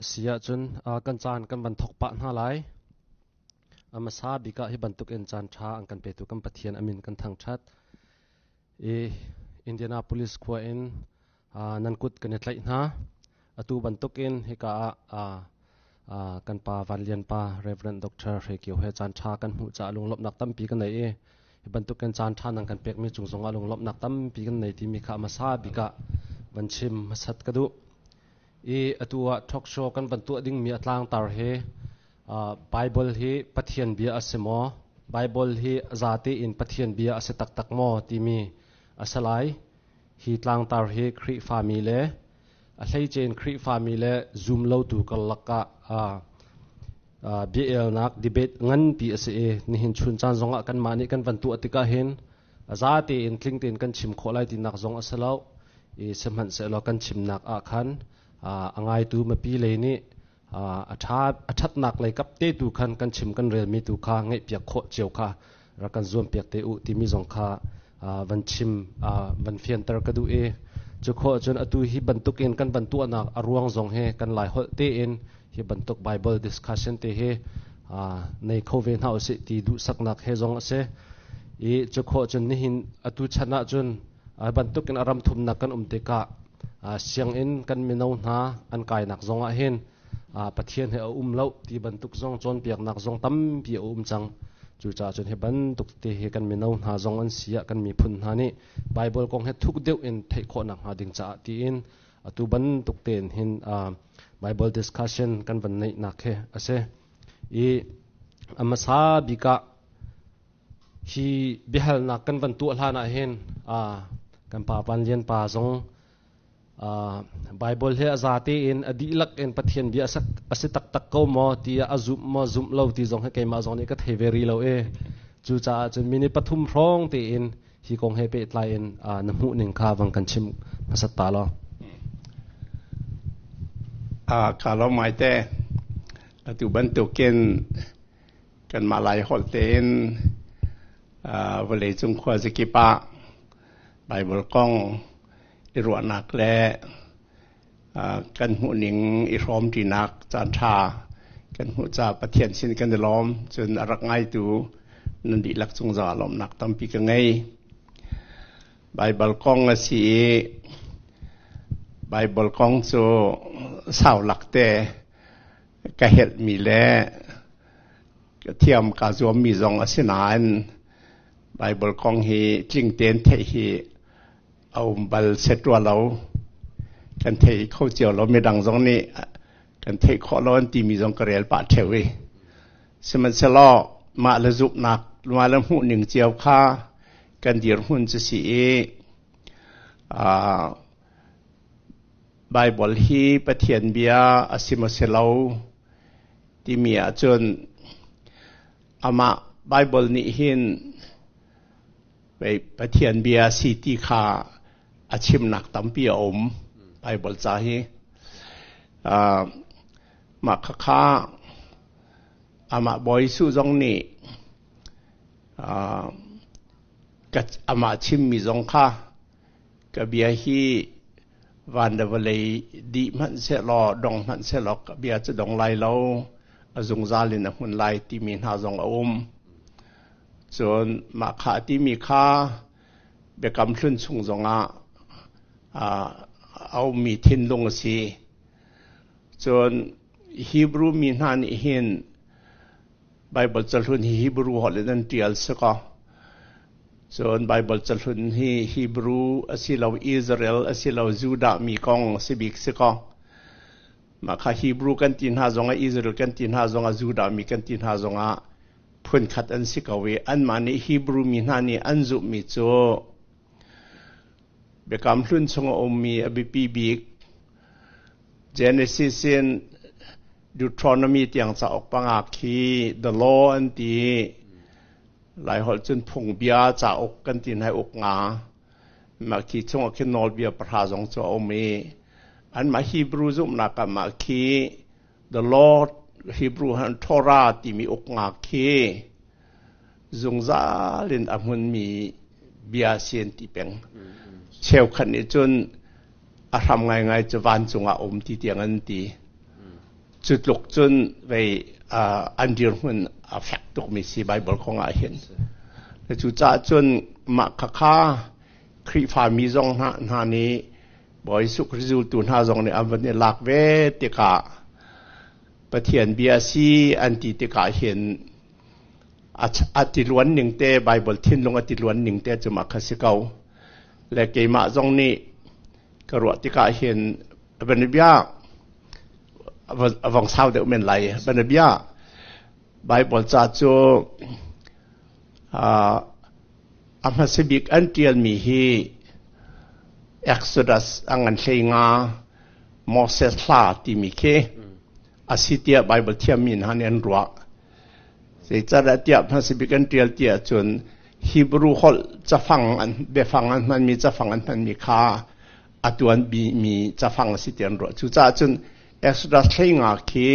Si ahcun kan caan kan van thawk pah hna lai. A hmasa bik ah hi bantuk in caan ṭha an kan petu kan Pathian a min kan thangṭhat. I Indianapolis khua in nan kut kan i tlaih hna. Atu bantuk in hika ah kan pa Van Lian pa Reverend Dr. Hre Kio he caan ṭha kan hmuh caah lunglawmhnak tampi kan nei i hi bantuk in caan ṭha nan kan pekmi cung zongah lunglawmhnak tampi kan nei timi kha a hmasa bik ah van chim hmasat ka duh. I atu ah talk show kan van tuah dingmi a tlangtar hi Bible hi Pathian bia a si maw? Bible hi zate in Pathian bia a si taktak maw timi a si lai. Hi tlangtar hi Khrihfami le a hleice in Khrihfami le zumlotu karlak ah bia-elnak debate nganpi a si i nihin chun caan zongah kanmah nih kan van tuah tikah hin a zate in tling tein kan chim khawh lai tinak zong a si lo. I sihmanhsehlaw kan chimnak ah khan a ngaitu mipi lei nih a ṭha a ṭhatnak lei kap te tu khan kan chim kan relmi tu kha ngaihpiak khawh cio kha rak kan zuampiak te u timi zong kha van chim van fianter ka duh i cu khawh cun atu hi bantuk in kan van tuahnak a ruang zong hi kan lai holh tein hi bantuk Bible discussion te hi nei kho ve hna usih ti duhsaknak he zong a si i cu khawh cun nihin atu chan ah cun bantuk in a ram thumnak kan um tikah sianginn kan mino hna an kainak zong ah hin Pathian he a um lo ti bantuk zong cawnpiaknak zong tampi a um cang. Cucaah cun hi bantuk te hi kan mino hna zong an si ah kan miphun hna nih Bible kong he thuk deuh in theih khawhnak hnga ding caah tiin atu bantuk tein hin Bible discussion kan van neihnak hi a si. I a hmasa bik ah hi biahalnak kan van tuah hlan ah hin kan pa Van Lian pa zong Bible hi a zate in a dihlak in Pathian bia a si taktak ko maw tiah a zumh maw zumh lo ti zong hi keimah zong nih ka thei ve rih lo i cucaah cun minute 3 hrawng tein hi kong he pehtlai in na hmuh ning kha vang kan chim hmasat ta law. Ka lawm ngai te. Atu bantukin kanmah Lai holh tein vawleicung khuazakip ah Baibal kong i ruahnak le kan hmuhning i hrawmṭinak caanṭha kan hmuh caah Pathian sin kan i lawm. Cun a rak ngaitu nan dihlak cung zongah lawmhnak tampi ka ngei. Baibal kong a si i Baibal kong cu sau lakte ka helhmi le ka thiam kaa zuammi zong a si nain Baibal kong hi tling tein theih hi a um bal set rua lo. Kan thei kho cio lo. Midang zong nih kan theih khawh lo an timi zong ka rel pah ṭheo i. Sihmanhsehlaw mah le zumhnak, mah le hmuhning cio kha kan dirhmun cu si i Baibal hi Pathian bia a si maw si lo timi ahcun amah Baibal nih hin Pathian bia si ti kha a chimnak tampi a um Baibal ca hi. Mah khakha amah Bawi Jesuh zong nih amah chimmi zong kha Ka bia hi van le vawlei dih hmanh sehlaw, dong hmanh sehlaw ka bia cu dong lai lo, a zungzal in a hmun lai timi hna zong a um. Cun mah kha a timi kha biakam hlun chung zongah a ummi thinlung a si. Cun Hebrew mi hna nih hin Baibal cahlun hi Hebrew holh in an ṭial si kaw cun Baibal cahlun hi Hebrew asilo Israel asilo Judah mi kong a si bik si kaw mah kha Hebrew kan ti hna zongah Israel kan ti hna zongah Judah mi kan ti hna zongah phunkhat an si ko i anmah nih Hebrew mi hna nih an zumhmi cu Biakam Hlun chung a ummi a biapi bik Genesis in Deuteronomy tiang cauk panga khi the law an ti. Laiholh cun phungbia cauk kan ti hna uk nga. Mah khi chungah khin nawlbia 10 zong cu a um i anmah Hebrew zumhnak ah mah khi the Lord Hebrew han Torah timi uk nga khi zungzal in a hmunmi bia si an ti peng. Cheukhat nih cun a hram ngaingai cu vancung ah um ti tiang an ti. Cu tluk cun vei an dirhmun a fek tukmi si Bible kong ah hin. Cucaah cun mah khakha Khrihfami zong hna nih Bawi Jesuh Khrih zultu hna zong nih an van i lak ve tikah Pathian bia si an ti tikah hin a tiluan ning te Bible thinlung a tiluan ning te cu mah kha si ko. Le keimah zong nih ka ruah tikah hin bia a vong sau deuh men lai. Bia Bible ca cu a hmasa bik an ṭialmi hi Exodus a ngan hlei nga Moses hla timi khi a si tiah Bible thiammi hna nih an ruah. Zeicahdah tiah hmasa bik an ṭial ti ahcun Hebrew holh cafang an biafang an hmanmi cafang an hmanmi kha a tuanbimi cafang a si ti an ruah. Cucaah cun Exodus hlei nga khi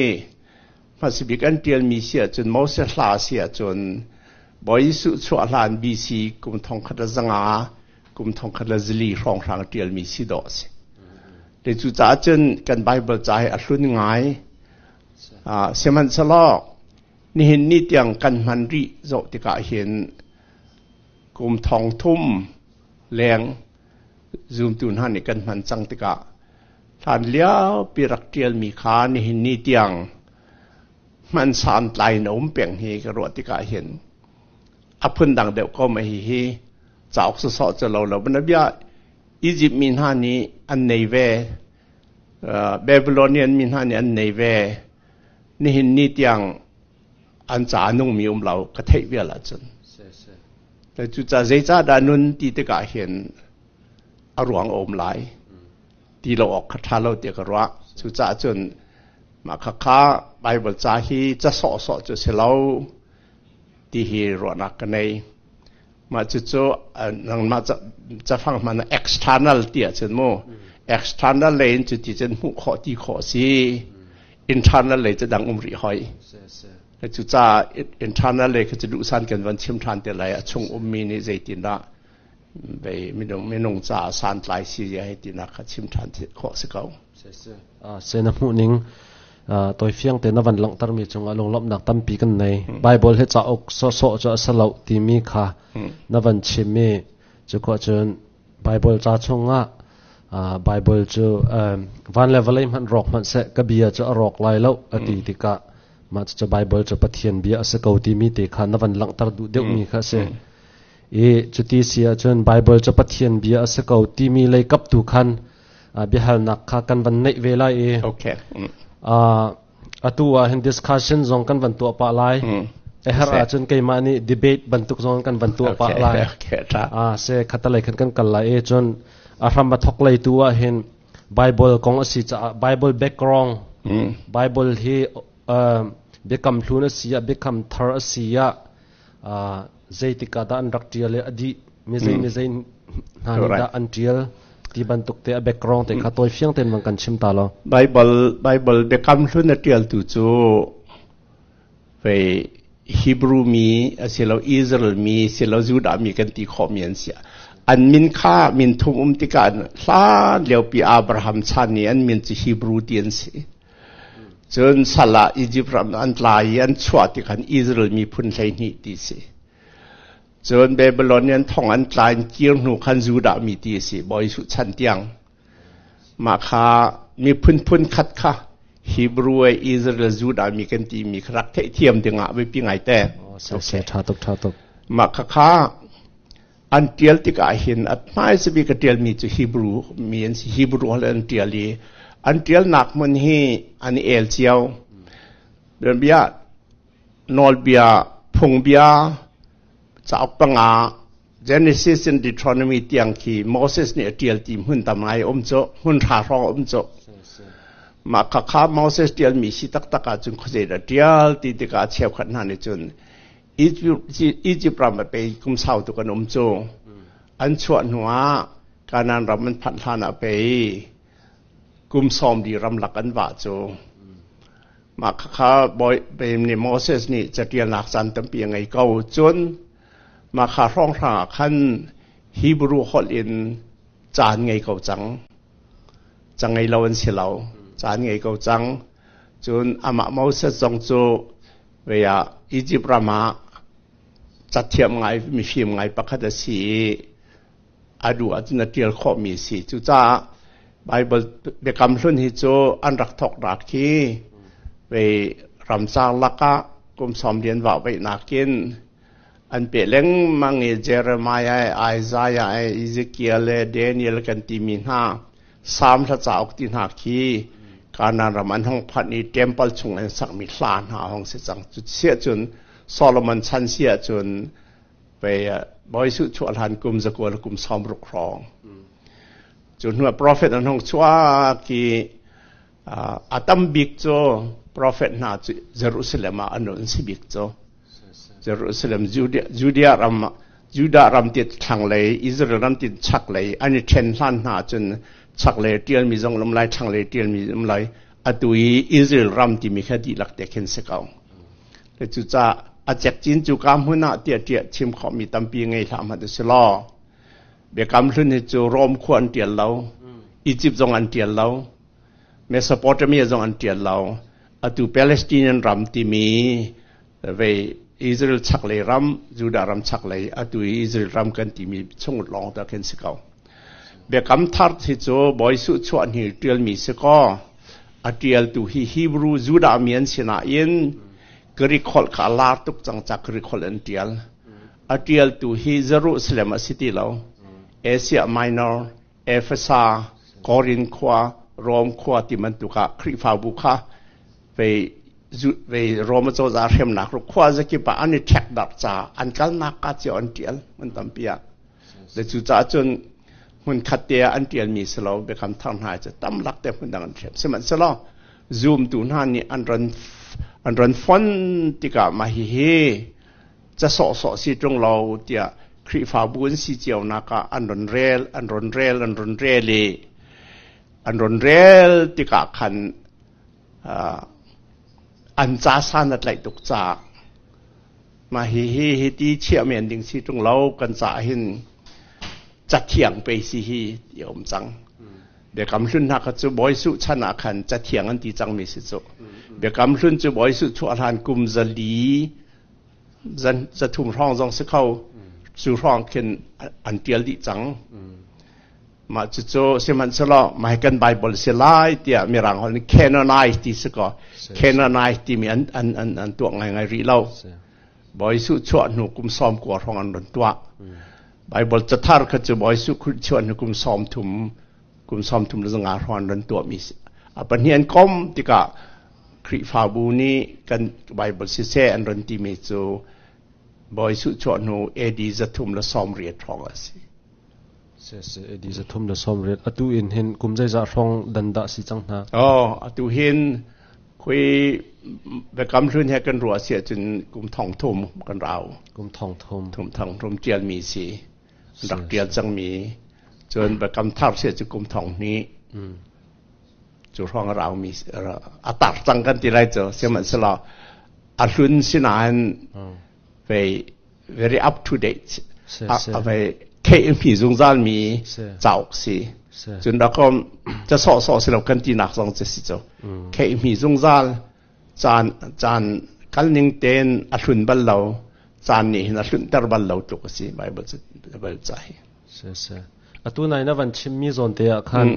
hmasa bik an ṭialmi si ahcun Moses hla a si ahcun Bawi Jesuh chuah hlan BC kum 1500 kum 1400 hrawnghrang ṭialmi si dawh a si. Te cucaah cun kan Bible ca hi a hlun ngai. Sihmanhsehlaw nihin ni tiang kan hman rih zoh tikah hin kum thong thum leng zumtu hna nih kan hman cang tikah hlan liopi rak ṭialmi kha nihin ni tiang hman santlai in a um peng hi ka ruah tikah hin a phundang deuh ko ma hihi cauk sawsawh cu lo lo bia Egypt mi hna nih an nei ve Babylonian mi hna nih an nei ve nihin ni tiang an ca a nungmi um lo ka theih vial ahcun cucaah zeicahdah nun ti tikah hin a ruang a um lai ti lo awk kha ṭha lo tiah ka ruah cucaah cun mah khakha Bible ca hi ca sawhsawh cu si lo ti hi ruahnak ka nei mah cucu nangmah cafang hman external ti ahcun mu external lei in cuti cun hmuh khawh ti khawh si internal lei cu dang um rih hoi cucaah internal lei kha cu duhsan kan van chim ṭhan te lai a chung ummi nih zeitindah minung caah santlai si hei tinak kha chim ṭhan khawh si ko. Se na hmuh ning toifiang te na van langhtermi cungah lunglawmhnak tampi kan nei. Bible hi cauk sawhsawh cu a si lo timi kha na van chim i cu khawh cun Bible ca chungah Bible cu van le vawlei hmanh rawk hmanh seh ka bia cu a rawk lai lo a ti tikah mah cucu Bible cu Pathian bia a si ko timi te kha na van langhter duh deuhmi kha a si. I cuti si ahcun Bible cu Pathian bia a si ko timi lei kap tu khan biahalnak kha kan van neih ve lai i okay. Atu ah hin discussion zong kan van tuah pah lai. A herh ahcun keimah nih debate bantuk zong kan van tuah pah lai. Se khatalei khan kan kal lai i cun a hram a thok lei tu ah hin Bible kong a si caah Bible background Bible hi biakam hlun a si ah biakam thar a si ah zeitik ah dah an rak ṭial i a dih mizei mizei hna nih dah an ṭial ti bantuk te a background te kha tawi fiang tein van kan chim ta law. Bible Bible biakam hlun a ṭialtu cu vei Hebrew mi asilo Israel mi silo Judah mi kan ti khawh mi an si. An min kha min thum um tikah hlan liopi Abraham chan ni an min cu Hebrew ti an si. Cun sal ah Izipt ram an tla i an chuah ti khan Israel miphun 12 ti si. Cun Babylonian thong an tla in kir hnu khan Judah mi ti si, Bawi Jesuh chan tiang. Mah kha miphun phun khat kha Hebrew e Israel Judah mi kan ti mi kha rak theihthiam dingah biapi ngai te. Se tha tuk tha tuk. Mah kha kha an ṭial tikah hin a hmaisa bik a ṭialmi cu Hebrew mi an si. Hebrew holh an ṭial i an ṭialnak hmun hi an i el cio. Bia nawlbia, phungbia, cauk panga, Genesis in Deuteronomy tiang khi Moses nih a ṭial ti hmun tam ngai um cu, hmun hra hrawng um cu. Mah khakha Moses ṭialmi si taktak ahcun khuazei dah ṭial ti tikah cheukhat hna nih cun Egypt ram a pe kum sau tuk an um cu. An chuah hnuah Kanaan ram an phanh hlan ah pei kum 70 ramlak an vah cu. Mah khakha bawi nih Moses nih catialnak caan tampi a ngei ko. Cun mah kha hrawnghrang ah khan Hebrew holh in caan ngei ko cang. Ca ngei lo an si lo. Caan ngei ko cang. Cun amah Moses zong cu vei ah Izipt ram ah cathiam ngai mifim ngai pakhat a si i a duh ahcun a ṭial khawhmi a si. Cucaah Baibal Biakam Hlun hi cu an rak thawknak hi vei ramcar lakah kum sawmlian vahveihnak in an peh lengmang i Jeremiah, Isaiah, Ezekiel le Daniel kan timi hna Salm hla cauk ti hna khi Kanaan ram an hung phanh i temple chung an sakmi hla hna hong si cang. Cu siah cun Solomon chan si ahcun pei Bawi Jesuh chuah hlan kum zakua le kum 60 hrawng. Cu hnu ah prophet an hung chuak i a tam bik cu prophet hna cu Jerusalem ah an si bik cu. Jerusalem Judea ram Judah ram ti thlanglei Israel ram ti chaklei an i ṭhen hlan hna cun chaklei ṭialmi zong um lai thlanglei ṭialmi um lai atu i Israel ram timi kha dihlak te khin si ko. Le cucaah a cekcin cu ka hmun ah tiah ṭiah chim khawhmi tampi ngei hlah hmanh u si law Biakam Hlun hi cu Rom khua an ṭial lo, Egypt zong an ṭial lo, Mesopotamia zong an ṭial lo. Atu Palestinian ram timi vei Israel chaklei ram, Judah ram chaklei, atu i Israel ram kan timi chung lawng ta khin si ko. Biakam Thar hi cu Bawi Jesuh chuah hni ṭialmi si kaw, a ṭialtu hi Hebrew Judah mi an si nain Greek holh kha a lar tuk cang ca Greek holh an ṭial. A ṭialtu hi Jerusalem a si ti lo. Asia Minor, Efesa, Korin khua, Rom khua ti bantuk ah Khrihfabu kha vei vei Rom cozah hremnak ru khua zakip ah an i ṭhek darh ca an kalnak ka cio an ṭial hmun tampi ah. Le cucaah cun hmun khat te ah an ṭialmi si lo Biakam Thar hna cu tam lak te hmun dang an ṭhiam. Sihmanhsehlaw zumtu hna nih an ron fon tikah mah hihi ca sawhsawh si ṭung lo tiah Khrihfabu an si cionak ah an ron rel an ron rel an ron rel i an ron rel tikah khan an ca san a tlaih tuk caah mah hihi hi ti chiah men ding si ṭung lo kan ca hin cathiang pei si hi ti a um cang. Biakam Hlun hna kha cu Bawi Jesuh chan ah khan cathiang an ti cangmi si cu. Biakam Hlun cu Bawi Jesuh chuah hlan kum zali zathum hrawng zong si kho cu hrawng khin an ṭial dih cang. Mah cucu sihmanhsehlaw mah hi kan Bible si lai tiah Mirang holh nih canonize ti si kaw canonize timi an an an an tuah ngaingai rih lo. Bawi Jesuh chuah hnu kum 90 hrawng an run tuah. Bible cathar kha cu Bawi Jesuh Khrih chuah hnu kum 30 kum 35 hrawng an run tuahmi a pahnih an kom tikah Khrihfabu nih kan Bible siseh an run timi cu Bawi Jesuh chuah hnu AD 380 hrawng a si. Si AD 380 atu in hin kum zeizah hrawng dan dah si cang hna? Oh, atu hin Khui Biakam Hlun he kan ruah si ahcun kum thong thum kan rau. Kum thong thum. Thum thong thum ṭialmi si. Rak ṭial cangmi. Cun Biakam Thar si ahcun kum thong hnih. Cu hrawng a raumi a tar cang kan ti lai cu. Sihmanhsehlaw a hlun sinain vei very up to date a vei theihmi zungzalmi cauk si cun rakom ca sawhsawh si lo kan tinak zong cu si cu theihmi zungzal caan caan kalning ten a hlun bal lo caan nih hin a hlunter bal lo tluk a si Bible Bible ca hi se se atu nai na van chimmi zawn te ah khan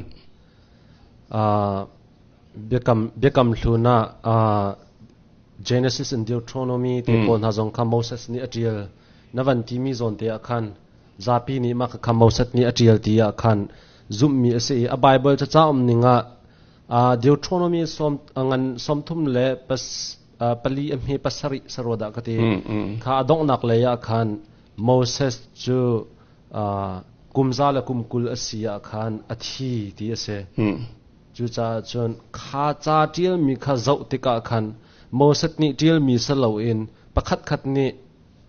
biakam biakam hlun ah Genesis and Deuteronomy te pawl hna zong kha Moses nih a ṭial. Na van timi zawn te ah khan zapi nih mah kha Moses nih a ṭial ti ah khan zumhmi a si i a Bible ca um ning ah Deuteronomy sawm ngan sawmthum le pas pali a hme pasarih saruat ah ka ti kha a donghnak lei ah khan Moses cu kum za le kum 20 a si ah khan a thi ti a si. Cucaah cun kha ca ṭialmi kha zoh tikah khan Moses nih ṭialmi si loin pakhatkhat nih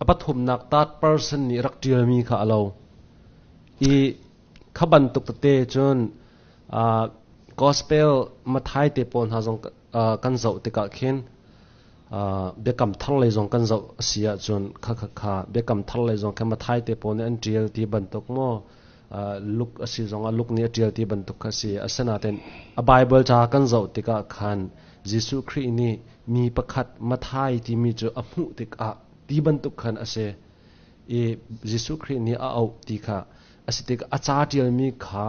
a pathumnak third person nih rak ṭialmi kha a lo. I kha bantuk tete cun gospel Matthai te pawl hna zong kan zoh tikah khin biakam thar lei zong kan zoh a si ahcun kha kha kha biakam thar lei zong kha Matthai te pawl nih an ṭial ti bantuk maw Luke a si zongah Luke nih a ṭial ti bantuk kha a si. Asinain a Bible ca kan zoh tikah khan Jesuh Khrih nih mi pakhat Mathai timi cu a hmuh tikah ti bantuk khan a si i Jesuh Khrih nih a auh ti kha a si tikah a ca ṭialmi kha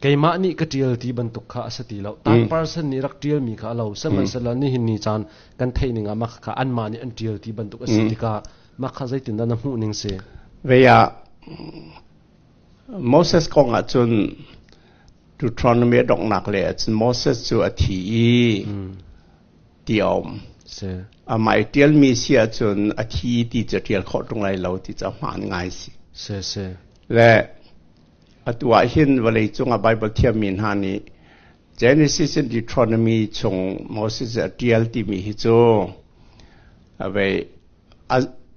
keimah nih ka ṭial ti bantuk kha a si ti lo. Third person nih rak ṭialmi kha a lo. Sihmanhsehlaw nihin ni caan kan theih ning ah mah kha anmah nih an ṭial ti bantuk a si tikah mah kha zeitindah na hmuh ning si? Vei ah Moses kong ah cun Deuteronomy a donghnak le ahcun Moses cu a thi i ti a um. Amah i ṭialmi si ahcun a thi ti cu ṭial khawh ṭung lai lo ti cu a hmaan ngai si. Le atu ah hin vawlei cungah Bible thiammi hna nih Genesis in Deuteronomy chung Moses a ṭial timi hi cu vei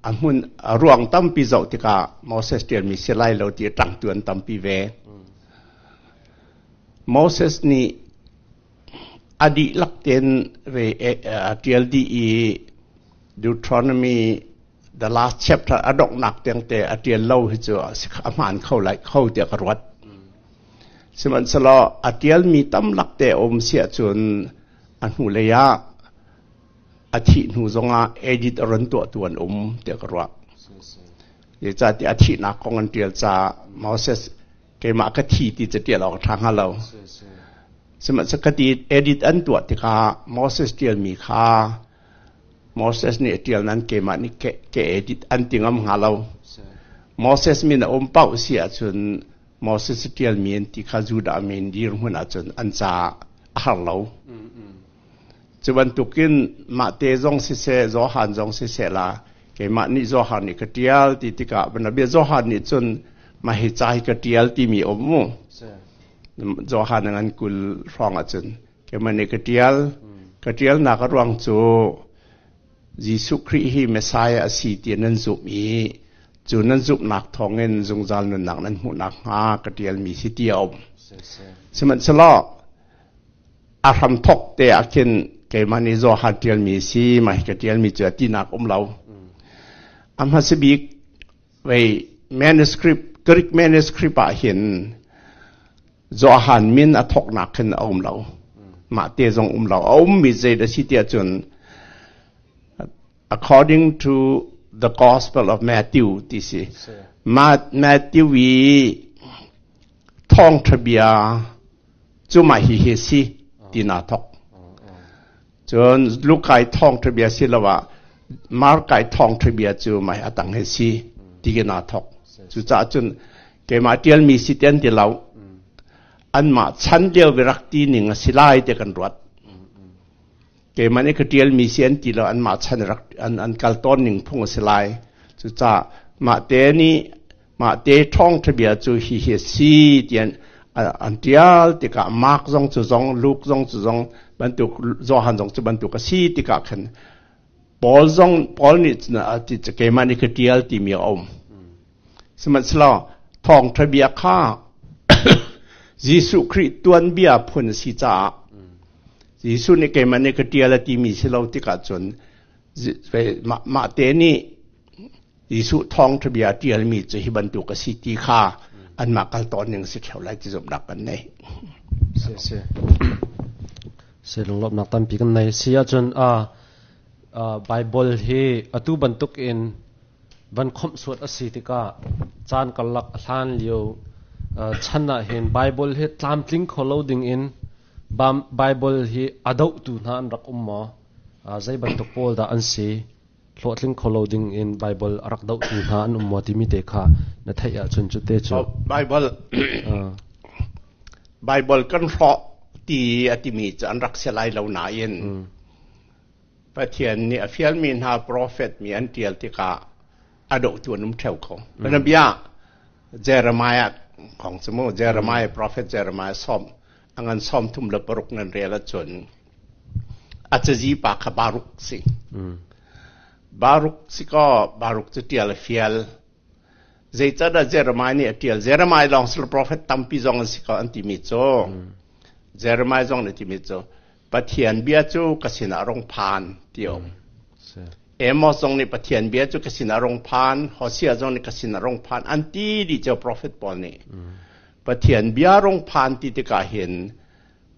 a hmun a ruang tampi zoh tikah Moses ṭialmi si lai lo ti a ṭangtu an tampi ve. Moses nih a dihlak tein ve a ṭial dih i Deuteronomy the last chapter a donghnak tiangte a ṭial lo hi cu a hmaan kho lai kho tiah ka ruat. Sihmanhsehlaw a ṭialmi tamlak te a um si ahcun a hnulei ah a thih hnu zongah edit a ron tuahtu an um tiah ka ruah. Zeicahtiah a thihnak kong an ṭial caah Moses keimah ka thi ti cu ṭial awk a ṭha hnga lo. Sihmanhsehlaw ka ti edit an tuah tikah Moses ṭialmi kha Moses nih a ṭial nain keimah nih ka edit an ti ngam hnga lo. Moses min a um paoh si ahcun Moses ṭialmi an ti kha Judah min dirhmun ahcun an caah a har lo. Cu bantukin mahte zong siseh, Johan zong siseh la, keimah nih Johan nih ka ṭial ti tikah bia Johan nih cun mah hi ca hi ka ṭial timi um mu. Johan a ngan 20 hrawng ahcun keimah nih ka ṭial. Ka ṭialnak a ruang cu Jesuh Khrih hi Messiah a si ti nan zumh i cu nan zumhnak thawngin zungzal nunnak nan hmuh nakhnga ka ṭialmi si ti a um. Sihmanhsehlaw a hramthok te ah khin keimah nih Johan ṭialmi si mah hi ka ṭialmi cu a tinak um lo. A hmasa bik vei manuscript Greek manuscript ah hin Johan min a thoknak khin a um lo. Mah te zong um lo. A ummi zei da si tiah cun according to the Gospel of Matthew ti si. Matthew i thawngṭha bia cu mah hi hi si ti naa thok. Cun Luka i thawngṭha bia siloah Marka i thawngṭha bia cu mah hi a tang hi si ti khi naa thok. Cucaah cun keimah ṭialmi si ti an ti lo. Anmah chan lio i rak ti ning a si lai ti kan ruat. Keimah nih ka ṭialmi si an ti lo, anmah chan rak an kal tawn ning phung a si lai. Cucaah mah te nih Mahte ṭhawngṭha bia cu hihi a si tiah an ṭial tikah Mark zong cu zong Luke zong cu zong bantuk Johan zong cu bantuk a si tikah khan Paul zong Paul nih cun keimah nih ka ṭial timi a um. Sihmanhsehlaw thawngṭha bia kha Jesuh Khrih tuanbia phun a si caah Jesuh nih keimah nih ka ṭial a timi si lo tikah cun mah te nih Jesuh thawngṭha bia ṭialmi cu hi bantuk a si ti kha anmah kal tawn ning si ṭheo lai ti zumhnak kan nei. Si si. Si lunglawmhnak tampi kan nei. Si ahcun Bible hi atu bantuk in van khomh suat a si tikah caan karlak hlan lio chan ah hin Bible hi tlamtling kho lo ding in Bible hi a dohtu hna an rak um maw? Zei bantuk pawl dah an si? Hlawhtling kho lo ding in Bible a rak dohtu hna an um maw timi te kha na theih ahcun cu te cu. Bible Bible kan hrawh ti a timi cu an rak si lai lo nain Pathian nih a fialmi hna profet mi an tial tikah a dohtu an um theo ko. Bia Jeremiah kong cu mu Jeremiah prophet Jeremiah som a ngan 36 nan rel ahcun a cazi pa kha Baruk si. Baruk si kaw Baruk cu ṭial a fial. Zeicahdah Jeremiah nih a ṭial? Jeremiah lawng si profet tampi zong an si ko an timi cu Jeremiah zong nih timi cu Pathian bia cu ka sinah rung phan ti um. Amos zong nih Pathian bia cu ka sinah rung phan, Hosea zong nih ka sinah rung phan an ti dih cio profet pawl nih. Pathian bia rung phan ti tikah hin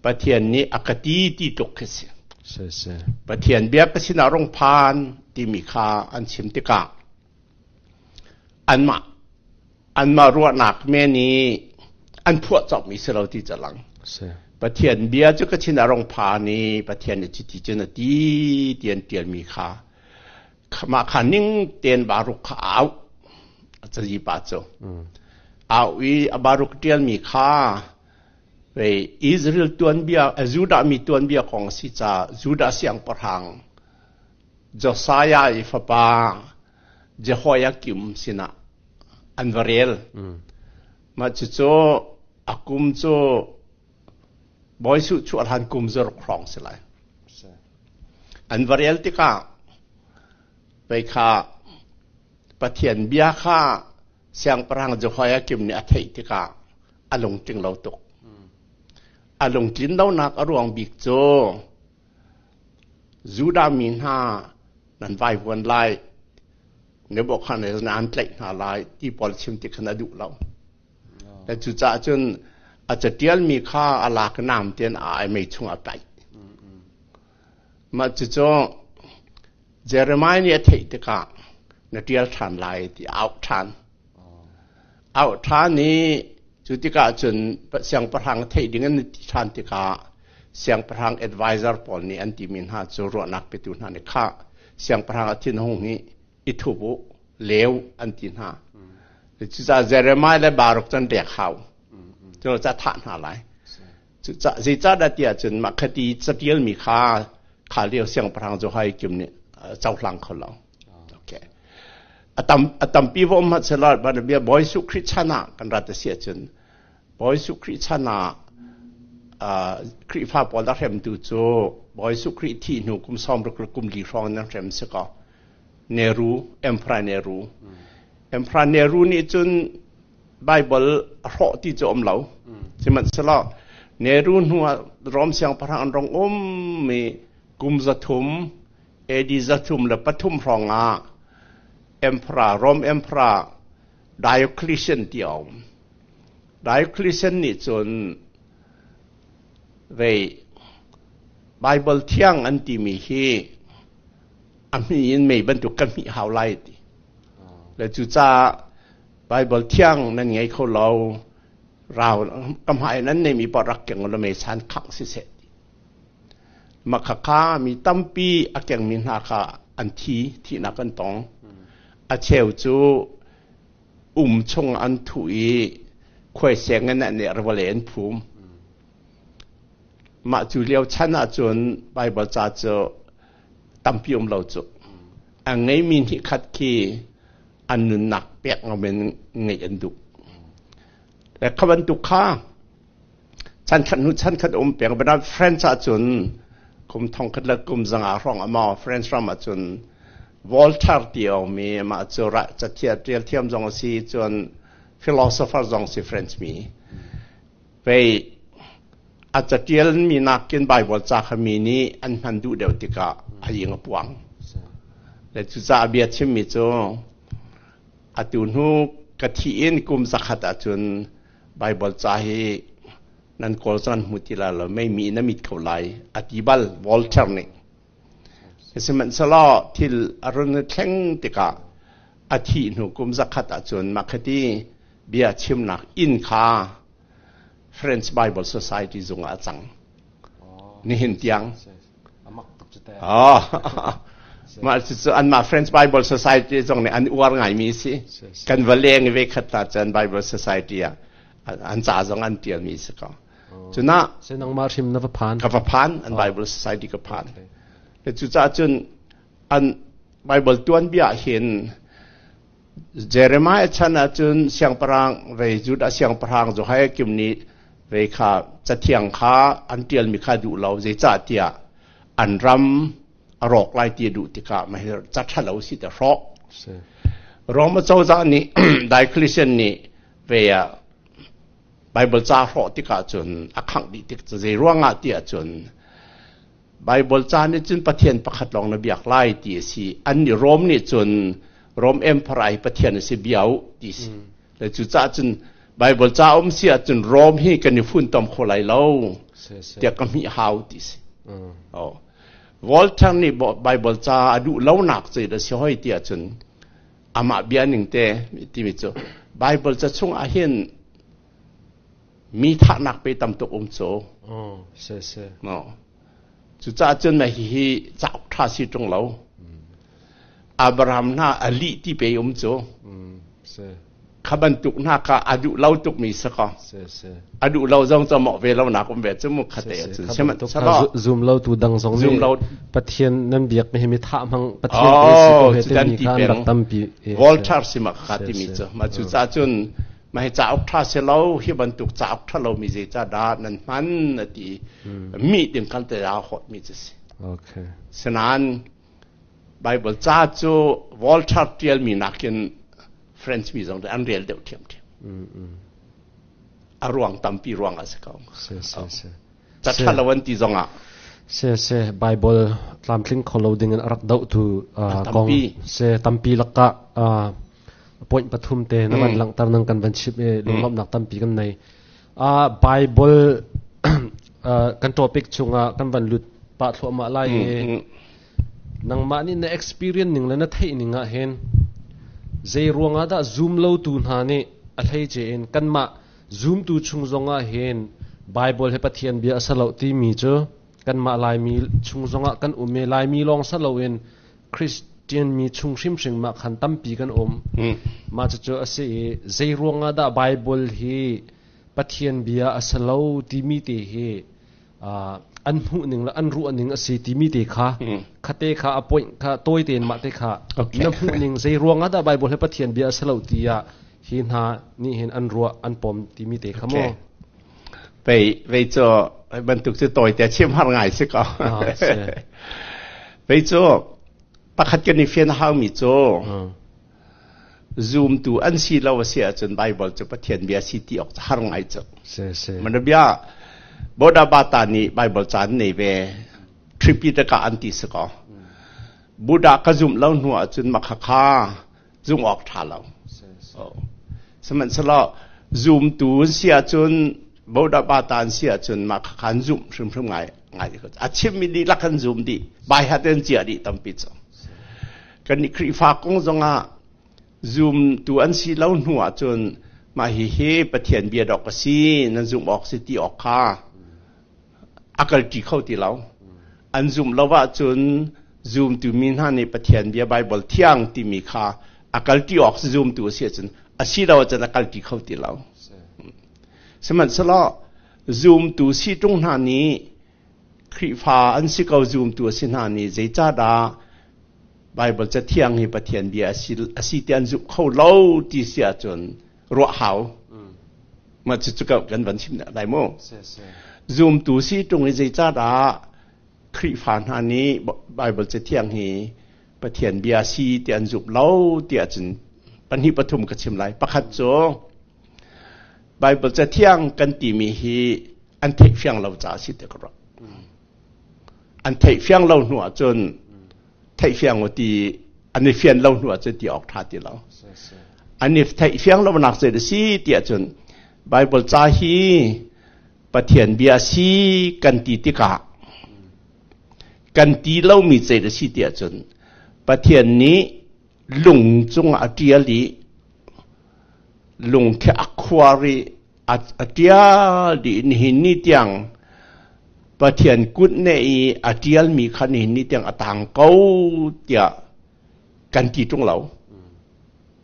Pathian nih a ka ti ti tluk khi si. Pathian bia ka sinah rung phan timi kha an chim tikah anmah anmah ruahnak men i an phuah cawkmi si lo ti ca lang. Pathian bia cu ka chin a rung phan i Pathian nih cuti cun a ti ti an ṭialmi kha mah kha ning tein Baruk kha a auh a cazi pa cu au i a Baruk ṭialmi kha Vei Israel tuanbia Judah mi tuanbia kong a si caah Judah siangpahrang Josiah i fapa Jehoiakim sinah an va rel. Mah cucu a kum cu Bawi Suh chuah hlan kum zaruk hrawng si lai. An va rel tikah vei kha Pathian bia kha Siangpahrang Jehoiakim nih a theih tikah a lungtling lo tuk. A lungtlin lonak a ruang bik cu Judah mi hna nan vaivuan lai, Nebuchadnezzar nih an tlaih hna lai ti pawl chim ti khan a duh lo. Le cucaah cun a catialmi kha a lak nam tein a ai mei chung a paih. Mah cucu Jeremiah nih a theih tikah na ṭial ṭhan lai ti a auh ṭhan. Auh ṭhan i cu tikah cun siangpahrang theih ding in ti ṭhan tikah siangpahrang advisor pawl nih an timi hna cu ruahnak petu hna nih kha siangpahrang a thinhung hi i thup u leu an ti hna. Cucaah Jeremiah le Baruk cu an rek hau. Cu ca thah hna lai. Zeicahdah tiah cun mah khati catialmi kha kha lio siangpahrang Jehoiakim nih cohlang kho lo. Okay. A tampi va um hmanh selaw bia Bawi Jesuh Khrih chan ah kan rat a si ahcun Bawi Jesuh Khrih chan ah Khrihfa pawl a hremtu cu Bawi Jesuh Khrih thih hnu kum 60 le kum li hrawng in an hrem si ko. Nehru, Emperor Nehru. Emperor Nehru nih cun Baibal a hrawh ti cu um lo. Sihmanhsehlaw Nehru hnu ah Rom siangpahrang an rong um i kum 300 AD 303 hrawng ah Emperor Rom Emperor Diocletian ti a um. Diocletian nih cun vei Baibal thiang an timi hi a hmi in mei bantuk ka hmih hau lai ti. Le cucaah Baibal thiang nan ngei kho lo rau ka hmai nan neimi paoh rak keng ulaw meisan khangh siseh ti. Mah khakha mi tampi a kengmi hna kha an thi, thihnak an tong. A cheu cu um chung an thuh i khuaiseng in an er vawlei an phum. Mah cu lio chan ahcun Baibal ca cu tampi um lo cu. A ngeimi hnih khat khi an nunnak pek ngam in ngeih an duh. Le kha bantuk kha chan khat hnu chan khat um peng bana French ahcun kum thong khat le kum zanga hrawng amaw French ram ahcun Voltaire ti a um i amah cu cathiah tial thiam zong a si cun philosopher zong si French mi vei a catial mi nakin Bible ca kha mi nih an hman duh deuh tikah a ing a puang. Le cucaah bia chimmi cu atu hnu ka thih in kum 100 ahcun Bible ca hi nan kawl caan hmu ti lai lo mei mi na mit ko lai a ti bal Voltaire nih. Sihmanhsehlaw thil a run thleng tikah a thih hnu kum 100 ahcun mah khati bia chimnak inn kha French Bible Society zung ah a cang. Nihin tiang. Oh. Mah cu anmah French Bible Society zong nih an uar ngaimi si. Kan va leng i ve khat ta cun Bible Society ah an ca zong an tialmi si ko. Cuna Se nangmah hrim na va phan. Ka va phan an Bible Society ka phan. Cucaah cun an Bible tuanbia hin Jeremiah chan ahcun siangpahrang vei Judah siangpahrang Jehoiakim nih vei kha cathiang kha an ṭialmi kha duh lo zeicahtiah an ram a rawk lai ti a duh tikah mah hi ca ṭhalo si te hrawk. Rome cozah nih Diocletian nih vei ah Bible ca hrawh tikah cun a khangh dih tik zei ruangah ti ahcun Baibal ca nih cun Pathian pakhat lawng na biak lai ti a si. An nih Rom nih cun Rom Emperor hi Pathian a si bia u ti a si. Le cucaah cun Baibal ca um si ahcun Rom hi kan i funtom kho lai lo. Tiah ka hmih hau ti si. Oh. Voltaire nih Bible ca a duh lonak cu da si hoi tiah cun amah bia ning te timi cu Bible ca chung ah hin mi thahnak pe tam tuk um cu. Oh, se se. No. Cucaah cun na hihi cauk ṭha si ṭung lo. Abraham hna a lih ti pe um cu. Kha bantuk hna kha a duh lo tuk mi si ko. A duh lo zong cu mawh ve lo nak um ve cu mu khate cun sihmanhsehlaw zum lo tu dang zong nih Pathian nan biak mi hi mi thah hmang Pathian te si ko he timi kha an rak tampi. Voltaire si ma kha timi cu ma cu ca cun ma hi cauk ṭha si lo hi bantuk cauk ṭha lo mi zeica dah nan hman a ti mi ding kan te aa hawt mi cu si. Okay. Sinain Bible ca cu Voltaire ṭialmi nakin French mi zong an rel deuh ṭhiamṭhiam. A ruang tampi ruang ah si ko. Si si si. Ca ṭha lo an ti zong ah. Si si Bible tlamtling kho lo ding in a rak dohtu kong si tampi lakah point pathum te na van langhter nang kan van chim i lunglawmhnak tampi kan nei. Bible kan topic chungah kan van lut pah thluahmah lai i nangmah nih na experience ning le na theih ning ah hin zei ruangah dah zum lotu hna nih a hleice in kanmah zumtu chung zongah hin Bible he Pathian bia a salo timi cu kanmah Laimi chung zongah kan um i Laimi lawng salo in Christian mi chung hrimhrim mah khan tampi kan um. Mah cucu a si i zei ruangah dah Bible hi Pathian bia a si lo timi te hi an hmuh ning le an ruah ning a si timi te kha khate kha a point kha tawi tein mah te kha na hmuh ning zei ruangah dah Bible hi Pathian bia a si lo tiah hi hna nih hin an ruah an pom timi te kha mu. Vei vei cu bantuk cu tawi te chim har ngai si ko. Vei cu pakhat kan i fian hau mi cu zumtu an si lo a si ahcun Bible cu Pathian bia si ti awk har ngai cu. Mana bia Boda Bata nih Bible ca an nei ve Tripitaka an ti si ko. Buddha ka zumh lo hnu ahcun makhakha zumh awk ṭha lo. Sihmanhsehlaw zumtu an si ahcun Boda Bata an si ahcun makhakha an zumh hrimhrim ngai ngai. A chimmi dihlak an zum dih. Bai hat an ciah dih tampi cu. Kan nih Khrihfa kong zongah zumtu an si lo hnu ahcun mah hihi Pathian bia dawk a si nan zumh awk si ti awk kha a kalṭi kho ti lo. An zumh lo ahcun zumtu mi hna nih Pathian bia Baibal thiang timi kha a kalṭi awk si zumtu a si ahcun a si lo ahcun a kalṭi kho ti lo. Sihmanhsehlaw zumtu si ṭung hna nih Khrihfa an si ko zumtu a si hna nih zeicahdah Baibal Cathiang hi Pathian bia a si ti an zumh kho lo ti si ahcun ruah hau. Mah cucu kan van chim lai mu. Zumtu si ṭung i zeicahdah Khrihfa hna nih Baibal Cathiang hi Pathian bia si ti an zumh lo ti ahcun pahnih pathum ka chim lai. Pakhat cu Baibal Cathiang kan timi hi an theih fiang lo caah si ti ka ruah. An theih fiang lo hnu ahcun theih fiang u ti an i fian lo hnu ahcun ti awk ṭha ti lo. An i theih fiang lo nak zei si ti ahcun Bible ca hi Pathian bia si kan ti tikah kan ti lomi zei si ti ahcun Pathian nih lung cungah a ṭial i lung khi a khuar i a ṭial dih nihin ni tiang Pathian kut ne i a ṭialmi kha nihin ni tiang a tang ko tiah kan ti ṭung lo.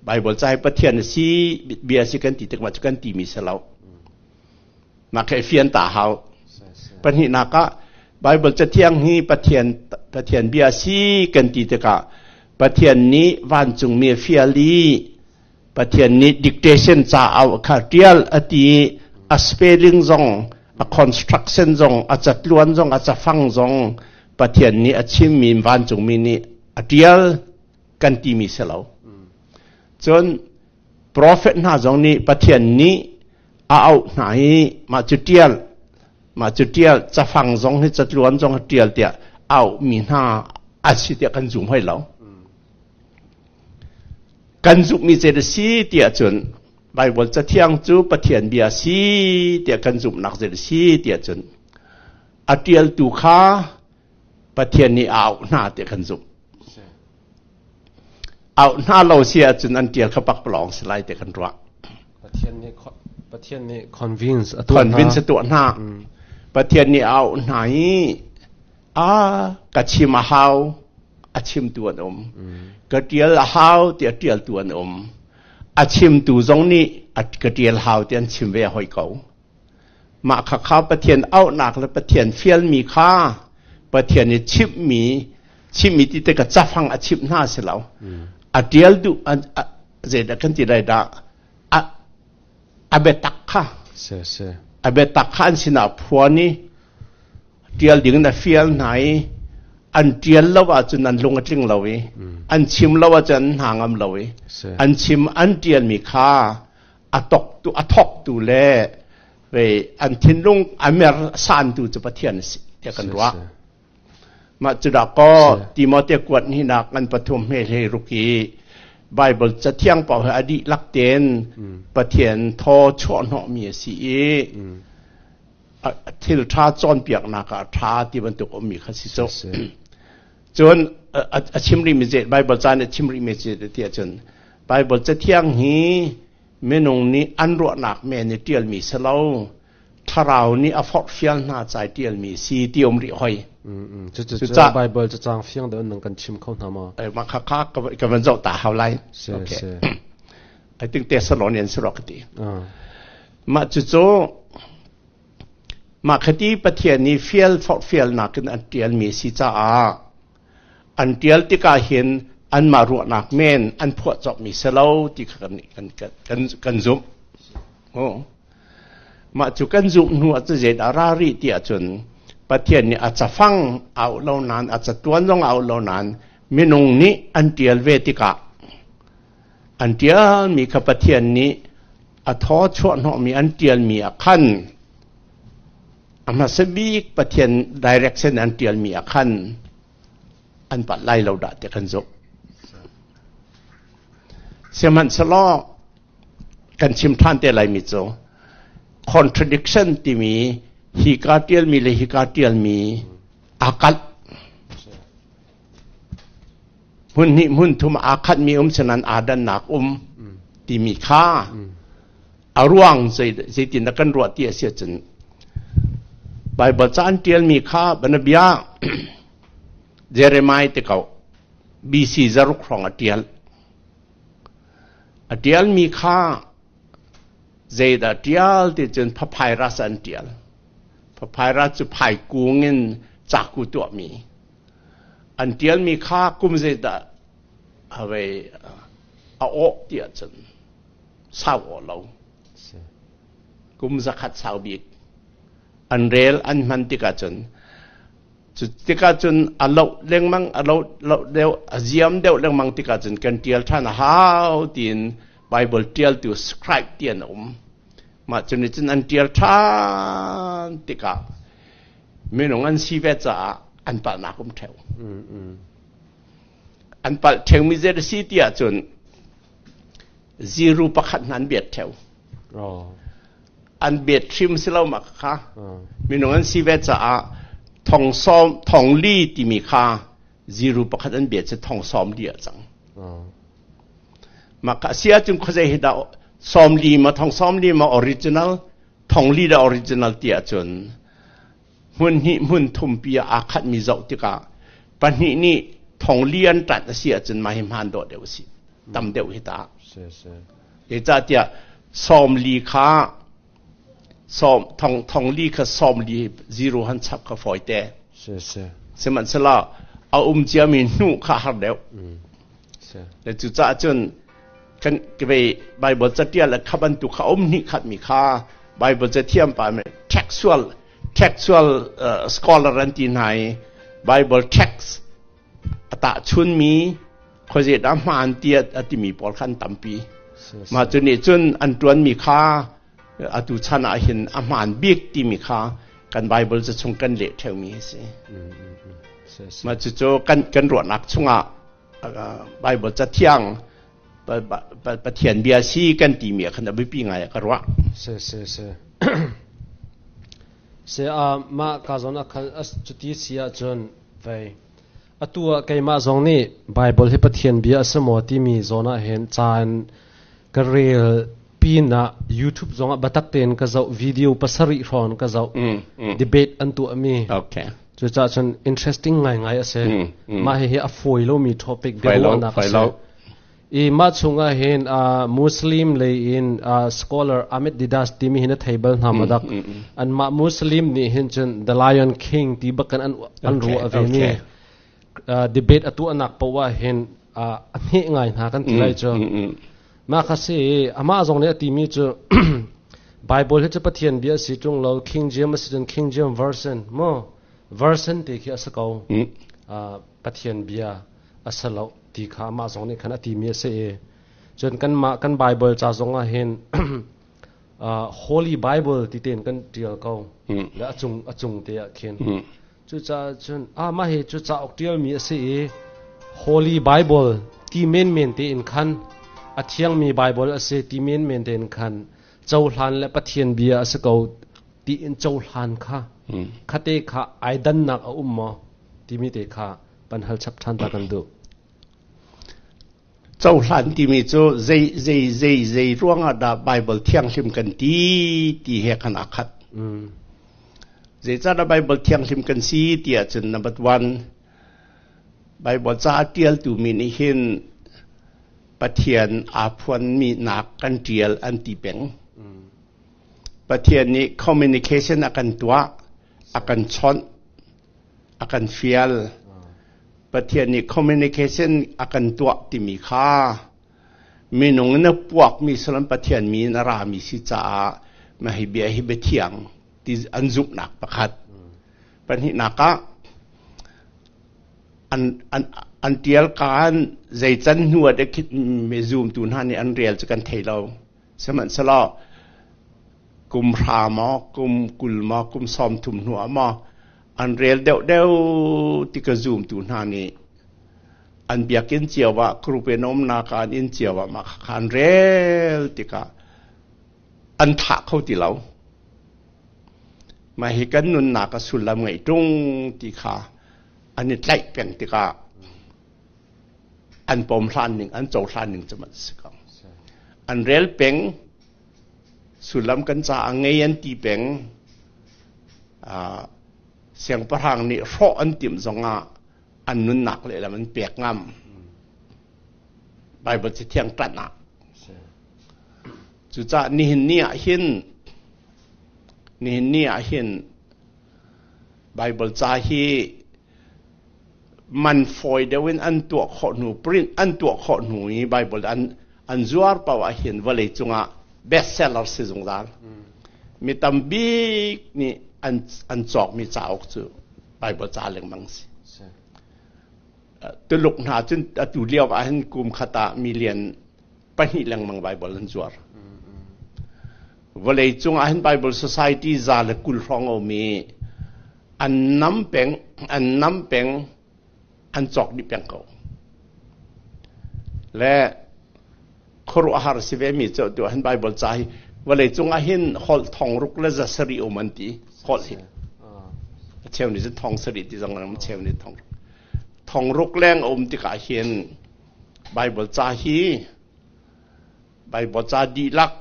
Baibal ca hi Pathian a si bia si kan ti tik mah cu kan timi si lo. Mah kha i fian ta hau. Pahnihnak ah Baibal cathiang hi Pathian Pathian bia si kan ti tikah Pathian nih vancungmi a fial i Pathian nih dictation ca au kha ṭial a ti i a spelling zong a construction zong a catluan zong a cafang zong Pathian nih a chimmi vancungmi nih a ṭial kan timi si lo. Cun prophet hna zong nih Pathian nih a auh hna i mah cu ṭial mah cu ṭial cafang zong hi catluan zong a ṭial tiah auhmi hna a si tiah kan zum hoi lo. Kan zumhmi zei a si tiah cun Baibal Cathiang cu Pathian bia si tiah kan zumhnak zei a si tiah cun. A ṭialtu kha Pathian nih a auh hna ti kan zumh. Auh hna lo si ahcun an ṭial kha pakpalawng si lai ti kan ruah. Pathian nih convince a tuah hna. Convince a tuah hna. Pathian nih a auh hna i a ka chim a hau a chimtu an um. Ka ṭial a hau ti a ṭialtu an um. A chimtu zong nih a ka ṭial hau ti an chim ve hoi ko. Mah khakha Pathian auhnak le Pathian fialmi kha Pathian nih chimhmi chimhmi ti te ka cafang a chimh hna si lo. A ṭial duh zeidah kan ti lai dah a biatak kha a biatak kha an sinah phuan i ṭial ding in a fial hna i an ṭial lo ahcun an lung a tling lo i an chim lo ahcun an hna ngam lo i an chim an ṭialmi kha a toktu a thoktu le ve an thinlung a mer santu cu Pathian a si tiah kan ruah. Mah cu dah kaw Timote kuat ni nak an pathum he hlei ruk i Bible cathiang paoh he a dihlak tein Pathian thaw chuahhnawhmi a si i thil ṭha cawnpiaknak ah ṭha ti bantuk ummi kha si cu. Cun a chim rihmi Bible ca nih a chim rihmi ti ahcun Bible cathiang hi minung nih an ruahnak men i ṭialmi si lo, thlarau nih a forhfial hna ca i ṭialmi si ti um rih hoi. Cucu Bible cacang fiang deuh in nang kan chim kho hna maw? Mah kha kha ka van zoh ta hau lai. Okay. I think Thessalonians si ka ti. Mah cucu mah khati Pathian nih fial forhfialnak in an ṭialmi si caah an ṭial tikah hin anmah ruahnak men an phuahcawpmi si lo ti kha kan kan kan zumh. Oh. Mah cu kan zumh hnu ah zeidah ra rih ti ahcun Pathian nih a cafang au lo nain a catuan zong au lo nain minung nih an ṭial ve tikah an ṭialmi kha Pathian nih a thaw chuahhnawhmi an ṭialmi ah khan a hmasa bik Pathian direction an ṭialmi ah khan an palh lai lo dah ti kan zumh. Sihmanhsehlaw kan chim ṭhan te laimi cu contradiction timi hika ṭialmi le hika ṭialmi aa kalh. Hmun hnih hmun thum aa khatmi um sinan aa dannak um timi kha a ruang zeitin dah kan ruah ti a si ahcun Baibal ca an ṭialmi kha banabia Jeremiah te ko BC zaruk hrawng a ṭial. A ṭialmi kha zeidah ṭial ti cun papyrus an ṭial. Papyrus cu phaikung in caku tuahmi. An ṭialmi kha kum zeidah a vei a awh ti ahcun sau aw lo. Kum 100 sau bik. An rel an hman tikah cun cu tikah cun a loh lengmang a loh loh deuh a ziam deuh lengmang tikah cun kan ṭial ṭhan a hau tiin Bible ṭialtu scribe ti an um. Mah cu nih cun an ṭial ṭhan tikah minung an si ve caah an palhnak um ṭheu. An palh ṭheumi zei a si ti ahcun ziru pakhat hna an biat ṭheu. An biat hrim si lo mak kha. Minung an si ve caah thong sawm thong li timi kha ziru pakhat an biat cu thong sawm li ah cang. Mah ka si ahcun khuazei hi dah sawm li ma thong sawm li ma original thong li dah original ti ahcun hmun hnih hmun thum pi ah aa khatmi zoh tikah pahnih nih thong li an ṭanh a si ahcun mah hi hmaan dawh deuh a si tam deuh hi ta zeicahtiah sawm li kha sawm thong thong li kha sawm li zero han chap kha fawi te sihmanhsehlaw a um ciami hnu kha har deuh le cucaah cun kan vei Bible catial le kha bantuk kha um hnih khat mi kha Bible cathiam pa textual textual scholar an ti hna i Bible text a tahchun mi khuazei dah hmaan ti a timi pawl kha an tampi. Mah cu nih cun an ṭuanmi kha atu chan ah hin a hmaan bik timi kha kan Bible cu chung kan leh ṭheumi a si. Mah cucu kan kan ruahnak chungah Bible cathiang Pathian bia si kan timi ah khan a biapi ngai ah ka ruah. Si si si. Se a mah ka zawn a khan cuti si ahcun vei atu ah keimah zong nih Bible hi Pathian bia a si maw timi zawn ah hin caan ka rel pin ah YouTube zong ah biatak tein ka zoh, video 7 hrawng ka zoh, debate an tuahmi. Cucaah cun interesting ngaingai a si. Mah hihi a fawi lomi topic, biaruahnak a si. I mah chungah hin Muslim lei in scholar Ahmed Deedat timi hin a thei bal hna madak. Anmah Muslim nih hin cun The Lion King ti bakan an ruah ve mi debate a tuahnak poah hin a hne ngai hna kan ti lai cu. Mah kha si, amah zong nih a timi cu Bible hi cu Pathian bia si ṭung lo, King James a si cun King James version mo version ti khi a si ko, Pathian bia a si lo ti kha amah zong nih khan a timi a si i cun kanmah kan Bible ca zong ah hin Holy Bible ti tein kan ṭial ko le a cung te ah khin. Cucaah cun mah hi cu cauk ṭialmi a si i Holy Bible ti menmen tein khan, a thiangmi Bible a si ti menmen tein khan cohlan le Pathian bia a si ko tiin cohlan kha khate kha ai dannak a um maw timi te kha pan hal chap ṭhan ta kan duh. Cohlan timi cu zei zei zei zei ruangah dah Bible thianghlim kan ti ti he khan aa khat. Zeicahdah Bible thianghlim kan si ti ahcun, number one, Bible ca a ṭialtu mi nih hin Pathian aa phuanmi nak kan ṭial an ti peng. Pathian nih communication a kan tuah, a kan chawnh, a kan fial. Pathian nih communication a kan tuah timi kha minung in a puakmi salam Pathian mi in a rami si caah mah hi bia hi biathiang ti an zumhnak pakhat. Pahnihnak ah an tial kaan zei can hnu ah dek mi zumtu hna nih an rel cu kan thei lo. Sihmanhsehlaw kum 10 maw, kum 20 maw, kum 30 hnu ah maw an rel deuhdeuh ti ka zumtu hna nih an biakinn cio ah, group in umnak ah, an inn cio ah mah kha an rel tikah an thah kho ti lo. Mah hi kan nunnak a sullam ngeih ṭung ti kha an i tlaih peng tikah an pom hlan ning, an cohlan ning cu man si ko. An rel peng, sullam kan ca a ngei an ti peng. Siangpahrang nih hrawh an timh zongah an nunnak lehlam an pek ngam. Bible Cathiang ṭanh ah. Cucaah nihin ni ah hin Bible ca hi man fawi deuh in an tuah khawh hnu, print an tuah khawh hnu i Bible an zuar paoh ah hin vawlei cungah best seller si zungzal. Mi tambik nih an cawkmi cauk cu Bible ca lengmang si. Tuluk hna cun atu lio ah hin kum khat ah 2 million lengmang Bible an zuar. Vawlei cung ah hin Bible Society 120 hrawng a um i an nam peng, an nam peng, an cawk dih peng ko. Le khuaruahhar si ve mi cu tu hin Bible ca hi vawlei cung ah hin holh 6700 um an ti, holh hi. A cheu nih cun 7,000 ti zong an um, cheu nih thong 6,000 leng a um tikah hin Bible ca hi, Bible ca dihlak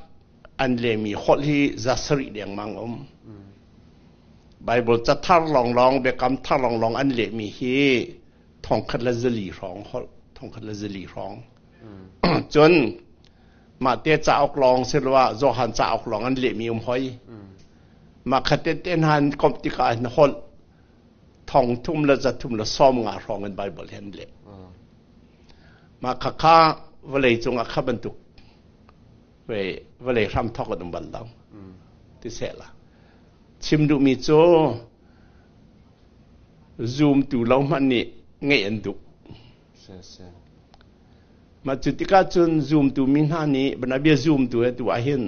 an lemi holh hi 700 dengmang um. Bible ca thar lawnglawng, biakam thar lawnglawng an lehmi hi 1,400 hrawng holh, 1,400 hrawng. Cun mah te cauk lawng siloah Johan cauk lawng an lehmi um hoi. Mah khat te te hna an komh tikah hin holh 3350 hrawng in Bible hi an leh. Mah khakha vawlei cungah kha bantuk vawlei hram thawk an um bal lo ti seh la. Chim duhmi cu zumtu lo hmanh nih ngeih an duh. Mah cu tikah cun zumtu mi hna nih banabia zumtu he tu ah hin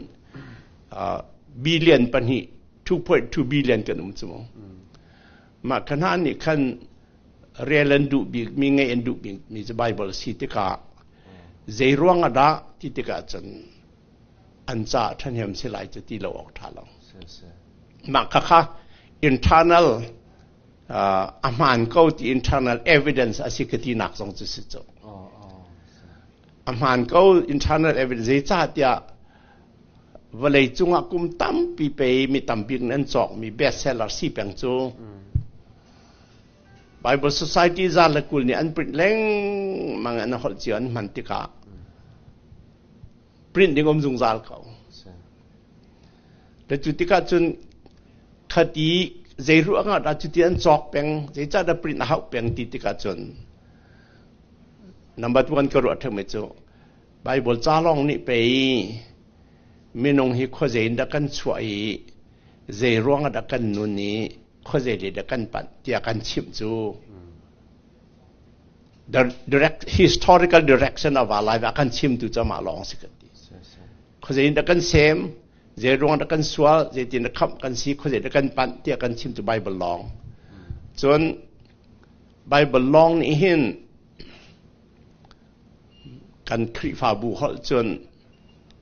2 billion, 2.2 billion kan um cu mu. Mah ka hna nih khan rel an duh bik mi, ngeih an duh bik mi cu Bible si tikah, zei ruang ah dah ti tikah cun an ca ṭhahnem si lai cu ti lo awk ṭha lo. Mah kha kha Internal a hmaan ko ti internal evidence a si ka tinak zong cu si cu. A hmaan ko internal evidence, zeicahtiah vawlei cungah kum tampi pe mi tambik nan cawkmi bestseller si peng cu. Bible Society 120 nih an print lengmang, an holh cio an hman tikah print ding um zungzal ko. Le cu tikah cun khati zei ruangah dah cuti an cawk peng, zeicah dah print a hauh peng ti tikah cun, number one ka ruah thengmi cu Bible ca lawng nih pei minung hi khuazei in dah kan chuah i zei ruangah dah kan nun i khuazei lei dah kan panh tiah kan chimh cu, the direct historical direction of our life a kan chimtu cu amah lawng si kan ti. Khuazei in dah kan sem, zei ruang dah kan sual, zeitin dah khamh kan si, khuazei dah kan panh tiah kan chim cu Bible lawng. Cun Bible lawng nih hin kan Khrihfabu holh cun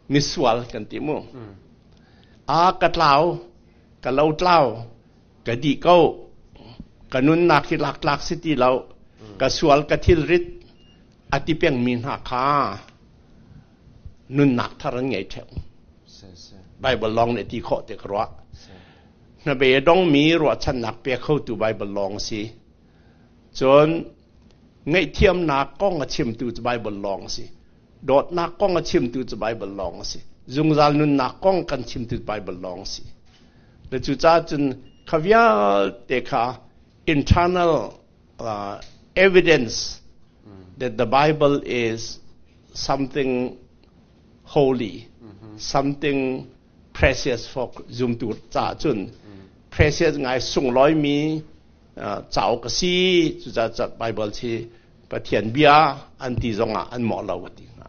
misual kan ti mu. A ka tlau, ka lo tlau, ka dih ko, ka nunnak hi laktlak si ti lo, ka sual, ka thilrit a ti pengmi hna kha nunnak thar an ngei ṭheu. Bible lawng nih ti khawh ti ka ruah. Hnabe dongmi ruahchannak pe khotu Bible lawng si. Cun ngaihthiamnak kong a chimtu cu Bible lawng si. Dawtnak kong a chimtu cu Bible lawng a si. Zungzal nunnak kong kan chimtu Bible lawng si. Le cucaah cun kha vialte kha internal evidence that the Bible is something holy, something precious for zumtu ca cun precious ngai sunglawi cauk a si. Cucaah Bible hi Pathian bia an ti zongah an mawh lo ti hna.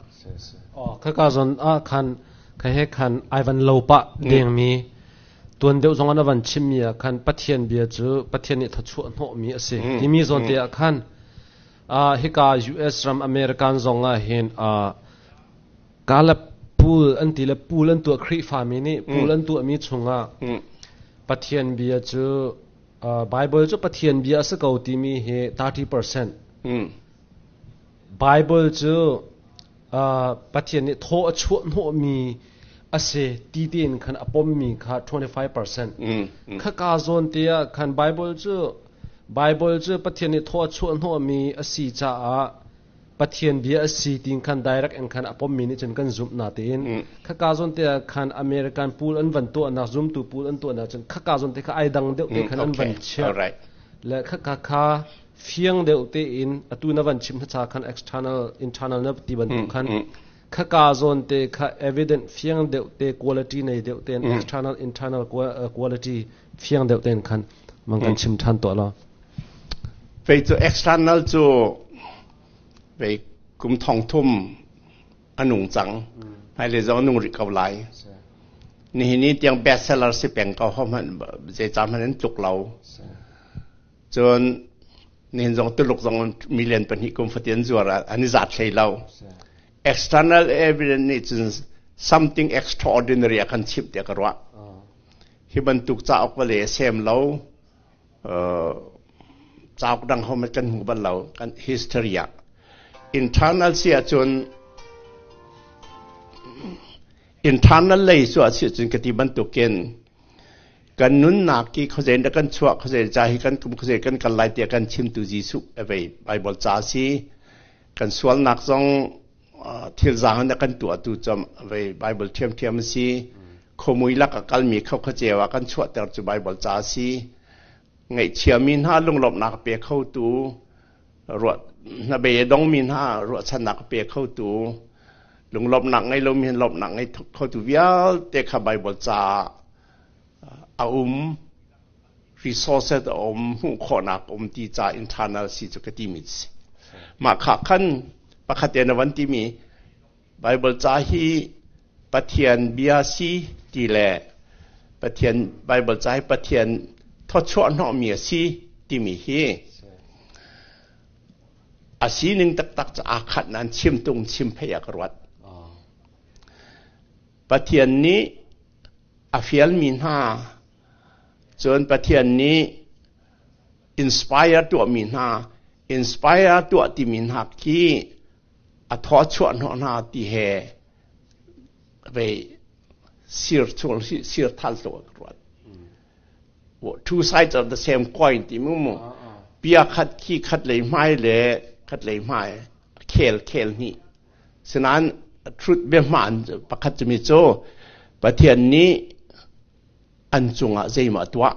Oh, khaka zon ah khan kha he khan Ivan Lopa dengmi tuan deuh zong an van chimmi ah khan Pathian bia cu Pathian nih thawchuah hnawhmi a si timi zawn te ah khan hika US ram American zong ah hin Caleb pool an ti le pool an tuah, Khrihfami nih pool an tuahmi chungah Pathian bia cu, Bible cu Pathian bia a si ko timi hi 30%, Bible cu Pathian nih thaw a chuah hnawhmi a si ti tein khan a pommi kha 25%. Khaka zawn te ah khan Bible cu Pathian nih thaw a chuah hnawhmi a si caah Pathian bia a si tiin khan direct in khan a pommi nih cun kan zumh na tein khaka zawn te ah khan American pool an van tuahnak, zumtu pool an tuahnak cun khaka zawn te kha ai dang deuh te khan an van chiah le khaka kha fiang deuh tein atu na van chim hna khan external internal na ti bantuk khan khaka zawn te kha evident fiang deuh te, quality nei deuh ten, external internal quality fiang deuh ten khan mang kan chim than to lo. Fei cu external cu vei kum thong thum a nung cang, hmailei zong a nung rih ko lai. Nihin ni tiang bestseller si peng ko, ho hmanh zei ca hmanh an tluk lo. Cun nihin zong Tuluk zong 2 million kum fatin zuar ah an i zat hlei lo. External evidence nih cun something extraordinary a kan chimh tiah ka ruah. Hi bantuk cauk vale sem lo, cauk dang hom kan hmu bal lo kan history ah. Internal si ahcun, internal lei cu a si cun ka ti bantukin kan nunnak ki khuazein dah kan chuah, khuazei ca hi kan kum, khuazei kan kal lai tiah kan chimtu Jesuh vei Bible ca si. Kan sualnak zong thil zaang in kan tuahtu cu vei Bible ṭhiamṭhiam a si. Khomui lak a kalmi kho khuaceu ah kan chuahter cu Bible ca si. Ngaihchiami hna lunglawmhnak pe khotu, ruah hnabei a dongmi hna ruahchannak pe khotu, lunglawmhnak ngei lomi hin lawmhnak ngei khotu vialte kha Bible ca a um, resources a um, hmuh khawhnak um ti ca internal si cu ka timi si. Mah kha khan pakhat te na van timi Bible ca hi Pathian bia si ti le Pathian Bible ca hi Pathian thawchuah hnawhmi a si timi hi a sining taktak cu aa khat nain chim tung chim phei ah ka ruat. Pathian nih a fialmi hna Cun Pathian nih inspire tuahmi hna, inspire tuah timi hna khi a thaw chuah hnawh hna ti he vei sir chul sir thal to ka ruat. Two sides of the same coin ti mu mu. Pia khat khi khat lei hmai le khat lei hmai khel khel hnih. Sinain truth biahmaan pakhat cumi cu Pathian nih an cungah zeimah tuah.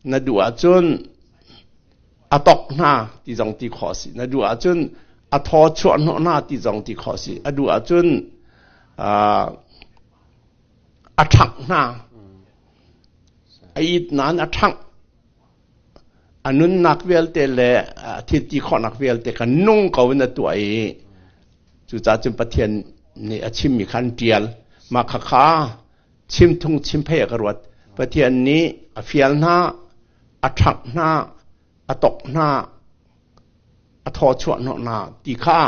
Na duh ahcun a tok hna ti zong ti khawh a si. Na duh ahcun a thaw chuah hnawh hna ti zong ti khawh a si. A duh ahcun a ṭhangh hna. A it nain a ṭhangh. A nunnak vialte le a thil ti khawhnak vialte kha nung ko in a tuah i cucaah cun Pathian nih a chimmi kha an ṭial. Mah khakha chimthung chimphei a ka ruat. Pathian nih a fial hna, a ṭhangh hna, a tok hna, a thaw chuah hnawh hna ti kha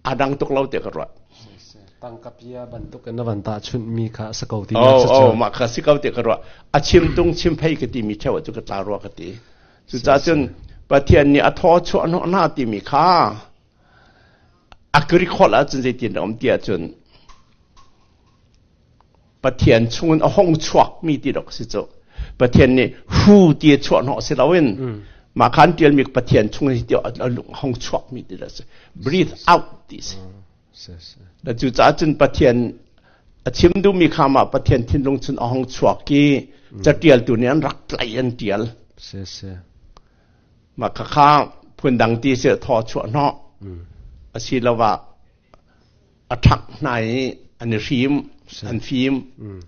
a dang tuk lo tiah ka ruat. Tangkapia bantuk in na van tahchunh mi kha a si ko ti Oh, oh, mah kha si ko tiah ka ruah. A chim tung chim phei ka timi theo cu ka tla rua ka ti. Cucaah cun Pathian nih a thaw chuah hnawh hna timi kha a Greek holh ahcun zeitin a um ti ahcun Pathian chungin a hong chuakmi ti dok si cu. Pathian nih hu ti a chuah hnawh si loin mah khan ṭialmi Pathian chungin ti a hong chuakmi ti si. Breathe out ti si. Da cucaah cun Pathian a chim duhmi kha mah Pathian thinlung cun a hong chuak i caṭialtu nih an rak tlaih an ṭial. Mah khakha phundang ti si thaw chuah hnawh asiloah a ṭhak hna i an i hrim, an fim,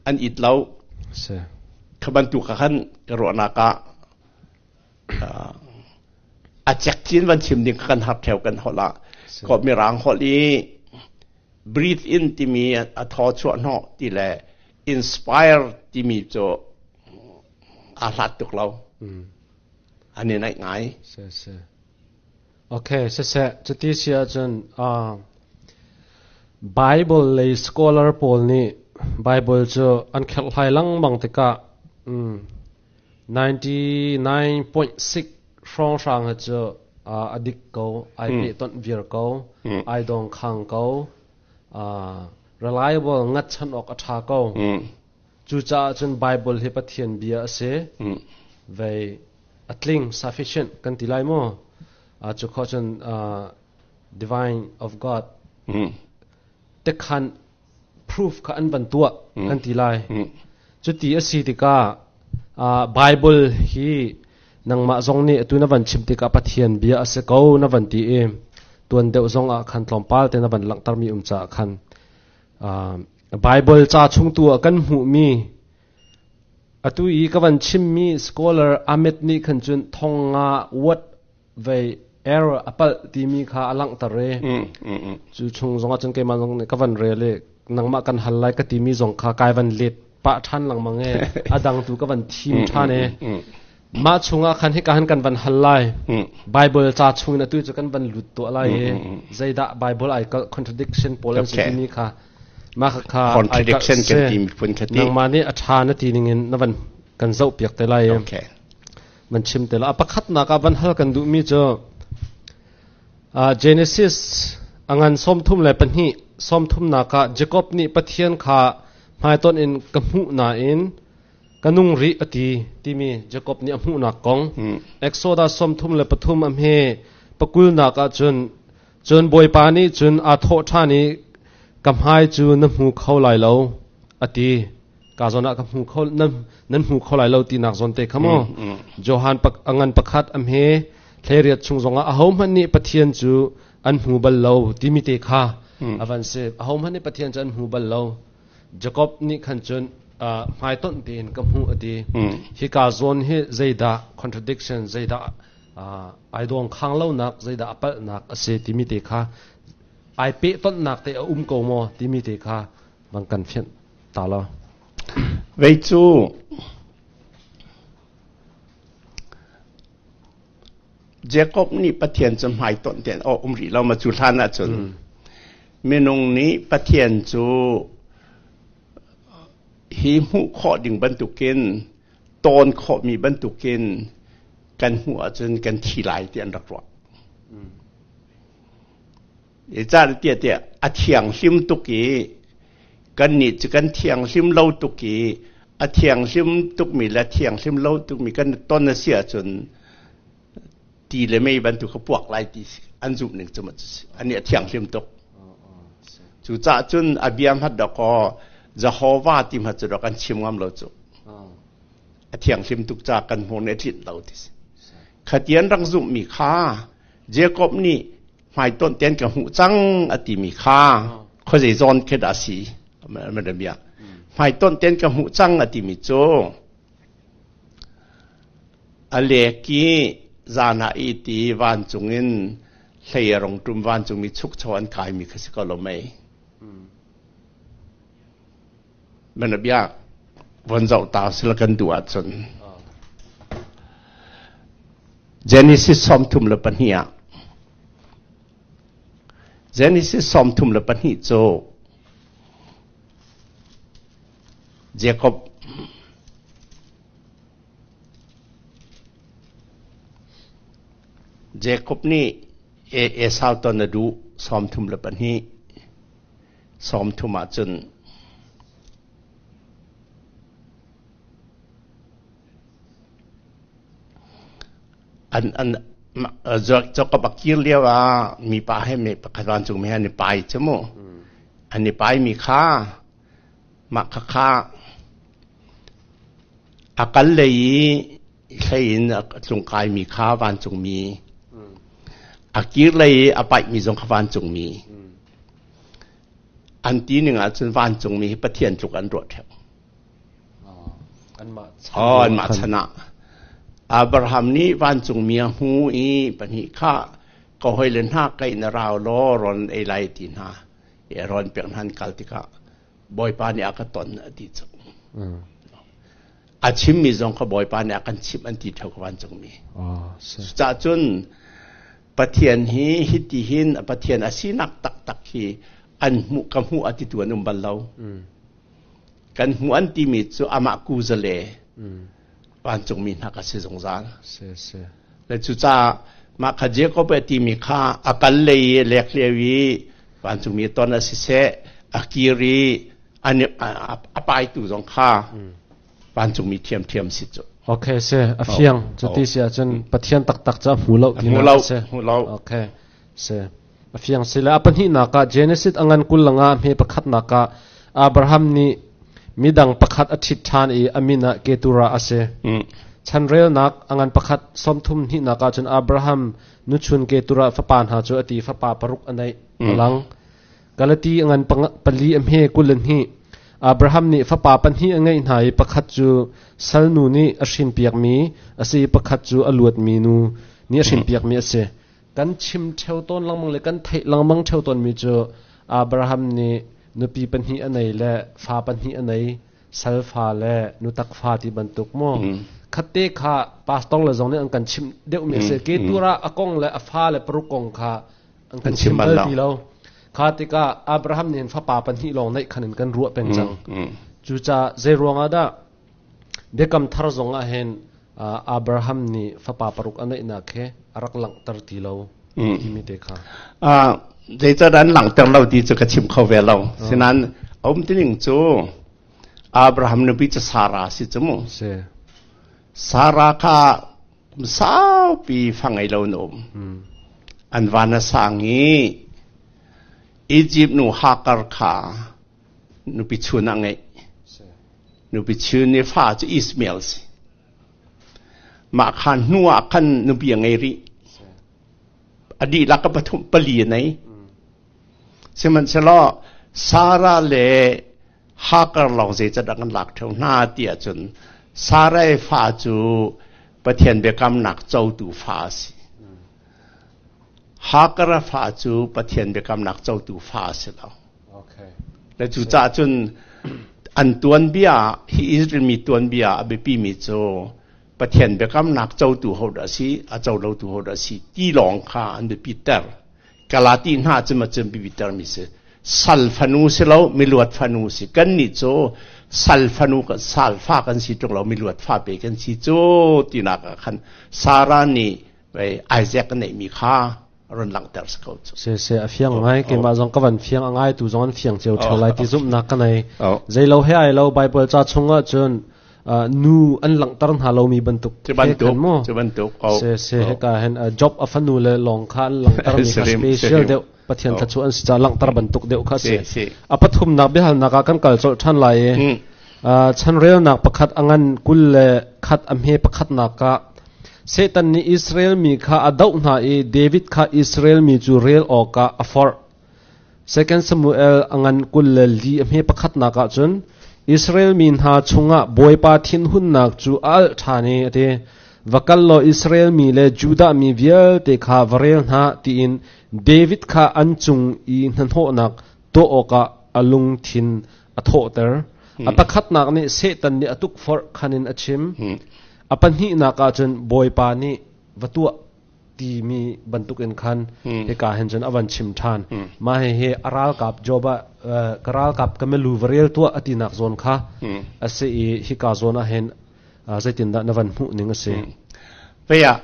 an it lo. Kha bantuk ah khan ka ruahnak ah a cek cin van chim ding kan har theo kan holh ah ko mirang holh i breathe in timi a thaw chuah hnawh ti le inspire timi cu aa hlat tuk lo. An i naih ngai. Okay, siseh, cuti si ahcun Bible lei scholar pawl nih Bible cu an kherhhlai lengmang tikah 99.6 hrawnghrang hi cu a dik ko, ai pehtonh viar ko, ai dawngkhang ko, reliable ngatchan awk a ṭha ko. Cucaah cun Bible hi Pathian bia a si. Vei a tling sufficient kan ti lai maw? Cu khawh cun divine of God tekhan proof kha an van tuah kan ti lai. Cuti a si tikah Bible hi nangmah zong nih atu na van chim tikah Pathian bia a si ko na van ti i tuan deuh zong ah khan tlawmpal te na van langhtermi um caah khan Bible ca chung tu ah kan hmuhmi Atu i ka van chimmi scholar Ahmed nih khan cun thong nga what vei error a palh timi kha a langhter i cu chung zong ah cun keimah zong nih ka van rel i nangmah kan hal lai ka timi zong kha kai van let pah ṭhan lengmang i a dang tu ka van thim ṭhan i mah chungah khan hika han kan van hal lai Bible ca chung in atu cu kan van lut tuah lai i zeidah Bible ai kalh contradiction pawl an si timi kha mah kha contradiction kan ti phun kha ti nangmah nih a ṭha na ti ning in na van kan zoh piak te lai okay man chim te la a pakhatnak ah van hal kan duhmi cu Genesis angan 32 sawmthumnak ah Jacob nih Pathian kha hmaitonh in ka hmuh nain ka nung rih a ti timi Jacob nih a hmuhnak kong Exodus 33 a hme pakulnak ah cun Cun Bawipa nih cun aa thawh ṭhan i ka hmai cu na hmu kho lai lo, a ti. Ka zawn ah ka hmu kho, nan hmu kho lai lo tinak zawn te kha maw? Johan a ngan pakhat a hme 18 chung zongah ahohmanh nih Pathian cu an hmu bal lo timi te kha a van si. Ahohmanh nih Pathian cu an hmu bal lo. Jacob nih khan cun hmaitonh tein ka hmuh a ti. Hika zawn hi zeidah contradiction, zeidah ai dawng khang lonak zeidah a palhnak a si timi te kha ai pehtonhnak te a um ko maw timi te kha bang kan fianh ta lo. Vei cu Jacob nih Pathian cu hmaitonh tein a um rih lo ma cu hlan ahcun minung nih Pathian cu Hi hmuh khawh ding bantukin tawn khawhmi bantukin kan hmuh ahcun kan thi lai ti an rak ruah. Zeicahtiah tiah a thianghlim tuk i kannih cu kan thianghlim lo tuk i a thianghlim tukmi le a thianghlim lo tukmi kan ton a si ahcun ti le mei bantuk ka puak lai ti an zumh ning cu ani a thianghlim tuk. Cucaah cun a bia hmat dawkaw Jehovah ti hmat cu dawk an chim ngam lo cu. A thianghlim tuk ca kan hmuh nih a tlinh lo ti si. Khatian rak zumhmi kha Jacob nih hmaitonh ten ka hmuh cang a timi kha khuazei zawn khi dah si bia hmaitonh ten ka hmuh cang a timi cu a lek i zan ah i ti vancung in hlei a rong ṭum vancungmi chukcho an kaimi kha si ko lo mei mana bia von zoh ta sila kan duh ahcun Genesis 32 ah Genesis 32 cu Jacob Jacob nih Esau ton a duh 32 30 ahcun an an Jacob a kir lio ah mipa he mi pakhat vancungmi he an i pai cu mu an i paimi kha mah khakha a kal lei i hlei in a tlungkaimi kha vancungmi a kir lei i a paihmi zong kha vancungmi an ti ning ahcun vancungmi hi Pathian tluk an ruah ṭheo. Oh, anmah chan ah. Abraham nih vancungmi a hmu i pahnih kha ka hawile hna kai na rau law rawn ei lai ti hna. I rawn pek hna an kal tikah Bawipa nih a ka ton a ti cu. A chimmi zong kha Bawipa nih a kan chimh an ti ṭheo ka vancungmi. Cucaah cun Pathian hi hiti hin Pathian a sinak taktak hi an hmuh ka hmuh a titu an um bal lo. Kan hmuh an timi cu amah kuzale vancungmi hna ka si zungzal. Le cucaah mah kha Jacob a timi kha a kal lei i lek lio i vancungmi ton a siseh a kir i a paitu zong kha vancungmi thiamthiam si cu. Okay se a fiang cuti si ahcun Pathian taktak cu a hmu lo ti hmu lo hmu lo okay se a fiang si le a pahnihnak ah Genesis a ngan kul langa hme pakhatnak ah Abraham nih midang pakhat a ṭhit ṭhan i a min ah Keturah a si. Chanrelnak a ngan pakhat sawmthum hnihnak ah cun Abraham nuchun Keturah fapa hna cu a ti fapa paruk a neih a lang. Galati a ngan pali a hme kul le hnih. Abraham nih fapa pahnih a ngeih hna i pakhat cu salnu nih a hrinpiakmi a si i pakhat cu a luatmi nu nih a hrinpiakmi a si. Kan chim ṭheo tawn lengmang le kan theih lengmang ṭheo tawnmi cu Abraham nih nupi pahnih a nei le fa pahnih a nei, salfa le nutak fa ti bantuk maw. Khatte kha pastor le zong nih an kan chimh deuhmi a si. Ketur ah a kong le a fa le paruk kong kha an kan chim bal ti lo. Kha tikah Abraham nih fapa pahnih lawng neih khan in kan ruah peng cang. Cucaah zei ruangah dah Biakam thar zong ah hin Abraham nih fapa paruk a neihnak he a rak langhter ti lo timi te kha. Zeicahdah an langhter lo ti cu ka chim kho ve lo. Sinain a um tining cu Abraham nupi cu Sarah si cu mu. Si. Sarah kha kum saupi fa ngei lo in um. An van a sang i Egypt nu Hagar kha nupi chun a ngeih. Nupi chun i fa cu Ishmael si. Mah kha hnu ah khan nupi a ngei rih. A dihlak a pathum pali a nei. Sihmanhsehlaw Sarah le Hagar lawng zeicadah kan lak ṭheo hna ti ahcun Sarai fa cu Pathian biakamnak cotu fa a si. Hagar fa cu Pathian biakamnak cotu fa a si lo. Le cucaah cun an tuanbia hi Israel mi tuanbia a biapimi cu Pathian biakamnak cotu ho dah si, a co lotu ho dah si ti lawng kha an biapiter. Galati hna cu ma cun biapitermi si. Sal fanu si lo, miluat fanu si. Kannih cu Sal fanu sal fa kan si ṭung lo, miluat fa pe kan si cu tinak ah khan Sarah nih Isaac a neihmi kha ron langhter si ko cu. Se se a fiang ngai. Keimah zong ka van fiang, a ngai tu zong an fiang cio theo lai ti zumhnak ka nei. Zeilo he ai lo, Bible ca chungah cun nu an langhter hna lomi bantuk he khan mu. Cu bantuk. Se se heka hen Job a fanu le lawng kha an langhter mi kha special deuh, Pathian thla chu an si ca langhter bantuk deuh kha si. A pathumnak biahalnak ah kan kal colh ṭhan lai i chanrelnak pakhat a ngan 21 a hme pakhatnak ah Satan nih Israel mi kha a doh hna i David kha Israel mi cu rel awkah a forh. Second Samuel a ngan 24 a hme pakhatnak ah cun Israel mi hna chungah Bawipa thinhunnak cu a alh ṭhan i a ti, "Va kal law Israel mi le Judah mi vialte kha va rel hna," tiin David kha an cung i hnahnawhnak tuah awkah a lungthin a thawhter. A pakhatnak nih Satan nih a tukforh khan in a chim. A pahnihnak ah cun Bawipa nih va tuah timi bantukin khan hika hin cun a van chim ṭhan. Mah hihi a ralkap Job ah ka ralkap ka milu va rel tuah a tinak zawn kha a si i hika zawn ah hin zeitindah na van hmuh ning a si? Vei ah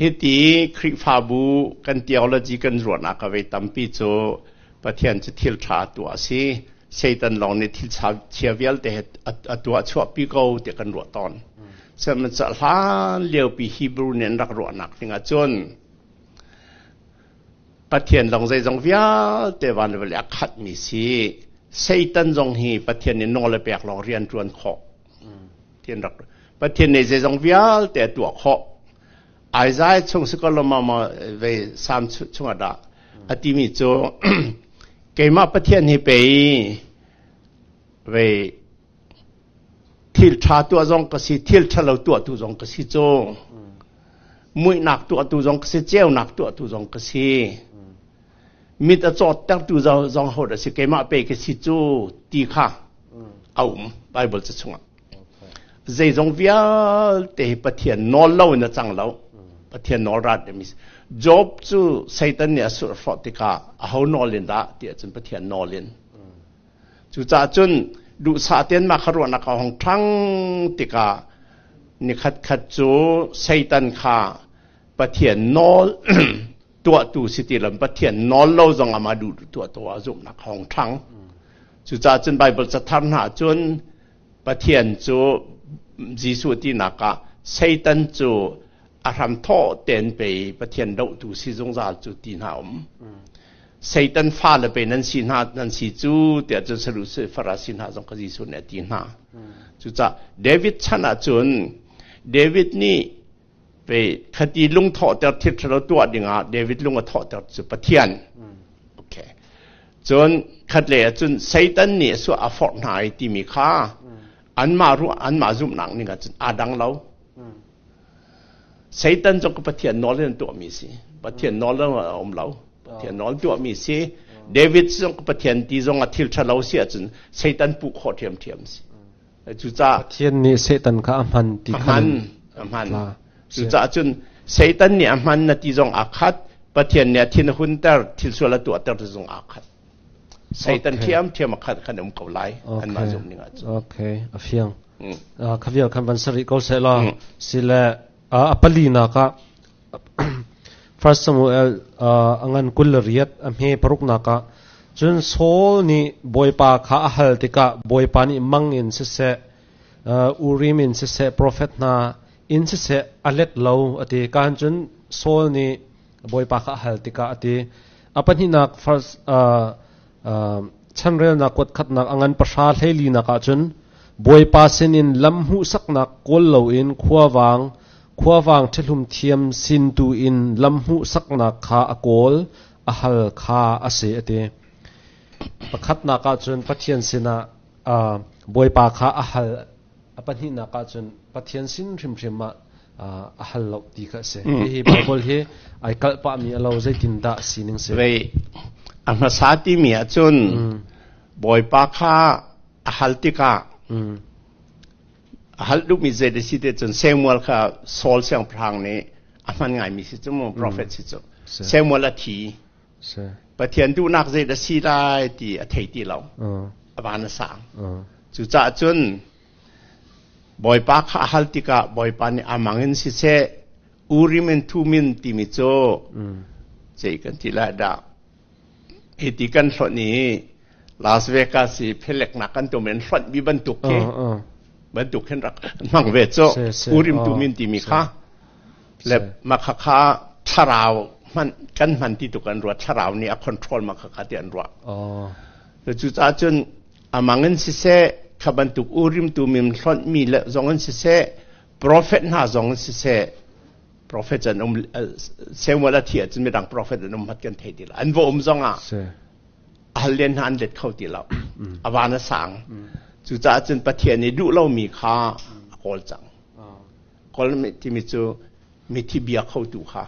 hiti Khrihfabu kan theology kan ruahnak a vei tampi cu Pathian cu thil ṭha tuah a si, Satan lawng nih thil chia vialte he a tuah chuahpi ko tiah kan ruah tawn. Sihmanhsehlaw hlan liopi Hebrew nih an rak ruahnak ding ahcun Pathian lawng zeizong vialte van le vawlei a khatmi si. Satan zong hi Pathian nih nawl a pek lawng rian ṭuan khawh. Ti an rak Pathian nih zeizong vialte a tuah khawh. Isaiah chung si ko lo ma ve Salm chungah dah a timi cu keimah Pathian hi pei ve thil ṭha tuah zong ka si, thil ṭhalo tuahtu zong ka si cu, muihnak tuahtu zong ka si, ceunak tuahtu zong ka si, mit a cawttertu zong ho dah si, keimah pe ka si cu ti kha a um Bible ca chungah. Zeizong vialte hi Pathian nawl lo in a cang lo. Pathian nawl rat demi. Job cu Satan nih a surhrawh tikah aho nawl in dah ti ahcun Pathian nawl in. Cucaah cun duhsah tein mah kha ruahnak a hong ṭhang tikah nikhat khat cu Satan kha Pathian nawl tuahtu si ti lo, Pathian nawl lo zong amah duh tuah tuah zumhnak a hong ṭhang. Cucaah cun Baibal cathar hna cun Pathian cu Jesuh tinak ah Satan cu a hramthawh tein pei Pathian dohtu si zungzal cu ti hna um. Satan fale pe nan si hna nan si cu tiah cun Sadusi Farasi hna zong kha Jesuh nih a ti hna. Cucaah David chan ah cun David nih pe khati lungthawhter thil ṭhalo tuah dingah David lung a thawhter cu Pathian. Okay. Cun khat le ah cun Satan nih a suah a forh hna i timi kha anmah ruah anmah zumhnak ning ah cun aa dang lo. Satan cu Pathian nawl in tuahmi si. Pathian nawl in a um lo. Pathian nawl tuahmi si. David zong Pathian ti zong a thil ṭhalo si ahcun Satan puh khawh ṭhiamṭhiam si. Cucaah Pathian nih Satan kha a hman ti khan a hman. Cucaah cun Satan nih a hman na ti zong aa khat. Pathian nih a thin a hunter, thil sual a tuahter ti zong aa khat. Satan thiam a khat kan um ko lai anmah zumh ning ahcun. Okay, a fiang. Khavial khan van sari ko se la sile a pali nak ah First Samuel angan 28 a hme paruk nak ah cun Saul nih Bawipa kha a hal tikah Bawipa nih mang in siseh, Urim in siseh, profet hna in siseh a let lo ati. Kan cun Saul nih Bawipa kha a hal tikah a ti. A pahnihnak first chanrelnak kuat khatnak a ngan pahra hleilinak ahcun Bawipa sinin lam hmuhsaknak kawl loin khuavang khuavang ṭhihlum thiam sin tu in lam hmuhsaknak kha a kawl a hal kha a si a ti. Pakhatnak ahcun Pathian sinah Bawipa kha a hal, a pahnihnak ahcun Pathian sin hrimhrim ah a hal lo ti kha a si. Hihi Bible hi ai kalh pahmi a lo, zeitindah sining si? Vei a hmasa timi ahcun Bawipa kha a hal tikah a hal duhmi zei da si te cun Samuel kha Saul siangpahrang nih a hman ngaimi si cu mu, prophet si cu. Samuel a thi. Pathian duhnak zei da si lai ti a thei ti lo. A van a sang. Cucaah cun Bawipa kha a hal tikah Bawipa nih amang in siseh Urim and Thummim timi cu zei kan ti lai dah hi ti kan hlonh i Las Vegas i pheleknak kan tum in hlonh mi bantuk khi bantuk khin rak hmang ve cu Urim Thummim timi kha le mah kha kha thlarau hman kan hman ti tu kan ruat thlarau nih a control mah kha kha ti an ruah. Cucaah cun amang in siseh kha bantuk Urim Thummim hlonh mi le zong in siseh Prophet hna zong in siseh prophet an um Samuel a thi ahcun midang prophet an um hat kan thei ti lo an va um zong ah hal len hna an let kho ti lo a van a sang cucaah cun Pathian nih duh lomi kha a kawl cang kawl timi cu mithi bia kho tu kha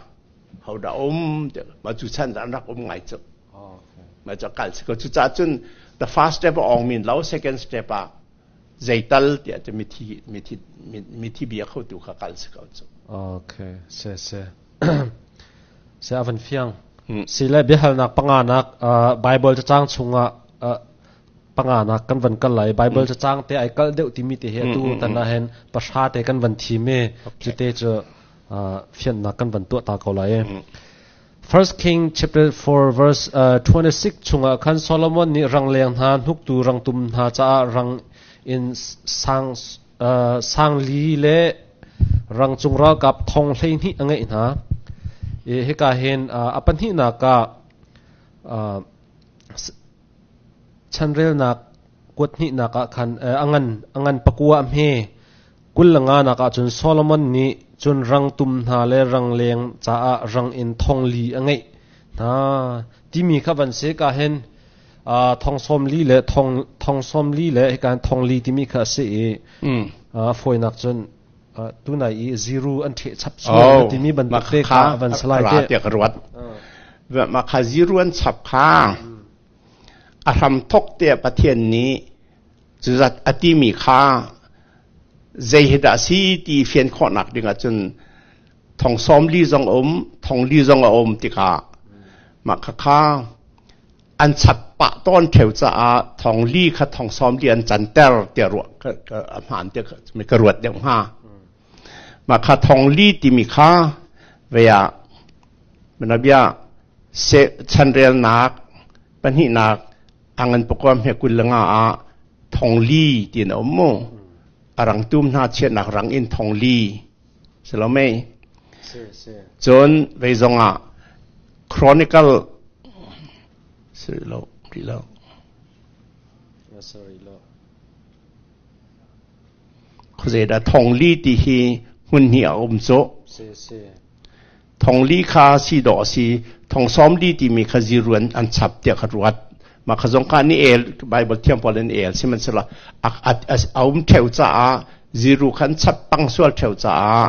ho dah um ma cu chan an rak um ngai cu ma cu kal si ko cucaah cun the first step a ong min lo second step ah zeital tiah cu mithi mithi mithi bia kho tu kha kal si ko cu. Okay, se se. Se avan fiang. Si le biahalnak panganak Bible cacang chungah panganak kan van kal lai Bible cacang te ai kal deuh timi te hi atu tan ah hin pahra te kan van thim i cu te cu fiannak kan van tuah ta ko lai. First King chapter 4 verse 26 chungah khan Solomon nih rangleng hna hnuktu rangtum hna caah rang in sang sang li le rangcung ralkap thong 12 a ngeih hna. I hika hin a pahnihnak ah chanrelnak kuat hnihnak ah khan a ngan a ngan pakua a hme 25 nak ah cun Solomon nih cun rangtum hna le rangleng caah rang in thong li a ngeih hna timi kha van si ka hin thong sawm li le thong thong sawm li le hika thong li timi kha a si i fawinak cun tunai i zero an ṭheh chap sual timi bantuk te kha van salai te tiah ka ruat mah kha zero an chap kha a hramthok te Pathian nih cuzat a timi kha zei hi dah si ti fian khawhnak ding ahcun thong sawm li zong a um thong li zong a um tikah mah kha kha an chap pah tawn ṭheu caah thong li kha thong sawm li an canter tiah ruah a hmaan tiah ka ruat deuh hnga mah kha thong li timi kha vei ah manabia se chanrelnak pahnihnak angan pakuam he 25 ah thong li tin a um mu a rang tum hna chiatnak rang in thong li si lo mei cun vei zong ah chronicle si lo ri lo Khuazeidah thongli ti hi hmun hnih a um cu. Thongli kha si dawh a si. Thong sawmli timi kha ziru an, an chap tiah kha ruat. Mah kha zong kha ni el, Bible thiam pawl in el sihmanhsehlaw a, a, a um ṭheu caah ziru kha an chap pang sual ṭheu caah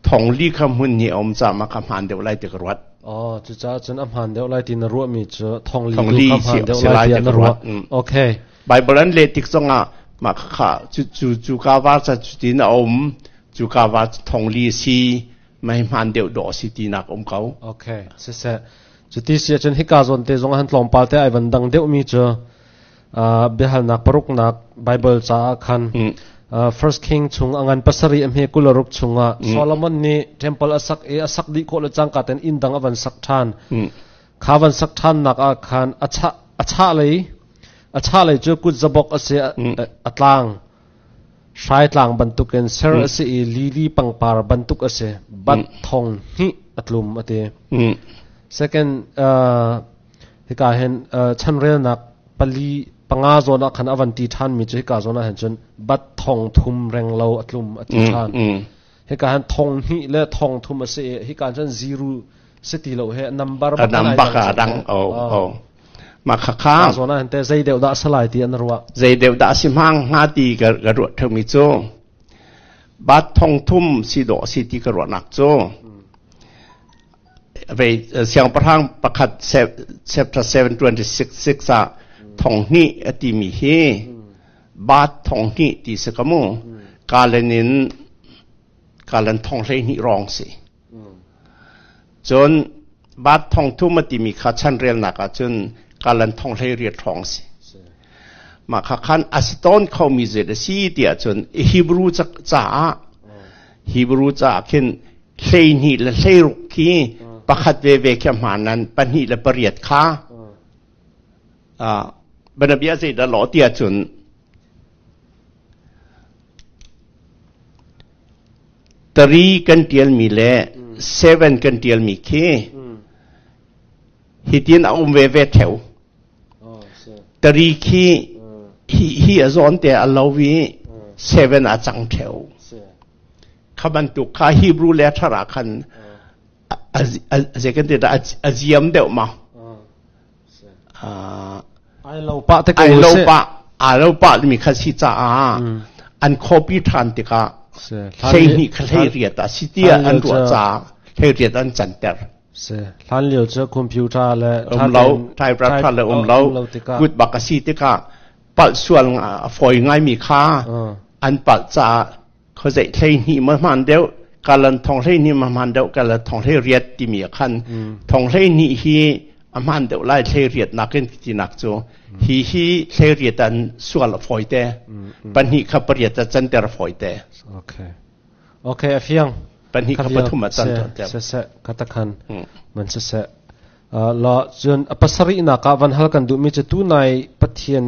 thongli kha hmun hnih a um caah mah kha hmaan deuh lai ti ka ruat. Oh, cucaah cun a hmaan deuh lai ti na ruahmi cu thongli tu kha hmaan deuh lai tiah na ruah. Okay. Bible an leh tik zongah mah kha cu cu cu ka var ca cu tin a um cu ka var thong li si mai hman deuh dawh si ti nak um ko. Okay, siseh. Cuti si ahcun hika zawn te zong han tlawmpal te ai van dang deuh mi cu biahalnak paruknak Bible caah khan First King chung a ngan pasarih a hme 26 chungah Solomon nih temple a sak i a sak dih khawh le cangka ten inn dang a van sak ṭhan. Kha van sak ṭhannak ah khan a chah a chah lei a chah lei cu kut zabok a si a tlang hrai tlang bantukin ser a si i lili pangpar bantuk a si bat thong hnih a tlum a ti. Second hika hin chanrelnak pali panga zawn ah khan a van ti ṭhan mi cu hika zawn ah hin cun bat thong thum reng lo a tlum a ti ṭhan. Hika hin thong hnih le thong thum a si i hika cun zero si ti lo he number bak a bak a dang o o ma kha kha zona hante zei deuh dah salai ti an ruah zei deuh dah si hmang hnga ti ka ka ruah themi cu bat thong thum si do si ti ka ruah nak cu vei siangpahrang pakhat chapter 726 ah thong hnih a ti mi hi bat thong hnih ti se ka mu kalen in kalen thong hlei hnih rong si Cun bat thong thum a timi kha chanrelnak ah cun kalan thong 18 hrawng a si. Mah kha khan a si tawn khomi zei a si tiah cun Hebrew caah Hebrew caah khin 12 le 16 khi pakhat veve khi hmaan nan pahnih le pariat kha bianabia zeidah lawh tiah cun tari kan ṭialmi le seven kan ṭialmi khi hitin a um veve ṭheo. Tari khi hi hi a zawn te a lo i seven a cang ṭheo. Kha bantuk kha Hebrew letter ah khan zei kan ti dah a ziam deuh ma. Ai lo pah te ko ai lo pah ai lo pah mi kha si caah an copy ṭhan tikah 12 kha 18 ah si tiah an ruah caah 18 an canter. Si. Hlan lio cu computer le um lo, typewriter le um lo, kut bak a si tikah palh sual a fawi ngaimi kha an palh caah khuazei 12 ma hmaan deuh kalan thong 12 ma hmaan deuh kalan thong 18 timi ah khan thong 12 hi a hmaan deuh lai 18 nakin tinak cu hi hi 18 an sual a fawi te pahnih kha pariat a canter a fawi te. Okay. Okay, a fiang. Pahnih kha pathum a can tuan Siseh, katakhan man siseh. La cun a pasarihnak ah van hal kan duhmi cu tunai Pathian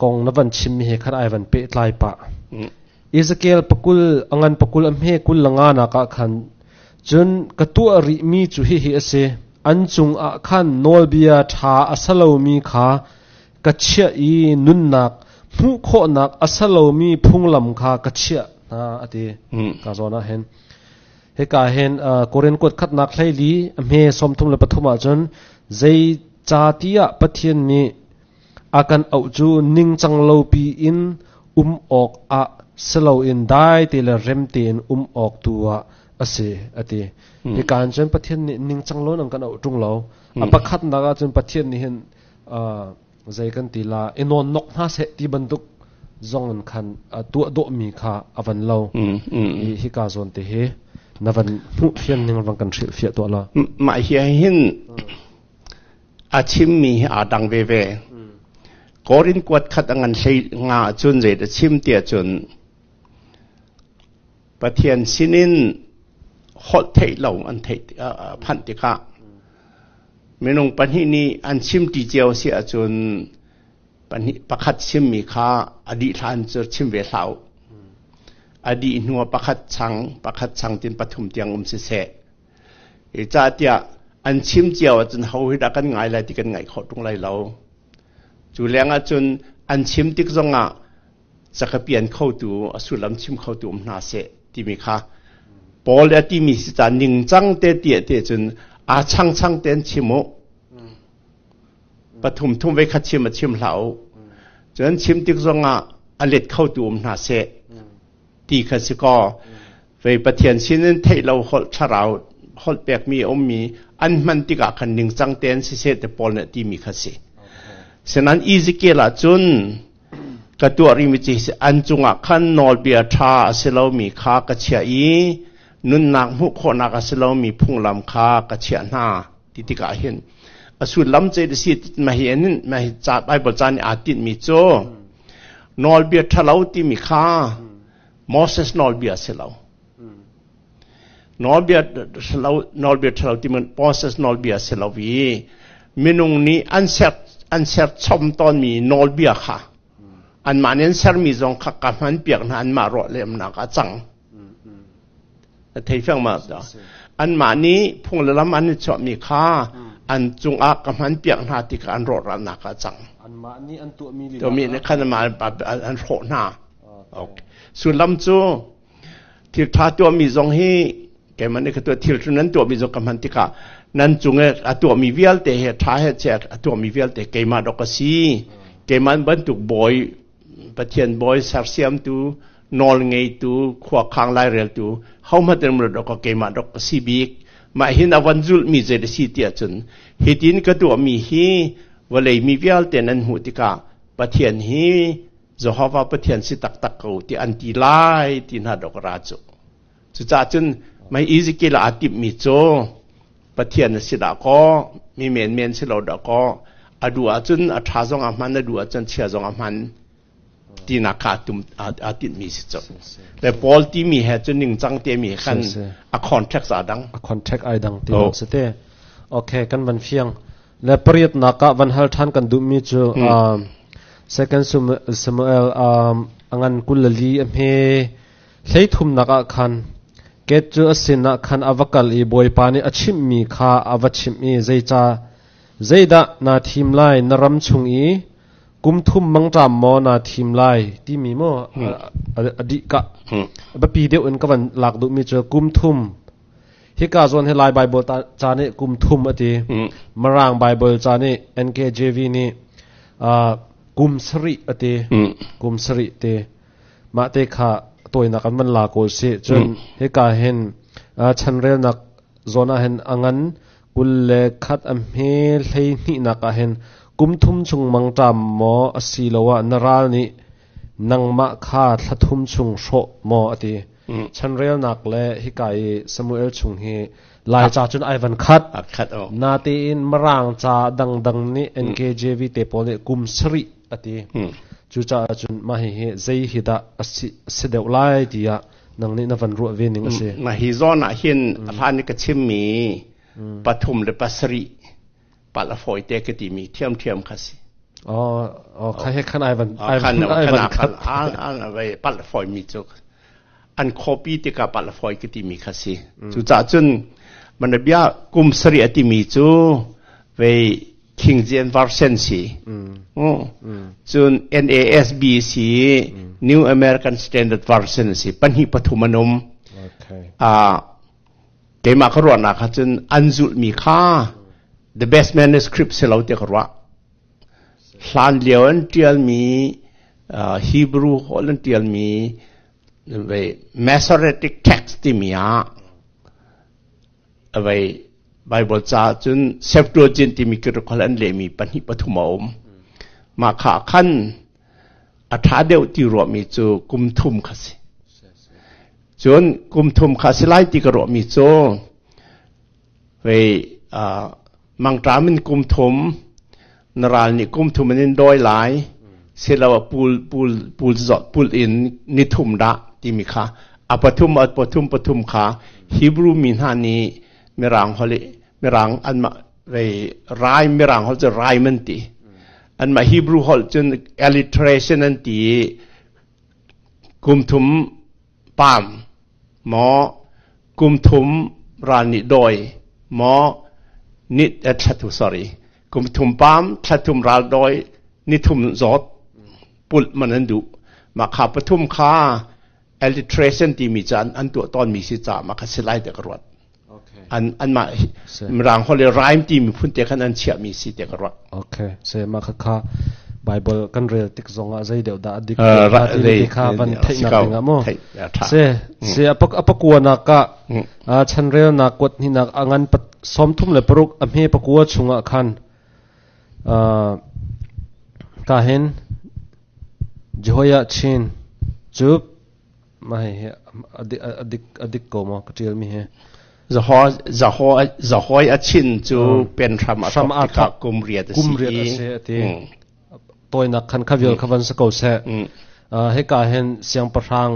kong na van chimmi he khan ai van pehtlai pah. Ezekiel pakul angan pakul a hme kul langa nak ah khan cun ka tuah rihmi cu hihi a si. An cung ah khan nawlbia ṭha a salomi kha ka chiah i nunnak hmuh khawhnak a si lomi phunglam kha ka chiah hna a ti. Ka zawn ah hin hika hin Korin kuat khatnak 14 a hme 33 ahcun zei ca tiah Pathian nih a kan auh cu ningcang lopi in um awk ah si loin dai te le rem tein um awk tu ah a si a ti. Hika hin cun Pathian nih ningcang lo in an kan auh ṭung lo. A pakhatnak ahcun Pathian nih hin zei kan ti la i nawn nok hna seh ti bantuk zong in khan tuah dawhmi kha a van lo. Hi hika zawn te hi na van hmuh fian ning van kan hrilh fiah tuah la. Mah hi hin a chimmi hi aa dang veve. Korin kuat khat a ngan hlei nga cun zei da chim tiah cun Pathian sinin holh theih lo an theih phanh tikah minung pahnih nih an chimṭi cio si ahcun pahnih pakhat chimmi kha a dih hlan cu chim ve hlah u. A dih hnu ah pakhat chang pakhat chang tin pathum tiang um siseh. Hi cah tiah an chim cio ahcun ho hi dah kan ngai lai ti kan ngaih khawh ṭung lai lo. Cu leng ahcun an chim tik zongah cakapian khotu a sullam chim khotu um hna seh timi kha Paul a timi si ca ningcang te tiah te cun aa changchang tein chim u. Pathum thum ve khat chim a chim hlah u. Cun chim tik zongah a let khotu um hna seh ti kha si kaw vei Pathian sinin theih lo holh thlarau holh pekmi a ummi an hman tikah khan ningcang tein siseh te Paul nih timi kha si. Sinan Ezekiel ah cun ka tuah rihmi cu an cungah khan nawlbia ṭha a si lomi kha ka chiah i nunnak hmuh khawhnak a si lomi phunglam kha ka chiah hna ti tikah hin a sullam cu a si mahi in mahi ca Bible ca nih aa tinhmi cu nawlbia ṭhalo timi kha Moses nawlbia a si lo. Nawlbia ṭhalo nawlbia ṭhalo timi Moses nawlbia a si lo i minung nih an ser an ser chom tawnmi nawlbia kha anmah nih an sermi zong kha ka hman piak hna anmah ruah lemnak a cang. Thei fiang ma anmah nih phung le lam an i chuahmi kha an cungah ka hman piak hna ti kha an rawhralnak a cang. Anmah nih an tuahmi tuahmi nih khan anmah an hrawh hna. Okay. Sullam cu thil ṭha tuahmi zong hi keimah nih ka tuah thil ṭha nan tuahmi zong ka hman tikah nan cung i a tuahmi vialte he ṭha he chia a tuahmi vialte keimah dok a si. Keimah bantuk bawi Pathian bawi sersiamtu nawl ngeitu khuakhang laireltu hohmanh in dok keimah dok ka si bik. Mah hin a van zulhmi zei a si tiah cun hitin ka tuahmi hi vawlei mi vialte nan hmuh tikah Pathian hi Jehovah Pathian si taktak ko ti an ti lai ti hna dok ra cu. Cucaah cun mei Ezekiel aa timhmi cu Pathian a si dah kaw mi menmen si lo dah kaw A duh ahcun a ṭha zong a hman, a duh ahcun chia zong a hman tinak kha tum aa tinhmi si cu. Le Paul timi he cun ningcang timi he khan a context aa dang. A context ai dang ti si te. Okay, kan van fiang. Le pariatnak ah van hal ṭhan kan duhmi cu Second Samuel a ngan 24 a hme 33nak ah khan Gad cu a sinah khan a va kal i Bawipa nih a chimhmi kha a va chimh i zeica zeidah naa thim lai na ram chung i kum thum mangṭam maw naa thim lai timi maw a dih ka biapi deuh in ka van lak duhmi cu kum thum Hika zawn hi Lai Baibal ca nih kum thum a ti. Mirang Baibal ca nih NKJV nih kum sarih a ti. Kum sarih ti. Mah te kha tawinak an van la ko si. Cun hika hin chanrelnak zawn ah hin a ngan 21 a hme 12nak ah hin kum thum chung mangṭam maw asiloah na ral nih nangmah kha thla thum chung hrawh maw a ti. Chanrelnak le hika i Samuel chung hi Laica cun ai van khat. Khat o. Natein Mirang ca dangdang nih NKJV te pawl nih kum sarih a ti. Cucaah cun mah hihi zei hi dah a si deuh lai tiah nang nih na van ruah ve ning a si. Mah hi zawn ah hin hlan i ka chimmi pathum le pasarih palh a fawi te ka timi thiamthiam kha si. Oh, kha he khan ai van ai van ai van khat. An palh a fawi mi cu an copy tikah palh a fawi ka timi kha si. Cucaah cun manabia kum sarih a timi cu vei King James Version si. Cun NASB si New American Standard Version si pahnih pathum an um. Ah keimah ka ruahnak ah cun an zulhmi kha the best manuscript si lo ti ka ruah. Hlan lio an ṭialmi Hebrew holh an ṭialmi Masoretic text timi ah vei Bible ca cun Septuagint timi Greek holh an lehmi pahnih pathum a um. Mah kha khan a ṭha deuh ti ruahmi cu kum thum kha si. Cun kum thum kha si lai ti ka ruahmi cu vei mangṭam in kum thum na ral nih kum thum in in dawi lai siloah pul pul pul zawt pul in ni thum dah timi kha a pathum a pathum pathum kha Hebrew mi hna nih mirang holh mirang anmah vei rai mirang holh cu rhyme an ti anmah Hebrew holh cun alliteration an ti i kum thum pam maw kum thum ral nih dawi maw ni thla thu sorry kum thum pam thla thum ral dawi ni thum zawt pulh man an duh mah kha pathum kha alliteration timi cu an tuah tawnmi si caah mah kha si lai te ka ruat an anmah mirang holh i rhyme timi phun te khan an chiahmi si te ka ruah. Okay, se mah kha kha Bible kan rel tik zong ah zei deuh dah a dik ti kha van theihnak ding ah mu. Se se apak apakua nak ka chanrel nak kuat ni nak angan pat 36 a hme pakua chungah khan ka hin Jehoiachin cu Mah hihi a dik a dik ko maw ka ṭialmi hi? Zahawi a chin cu pen hram a thawk tikah kum riat a si. Kum riat a si a ti. Tawinak khan kha vial kha van si ko seh. Hika hin siangpahrang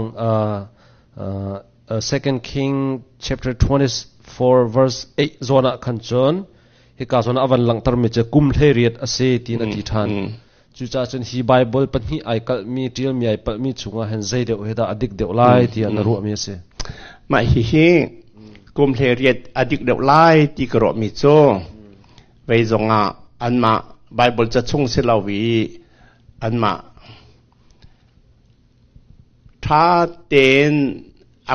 Second King chapter 24 verse 8 zawn ah khan cun hika zawn ah a van langhtermi cu kum 18 a si tiin a ti ṭhan. Cucaah cun hi Baibal pahnih ai kalhmi, ṭialmi ai palhmi chungah hin zei deuh hi dah a dik deuh lai tiah na ruahmi a si? Mah hihi kum 18 a dik deuh lai ti ka ruahmi cu vei zongah anmah Baibal ca chung si lo i anmah ṭha tein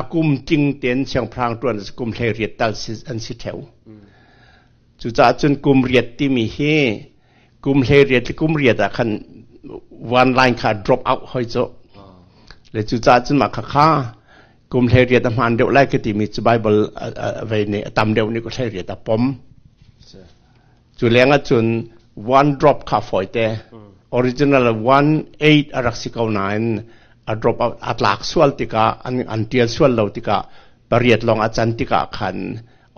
a kum tling tein siangpahrang ṭuan kum 18 tal an si ṭheo. Cucaah cun kum riat timi hi kum 18 le kum riat ah khan one line kha drop out hoi cu le cucaah cun mah kha kha kum 18 a hmaan deuh lai ka timi cu Bible vei nih a tam deuh nih ku 18 a pom cu leng ah cun one drop kha fawi te original 1 8 a rak si ko nain a drop out a tlak sual tikah an tial sual lo tikah pariat lawng a can tikah khan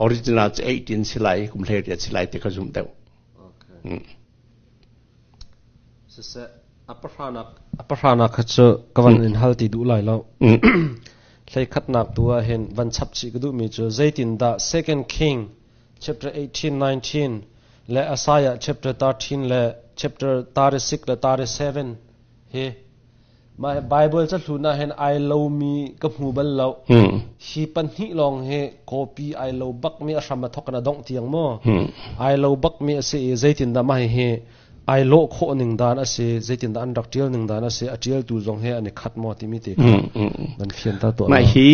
original cu 18 si lai kum 18 si lai ti ka zumh deuh. Siseh, a pahranak a pahranak kha cu ka van in hal ti duh lai lo. Hleikhatnak tu ah hin van chap chih ka duhmi cu zeitindah Second King chapter 18 19 le Isaiah chapter 13 le chapter 36 le 37 hi mah Bible ca hlun ah hin ai lomi ka hmu bal lo. Hi pahnih lawng hi copy ai lo bakmi a hram a thok in a dongh tiang maw? Ai lo bakmi a si i zeitindah mah hi ai lawh khawh ning dan a si, zeitindah an rak ṭial ning dan a si, a ṭialtu zong he an i khat maw timi te kha nan fian ta tuah. Mah hi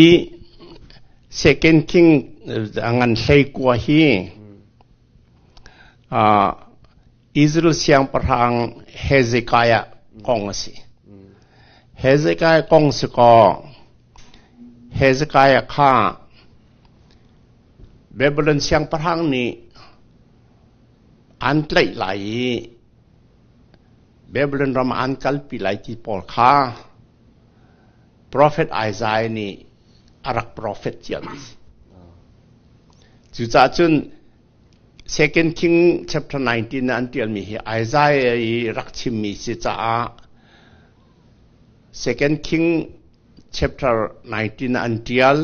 Second King a ngan hlei kua hi Israel siangpahrang Hezekiah kong a si. Hezekiah kong si kaw Hezekiah kha Babylon siangpahrang nih an tlaih lai i Babylon ram an kalpi lai ti pawl kha Prophet Isaiah nih a rak prophet ciami si. Cucaah cun Second King chapter 19 ah an ṭialmi hi Isaiah i rak chimmi si caah Second King chapter 19 ah an ṭial.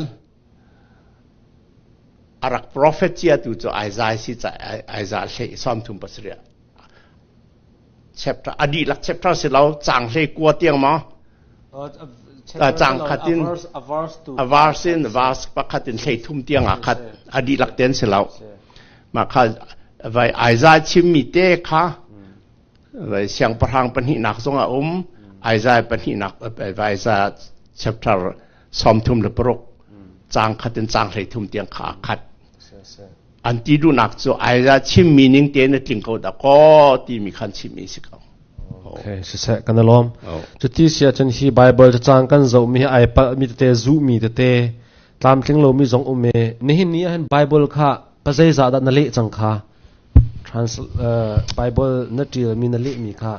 A rak prophet ciatu cu Isaiah si caah Isaiah hlei sawmthum pasarih chapter a dihlak chapter si lo caang hlei kua tiang maw caang khat in a verse in verse pakhat in hlei thum tiang ah khat a dihlak ten si lo mah kha vai Isaiah chimmi te kha vai siangpahrang pahnihnak zong a um Isaiah pahnihnak vai Isaiah chapter 36 caang khat in caang hlei thum tiang kha a khat an ti duhnak cu Isaiah chimmi ning tein a tling ko dah kaw timi khan chimmi si ko. Okay, siseh kan alawm. Cuti si ahcun hi Bible cacang kan zohmi hi ai palhmi tete zuhmi tete tlamtling lomi zong um i nihin ni ahhin Bible kha pazeizah dah na leh cang kha trans Bible na ṭialmi na lehmi kha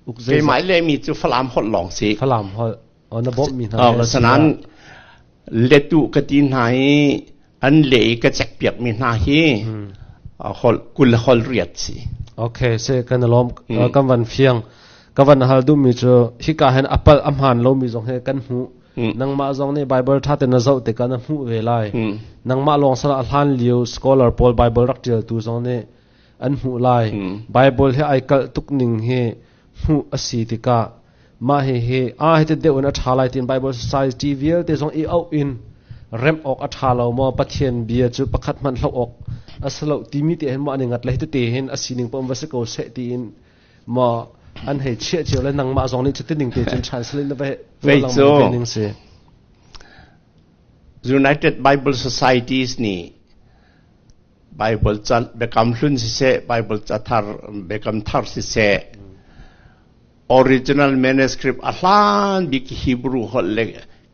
uk zeizah Keimah lehmi cu Falam holh lawng si. Falam holh na bawmhmi hna Sanan letu ka ti hna i an le i ka check piakmi hna hi hol kul hol riat si. Okay, se kan lom kan van fiang ka van hal duhmi cu hika hin apal a hmaan lomi zong he kan hmuh nangmah zong nih Bible ṭha tein na zoh tikah na hmuh ve lai nangmah lawng sal a hlan lio scholar pawl Bible rak ṭialtu zong nih an hmuh lai Bible hi ai kalh tuk ning hi hmuh a si tikah mah hihi a hiti deuh in a ṭha lai tiin Bible Society vialte zong i auh in remh awk a ṭha lo maw Pathian bia cu pakhat hmanh hloh awk a si lo timi te hin maw an i ngat le hiti te hin a sining paoh va si ko seh tiin maw an hei chiah cio le nangmah zong nih cuti ning te cun translate na va tuah ning si. United Bible Societies nih Bible ca Biakam Hlun siseh Bible ca thar Biakam Thar siseh Original manuscript a hlan bik Hebrew holh le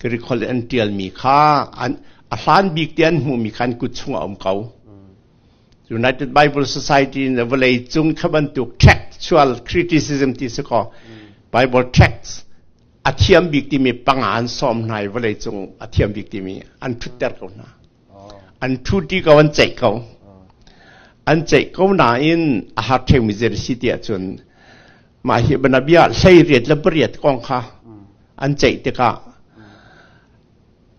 Greek holh an ṭialmi kha an a hlan bik te an hmuhmi kha an kut chungah a um ko. United Bible Society in vawlei cung kha bantuk textual criticism ti si ko. Bible text a thiam bik timi panga an sawm hna i vawlei cung a thiam bik timi an ṭhutter ko hna. An ṭhuṭi ko an ceih ko. An ceih ko nain a har ṭheumi zei si ti ahcun Mah hi bianabia hleiriat le pariat kong kha an ceih tikah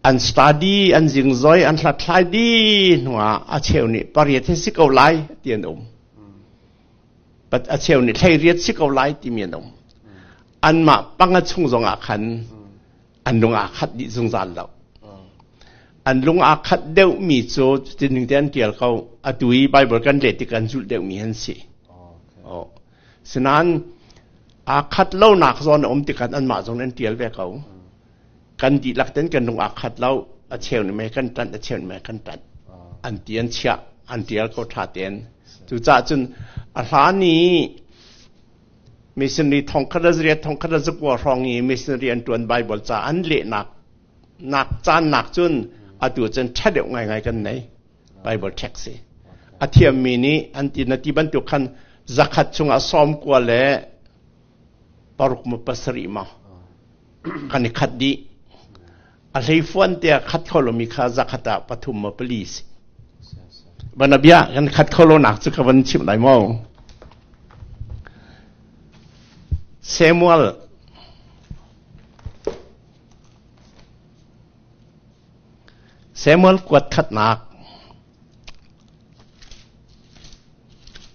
an study, an zingzoi, an hlathlai dih hnuah a cheu nih pariat hi si ko lai ti an um. But a cheu nih hleiriat si ko lai timi an um. Anmah panga chung zongah khan an lung aa khat dih zungzal lo. An lung aa khat deuhmi cu cutin te an ṭial ko. Atu i Bible kan leh tik an zulh deuhmi an si. Oh. Sinain aa khat lonak zawn a um tikah anmah zong an ṭial ve ko. Kan dihlak ten kan lung aa khat lo. A cheu nih mei kan ṭanh, a cheu nih mei kan ṭanh. An ti an chiah, an ṭial ko ṭha tein. Cucaah cun a hlan i missionary thongkhat le zariat thongkhat le zakua hrawng i missionary an ṭuan Bible ca an lehnak nak caan nak cun atu cun ṭha deuh ngaingai kan nei. Bible text si. A thiammi nih an ti na ti bantuk khan zakhat chungah 90 le paruk ma pasarih ma kan i khat dih. A hleifuan te ah khat kho lomi kha zakhat ah pathum ma pali si. Banabia kan khat kho lo nak cu ka van chimh lai maw? Samuel Samuel kuat khatnak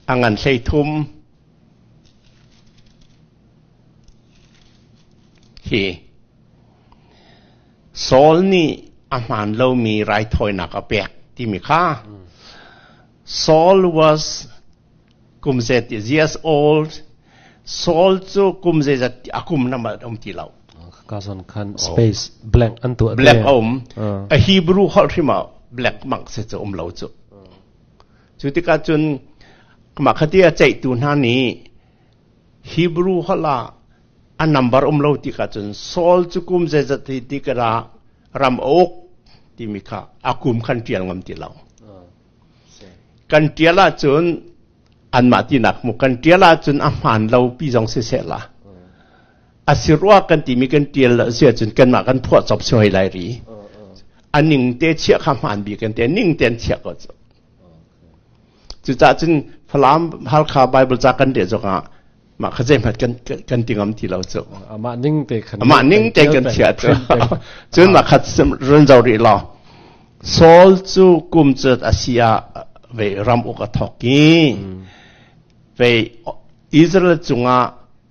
a ngan 13 hi Saul nih a hmaan lomi raithawinak a pek timi kha Saul was kum zet years old Saul cu kum zeizat a kum na mal um ti lo. Ka zon khan space blank an tuah blank a um. A Hebrew holh hrim ah blank mang se cu um lo cu. Cu tikah cun mah khati a ceihtu hna nih Hebrew holh ah a number um lo tikah cun Saul cu kum zeizat ti tikah ram a uk timi kha a kum khan ṭial ngam ti lo. Kan ṭial ahcun anmah tinak mu kan ṭial ahcun a hmaan lo pi zong siseh la. A si rua kan timi kan ṭial si ahcun kanmah kan phuah cop si hoi lai ri. A ning te chiah kha hmaan bik an ti. A ning te an chiah ko cu. Cucaah cun Falam Halkha Bible ca kan rel zongah mah kha zeihmanh kan kan ti ngam ti lo cu. Amah ning te khan amah ning te kan chiah cu. Cun mah khat run zo rih law. Saul cu kum cut a si ah ve ram uk a thawk i ve Israel cungah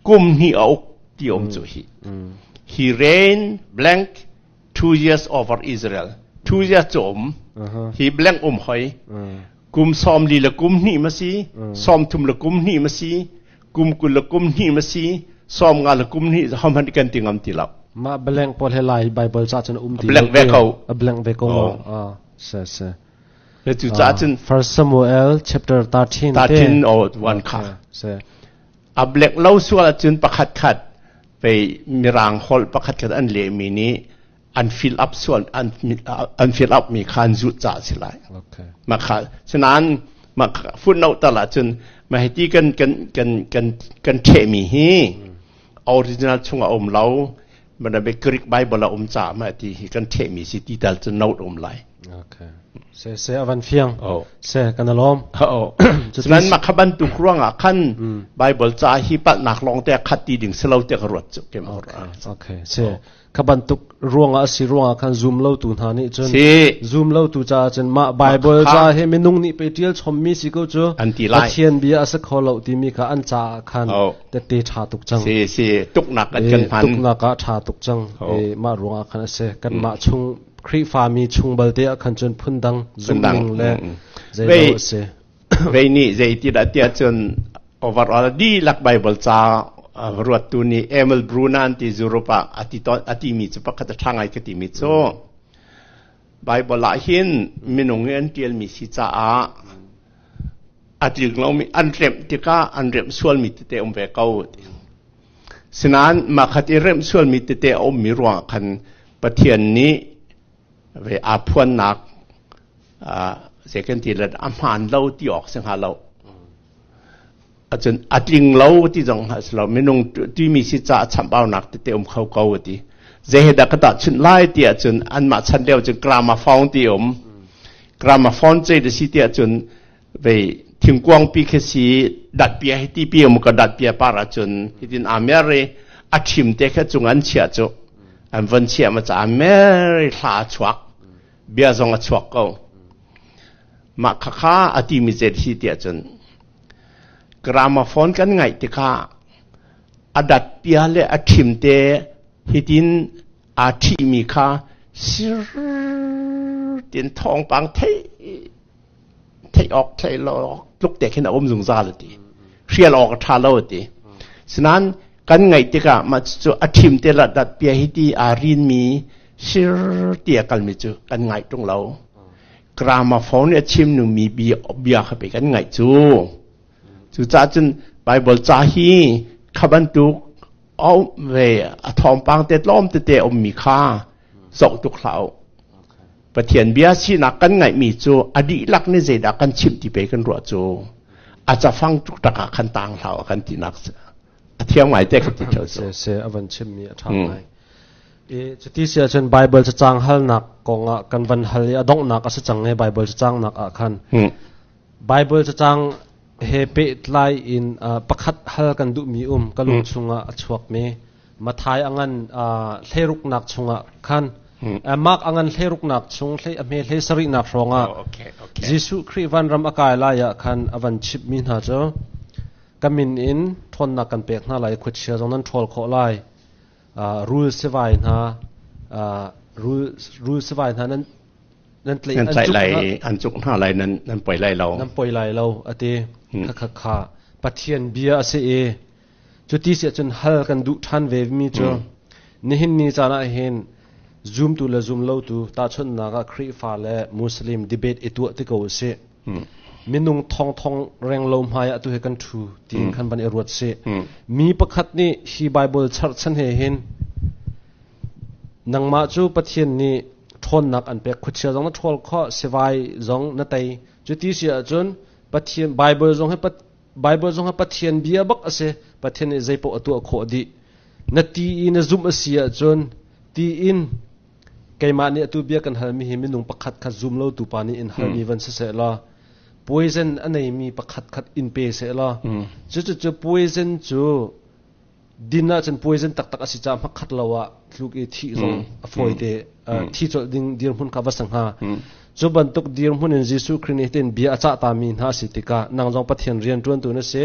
kum hnih a uk ti um cu hi. He reigned blank 2 years over Israel. 2 years cu um. Hi blank um hoi. Kum 40 le kum hnih ma si, 30 le kum hnih ma si, kum 20 le kum hnih ma si, 50 le kum hnih hom han kan ti ngam ti lo. Mah blank pawl he Lai Bible ca cun um ti blank ve ko. A blank ve ko. Ah, se se. Le cu ca cun First Samuel chapter 13 13 o 1 kha. Se. A blank lo sual cun pakhat khat pe mirang holh pakhat khat an lehmi nih an fill up sual an fill up mi kha an zulh ca si lai. Ma kha sinain ma footnote tal ahcun ma hiti kan kan kan kan kan ṭhehmi hi original chungah um lo mana be Greek Bible a um ca ma ti hi kan ṭhehmi si ti tal cu note um lai. Okay. Se se avan fiang. Oh. Se kan alom. Oh. Cunan ma kha bantuk ruangah khan Bible ca hi palhnak lawng te khat ti ding silo te ka ruat cu ke ma. Okay. Se kha bantuk ruangah a si ruangah khan zum lo tu hna nih cun zum lo tu caah cun mah Bible ca hi minung nih pe ṭial chommi si ko cu an ti lai. Pathian bia a si kho lo timi kha an caah khan tette ṭha tuk cang. Si si tuknak an kan hman. Tuknak ah ṭha tuk cang. Mah ruangah khan a si. Kanmah chung Khrihfami chung balte ah khan cun phundang zumhning le zeilo a si. Vei nih zeitidah tiah cun overall dihlak Bible ca ruattu nih Emil Brunner an ti Europe ah a timi cu pakhat a ṭha ngai ka timi cu Bible ah hin minung i an ṭialmi si caah a tling lomi an remh tikah an remh sualmi tete um ve ko. Sinain mah khat i remh sualmi tete a ummi ruangah khan Pathian nih ve aa phuannak zei kan ti le a hmaan lo ti awk si hnga lo. Acun a tling lo ti zong hnga si lo. Minung timi si ca chambaunak tete um kho ko ti. Zei he dah ka tahchunh lai ti ahcun anmah chan lio cun gramophone ti um. Gramophone cei da si ti ahcun vei thingkuang pi khi si datpia hi ti pi um ka datpia par ahcun hitin aa mer i a ṭhim te kha cung an chiah cu an von chiah ma ca mer i hla a chuak bia zong a chuak ko mah khakha a timi zet hi tiah cun gramophone kan ngaih tikah a datpia le a ṭhim te hitin aa ṭhihmi kha sir tin thawngpang thei theih awk theih lo awk tluk te khin a um zungzal a ti hrial awk a ṭha lo a ti sinain kan ngaih tikah mah cu a ṭhim te la dat pia hi ti aa rinmi sir ti a kalmi cu kan ngaih ṭung lo gramophone a chim nu mi bia kha pe kan ngaih cu cucaah cun Bible ca hi kha bantuk ve a thawngpang te tlawm tete ummi kha zoh tuk hlah u. Pathian bia sinak kan ngaihmi cu a dihlak nih zeidah kan chimh ti pei kan ruah cu a cafang tuk ah khan tang hlah kan tinak a thiam ngai te ka ti theo cu. Se a van chimmi a ṭha ngai. I cuti si ahcun Bible cacang halnak kongah kan van hal i a donghnak a si cang i Bible cacang nak ah khan Bible cacang He pehtlai in pakhat hal kan duhmi um ka lung chungah a chuakmi Mathai a ngan hleiruknak chungah khan Mark a ngan hleiruknak chung hlei a hme hlei sarihnak hrawngah Jesuh Khrih vanram a kai lai ah khan a van chimhmi hna cu ka min in ṭhawnnak kan pek hna lai khuachia zong nan ṭhawl khawh lai rul sivai hna rul sivai hna nan nan tlaih nan tlaih lai an cuk hna lai nan nan poi lai lo nan poi lai lo ati kha kha kha Pathian bia a si i cuti si ahcun hal kan duh ṭhan ve mi cu nihin ni caan ah hin zumtu le zum lotu tahchunhnak ah Khrihfa le Muslim debate i tuah ti ko usih minung thong thong reng lo hmai ah tu hi kan ṭhu tiin khan van i ruat si mi pakhat nih hi Bible charchan he hin nangmah cu Pathian nih ṭhawnnak an pek khuachia zong na ṭhawl khawh sivai zong na tei cuti si ahcun Pathian Bible zong hi Bible zong hi Pathian bia bak a si Pathian nih zeipaoh a tuah khawh dih na ti i na zumh a si ahcun ti in keimah nih atu bia kan halmi hi minung pakhat khat zum lo tu pa nih in halmi van si seh law poison a neimi pakhat khat in pe seh law cucu poison cu din ahcun poison taktak a si caah hmakhat lo ah tluk i thih zong a fawi te thi colh ding dirhmun kha va si hnga cu bantuk dirhmun in Jesuh Khrih nih tin bia a cah ta mi hna si tikah nang zong Pathian rian ṭuantu na si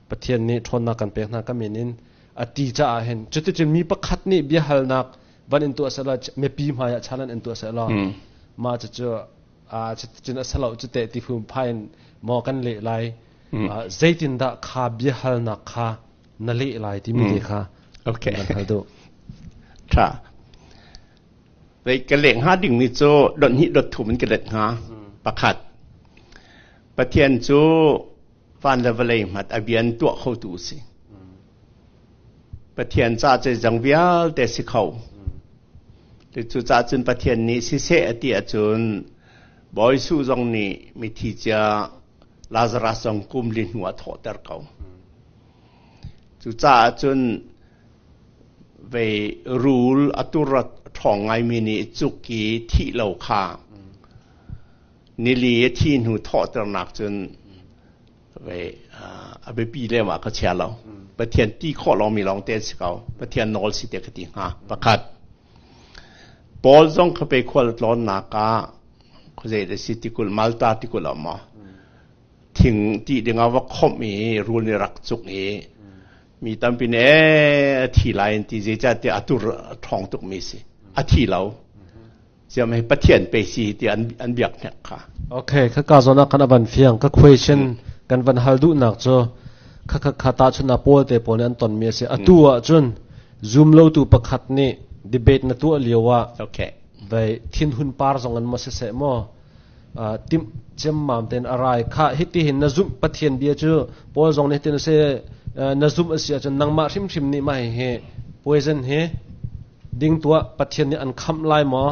Pathian nih ṭhawnnak kan pek hna ka min in a ti caah hin cuticun mi pakhat nih biahalnak van in tuah sehla mipi hmai ah chalan in tuah sehla mah cucu a cuticun a salo cu teh ti phun phain maw kan leh lai zeitindah kha biahalnak kha na leh lai timi te kha okay kan hal duh tha vei ka leh hnga ding mi cu dot hnih dot thum in ka let hnga pakhat Pathian cu van le vawlei hmat a bian tuah khotu si Pathian ca cu zang vialte si kho cu ca cun Pathian nih siseh a ti ahcun Bawi Su zong nih mithi cia Lazarus zong kum li hnu ah thawhter ko. Cucaah cun vei rul a tur a ṭhawng ngaimi nih cuk i thih lo kha nili a thi hnu thawhternak cun vei a biapi lem ah ka chia lo. Pathian ti khawh lomi lawng te an si ko. Pathian nawl si te ka ti hnga. Pakhat. Paul zong kha pei khual tlawnnak ah khuazei dah si tikulh Malta tikulh ah maw thing ti ding ah va khomh i rul nih rak cuk i mi tampi nih ee a thi lai an ti zeicahtiah a tur a ṭhawng tuk mi si a thi lo siam hi Pathian pe si ti an an biak hnek kha Okay khaka zawn ah khan a van fiang ka question kan van hal duhnak cu kha kha kha ta chun pawl te pawl nih an ton mi a si atu ah cun zum lotu pakhat nih debate na tuah lio ah okay vai thinhun par zong an maw siseh maw timh ciammam ten a rai kha hiti hin na zumh Pathian bia cu Paul zong nih tin se na zumh a si ahcun nangmah hrimhrim nih mah hi poison hi ding tuah Pathian nih an khamh lai maw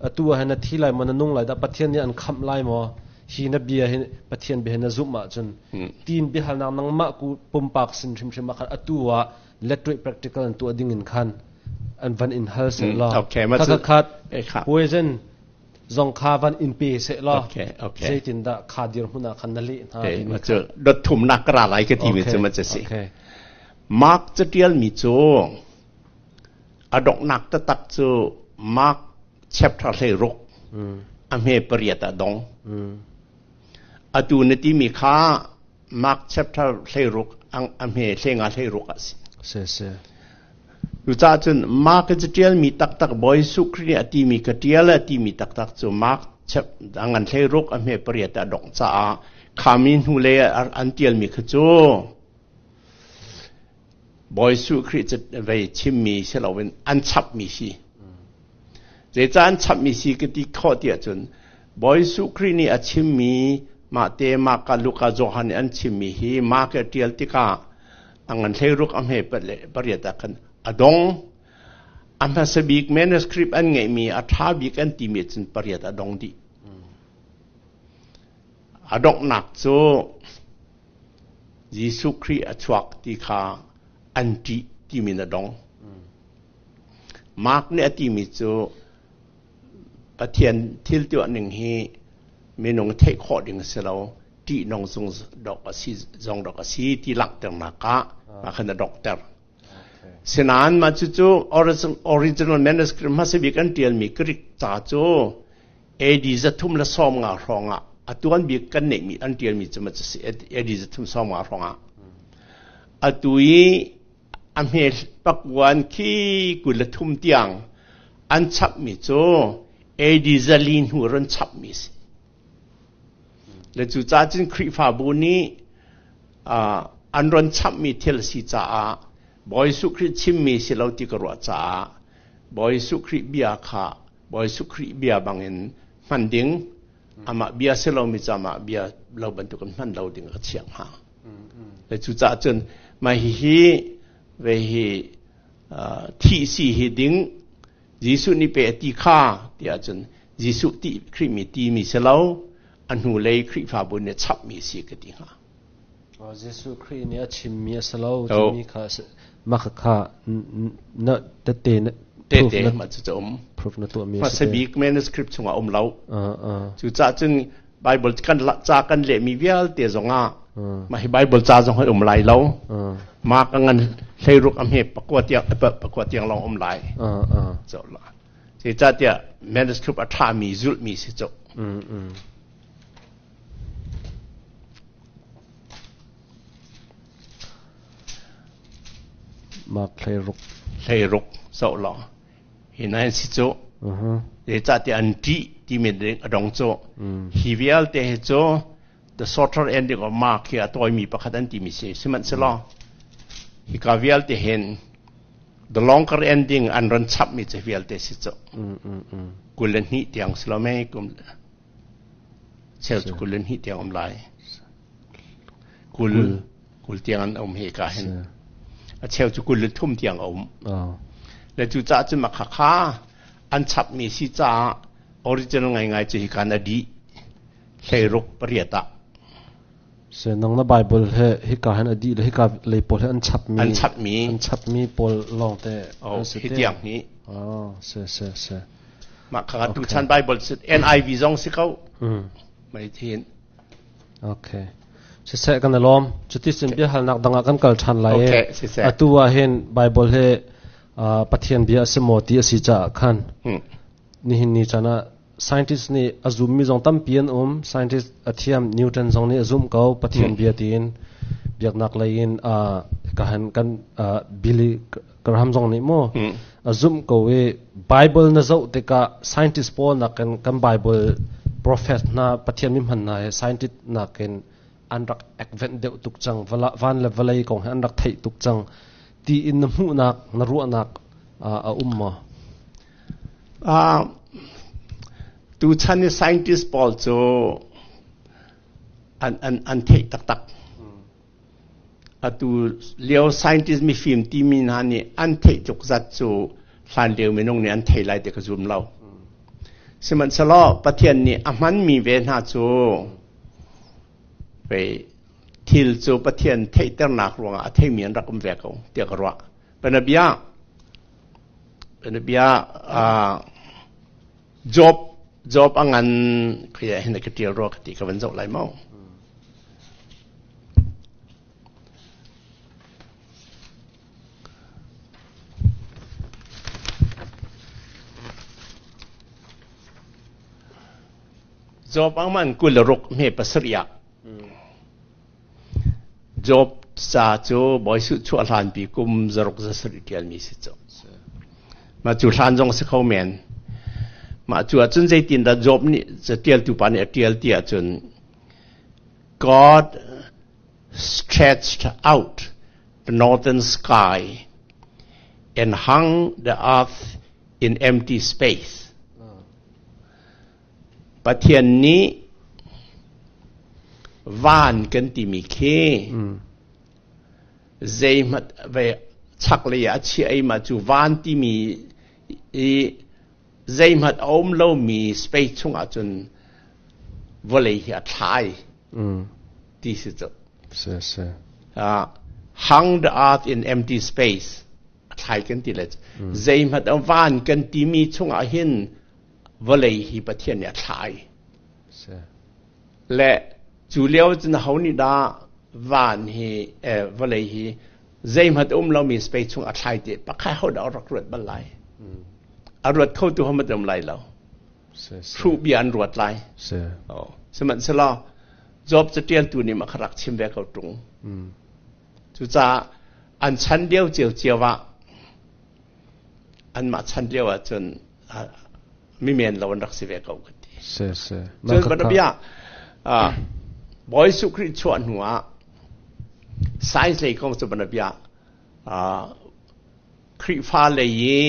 atu ah hin na thi lai maw na nung lai dah Pathian nih an khamh lai maw hi na bia hi Pathian bia hi na zumh ahcun tin biahalnak nangmah ku pumpak sin hrimhrim ah khan atu ah electric practical an tuah ding in khan an van in hal seh law okay khat khat poison zong kha van in pe seh law okay okay zeitindah kha dirhmun ah khan na leh hna timi ma cu dot thumnak ka ra lai ka ti mi cu ma si Mark catial mi cu a donghnak taktak cu Mark chapter 16 a hme pariat ah dong atu na ti mi kha Mark chapter 16 a hme hlenga 16 ah si. Si si. Cucaah cun Mark i catialmi taktak Bawi Jesuh Khrih nih a timi ka tial a timi taktak cu Mark a ngan 16 a hme pariat ah dongh caah khami hnulei an tialmi kha cu Bawi Jesuh Khrih vei chimmi si loin an chapmi si. Zeicah an chapmi si ka ti khawh tiah cun Bawi Jesuh Khrih nih a chimmi mahte Marka, Luka, Johan nih an chimmi hi Mark a ṭial tikah a ngan 16 a hme pariat ah khan a dong. A hmasa bik manuscript an ngeihmi a ṭha bik an timi cun pariat a dong dih. A donghnak cu Jesuh Khrih a chuak ti kha an ṭih timi in a dong. Mark nih a timi cu Pathian thil tuah ning hi minung theih khawh ding a si lo. ṭihnung zung dawk a si zong dawk a si ti langhternak ah mah khan a donghter. Sinain mah cucu original manuscript hmasa bik an ṭialmi Greek ca cu AD 350 hrawng ah a tuan bik kan neihmi an ṭialmi cu ma si AD 350 hrawng ah atu i a hme pakuan khi 23 tiang an chapmi cu AD 400 hnu ron chapmi si. Le cucaah cun Khrihfabu nih an ron chamhmi thil a si caah Bawi Jesuh Khrih chimmi si lo ti ka ruah caah Bawi Jesuh Khrih bia kha Bawi Jesuh Khrih bia bangin hman ding amah bia si lomi cu amah bia lo bantukin hman lo ding ka chiah hnga. Le cucaah cun mah hihi ve hi thih si hi ding Jesuh nih pe a ti kha tiah cun Jesuh ti Khrih mi timi si lo a hnulei Khrihfabu nih chapmi si ka ti hnga. Jesuh Khrih nih a chimmi a si lo timi kha mah kha na tete na tete mah cu um proof na tuahmi hmasa bik manuscript chungah um lo. Cucaah cun Bible kan ca kan lehmi vialte zongah mah hi Bible ca zong um lai lo. Ma ka ngan hleiruk a hme pakua tiang pakua tiang lawng um lai. So la. Zeicahtiah manuscript a ṭhami zulhmi si cu. Mark hleiruk. Hleiruk so law. Hi nan si cu. Zeicahtiah an ṭih timi ding a dong cu. Hi vialte hi cu the shorter ending of Mark hi a tawimi pakhat an timi si. Sihmanhsehlaw hika vialte hin the longer ending an ron chapmi cu vialte si cu. 22 tiang si lo mei kum cheu cu 22 tiang um lai. 20 20 tiang an um hi ka hin. A cheu cu 23 tiang a um. Le cu caah cun makha kha an chapmi si caah original ngaingai cu hi kan a dih hleiruk pariat ah. Se nang na Bible he hika hin a dih le hika lei pawl he an chapmi an chapmi an chapmi pawl lawng te oh hi tiang hi oh se se se mah kha tu chan Bible NIV zong si ko mai thin Okay. Siseh kan i lawm. Cuticun biahalnak dang ah kan kal ṭhan lai i okay, atu ah hin Bible hi Pathian bia a si maw ti a si caah khan nihin ni caan ah scientist nih a zummi zong tampi an um. Scientist a thiam Newton zong nih a zumh ko Pathian bia tiin biaknak lei in ka han kan Billy Graham zong nih mu a zumh ko i Bible na zoh tikah scientist pawl nakin kan Bible prophet hna Pathian mi hman hna hi scientist nakin an rak advent deuh tuk cang van le vawlei kong hi an rak theih tuk cang ti in na hmuhnak na ruahnak a um maw? Tuchan i scientist pawl cu an an an theih taktak. Atu lio scientist mifim timi hna nih an theih tluk zat cu hlanlio minung nih an thei lai ti ka zum lo. Sihmanhsehlaw Pathian nih a hmanmi ve hna cu vei thil cu Pathian theihternak ruangah a theimi an rak um ve ko tiah ka ruah. Panabia panabia Job Job a ngan khi hin ka tial rua ka ti ka van zoh lai mau. Job ang man 26 hme pasarih ah Job ca cu Bawi Suh chuah hlanpi kum 6 1 ṭialmi si cu. Mah cu hlan zong si kho men. Mah cu ahcun zeitindah Job nih catialtu pa nih a ṭial ti ahcun God stretched out the northern sky and hung the earth in empty space. Pathian nih van kan timi khi zeihmanh ve chaklei ah a chiah i mah cu van timi i zeihmanh a um lomi space chungah cun vawlei hi a thlai ti si cu. Hung the earth in empty space a thlai kan ti le zeihmanh van kan timi chungah hin vawlei hi Pathian nih a thlai. Le Cu lio cun ho nih dah van hi vawlei hi zeihmanh um lomi space chung a thlai te pakhat ho dah rak ruat bal lai? A ruat kho tu hohmanh um lai lo. Hruh bia an ruat lai. Sihmanhsehlaw Job catialtu nih mah kha rak chim ve ko ṭung. Cucaah an chan lio ciocio ah anmah chan lio ahcun mi men lo an rak si ve ko ka ti. Cun banabia Bawi Jesuh Khrih chuah hnu ah science lei kong cu banabia Khrihfa lei i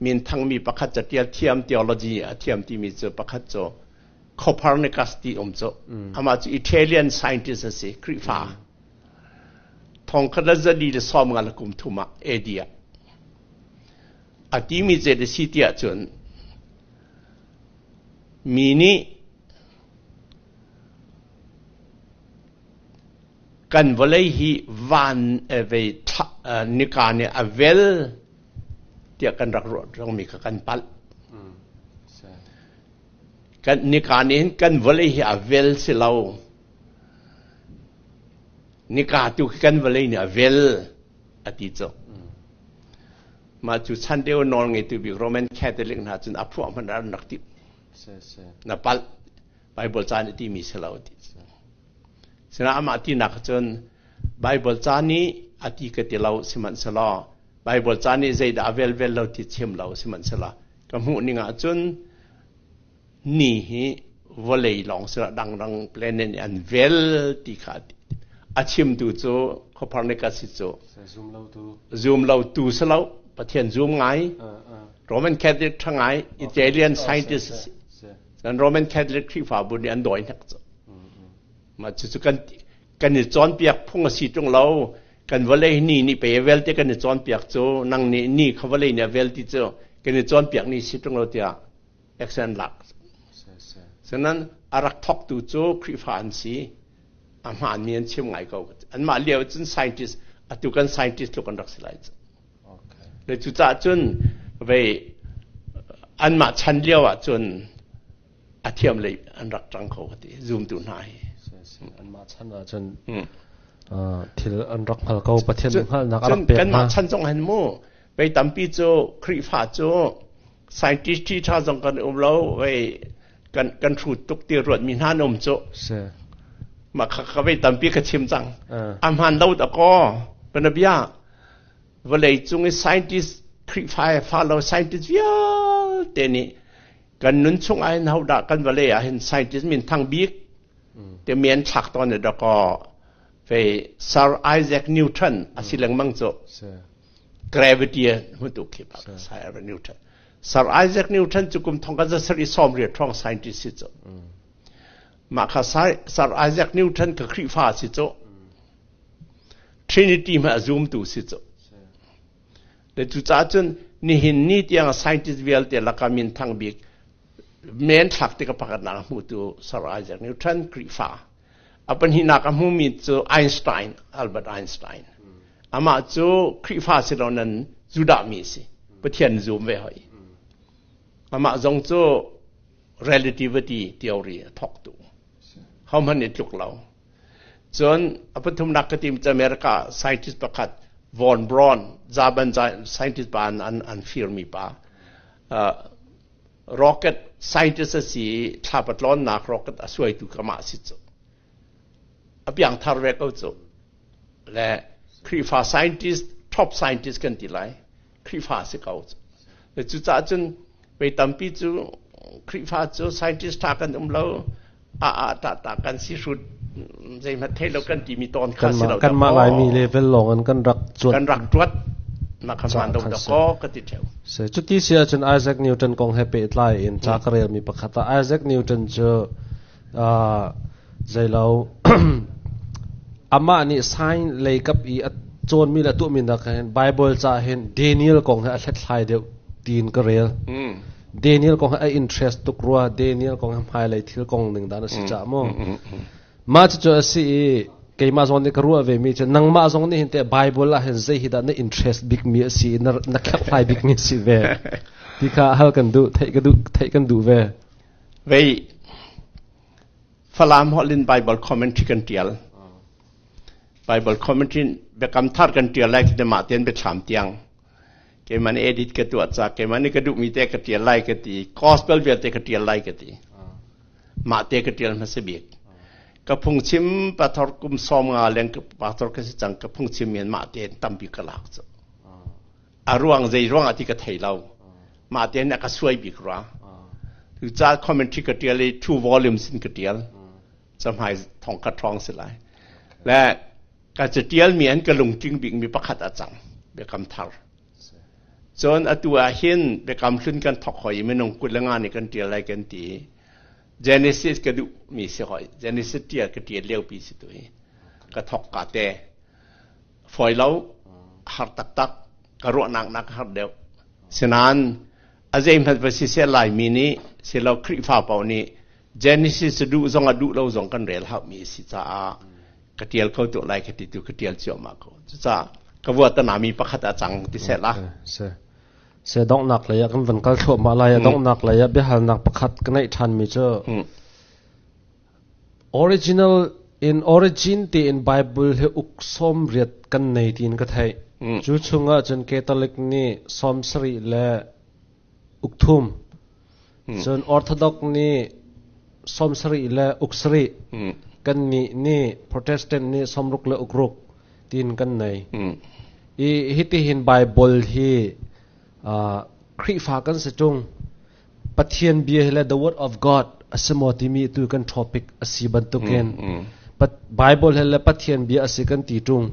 minthangmi pakhat catial thiam theology a thiam timi cu pakhat cu Copernicus ti um cu amah cu Italian scientist a si Khrihfa thongkhat le zali le 50 le kum thum ah AD ah a timi zei a si tiah cun mi nih kan vawlei hi van vei nika nih a vel tiah kan rak ruah rangmi kha kan palh. Kan nika nih hin kan vawlei hi a vel si lo. Nika tu khi kan vawlei nih a vel a ti cu. Mah cu chan deu nawl ngeitu bik Roman Catholic hna cun a phuah hmanh an rak ti. Na palh. Bible ca nih timi si lo ti. Sinain amah tinak cun Bible ca nih a ti ka ti lo sihmanhsehlaw Bible ca nih zeidah a vel vel lo ti chim lo sihmanhsehlaw ka hmuh ning ah cun ni hi vawlei lawng sila dangdang planet nih an vel ti kha a chimtu cu Copernicus si cu Zum lo tu si lo Pathian zum ngai Roman Catholic ṭha ngai Italian scientist si Cun Roman Catholic Khrihfabu nih an dawi hnek cu. Mah cucu kan kan i cawnpiak phung a si ṭung lo. Kan vawlei ni nih pei a vel ti kan i cawnpiak cu nang nih ni kha vawlei nih a vel ti cu kan i cawnpiak ni si ṭung lo tiah action lak. Sinan a rak thawktu cu Khrihfa an si. A hmaanmi an chim ngai ko. Anmah lio cun scientist atu kan scientist tluk an rak si lai cu. Le cucaah cun vei anmah chan lio ah cun a thiam lei an rak ṭang kho ka ti zumtu hna hi. Anmah chan ah cun thil an rak hngal ko Pathian hngalhnak a rak pek hna. Kanmah chan zong hin mu vei tampi cu Khrihfa cu scientist ṭha zong kan um lo vei kan kan hrut tuk ti ruat mi hna an um cu. Mah kha ka vei tampi ka chim cang. A hmaan lo da kaw panabia Vawleicung i scientist Khrihfa fa lo scientist vialte nih kan nun chung ah hin hodah kan vawlei ah hin scientist min thang bik te men thlak tawn i dakaw fei Sir Isaac Newton a si lengmang cu gravity hmutu khi pa Sir Newton Sir Isaac Newton cu kum thong kan za i sawm riat ṭhawng scientist si cu mah kha Sir Isaac Newton ka Khrihfa si cu Trinity hmanh a zumtu si cu. Le cucaah cun nihin ni tiang scientist vialte lakah minthang bik men thlak tik a pakhatnak a hmutu Sir Isaac Newton Khrihfa. A pahnihnak a hmumi cu Einstein, Albert Einstein. Amah cu Khrihfa si lo nan Judah mi si. Pathian zum ve hoi. Amah zong cu relativity theory a thawktu. Hohmanh nih tluk lo. Cun a pathumnak ka tim cu America scientist pakhat Von Braun, German scientist pa an firmi pa. Rocket scientist a si i thlapa tlawnnak rocket a suaitu kamah si cu. A piangthar ve ko cu. Le Khrihfa scientist, top scientist kan ti lai. Khrihfa si ko cu. Le cucaah cun Vei tampi cu Khrihfa cu scientist ṭha kan um lo, a a ta ta kan si hrut zeihmanh thei lo kan timi tawn kha si lo. Kanmah Laimi level lawng in kan rak cuat. Kan rak tuat. Mah kha hmaan lo dakaw ka ti ṭheo. Se cuti si ahcun Isaac Newton kong he pehtlai in ca ka relmi pakhat ah Isaac Newton cu zeilo amah nih science lei kap i a cawnmi le a tuahmi nak hin Bible ca hin Daniel kong he a hlethlai deuh tiin ka rel. Daniel kong he a interest tuk rua Daniel kong he hmailei thil kong ning dan a si ca mu. Mah cucu a si i keimah zong nih ka ruah ve mi cu nangmah zong nih hin teh Bible ah hin zei hi dah na interest bik mi a si na na kherhhlai bik mi a si ve ti kha hal kan duh theih ka duh theih kan duh ve. Vei. Falam holh in Bible commentary kan tial. Bible commentary biakam thar kan tial lai khi mah ten biathlam tiang. Keimah nih edit ka tuah ca keimah nih ka duhmi te ka tial lai ka ti. Gospel vialte ka tial lai ka ti. Mah te ka tial hmasa bik. Ka phungchim pathor kum 50 leng pastor ka si cang ka phungchim men mah te tampi ka lak cu. A ruang zei ruang ah ti ka thei lo. Mah te na ka suai bik rua. Cu ca commentary ka tial i two volumes in ka tial. Camhai thong ka ṭhawng si lai. Le ka catial mi an ka lungtling bik mi pakhat a cang. Biakam thar. Cun atu ah hin biakam hlun kan thok hoi i minung 25 nih kan ṭial lai kan ti. Genesis ka duh mi si hoi. Genesis ṭial ka ṭial lio pi si tu hi. Ka thok ka te. Fawi lo, har taktak, ka ruahnak nak har deuh. Sinain a zeihmanh va siseh Laimi nih silo Khrihfa paoh nih Genesis duh zong a duh lo zong kan rel hauhmi a si caah ka tial kho tu lai ka ti tu ka tial ciammah ko. Cucaah ka vua tanami pakhat a cang ti seh la. Se se donghnak lei ah kan van kal thluahmah lai. Donghnak lei ah biahalnak pakhat ka neih ṭhanmi cu original in origin tiin Bible hi uk 80 kan nei tiin ka theih. Cu chungah cun Catholic nih 70 le uk thum. Cun Orthodox nih 70 le uk sarih. Kan nih nih Protestant nih 60 le uk ruk tiin kan nei. I hitihin Bible hi Khrihfa kan si ṭung. Pathian bia hi le the word of God a si maw timi tu kan topic a si bantukin Bible hi le Pathian bia a si kan ti ṭung.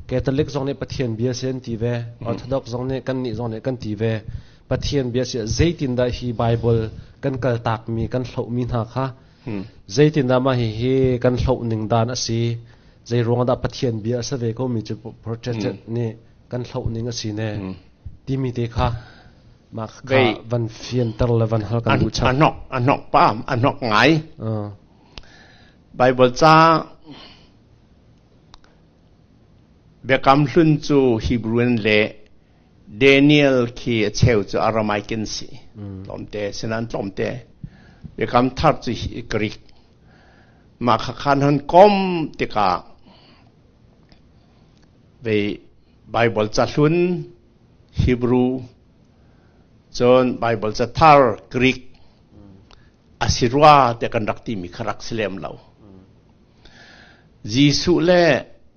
Catholic zong nih Pathian bia si an ti ve. Orthodox zong nih kan nih zong nih kan ti ve. Pathian bia si zeitindah hi Bible kan kaltakmi kan hlohmi hna kha zeitindah mah hihi kan hloh ning dan a si zei ruang dah Pathian bia a si ve ko mi cu Protestant nih kan hloh ning a si ne timi te kha mah kha van fianter le van hal kan duh chap. A hnok pam a hnok ngai. Bible ca Biakam Hlun cu Hebrew in leh Daniel khi a cheu cu Aramaic in si. Tlawmte, sinan tlawmte. Biakam Thar cu Greek. Mah kha khan han kom tikah vei Bible ca hlun Hebrew cun Bible ca thar Greek a si rua te kan rak timi kha rak si lem lo. Jesuh le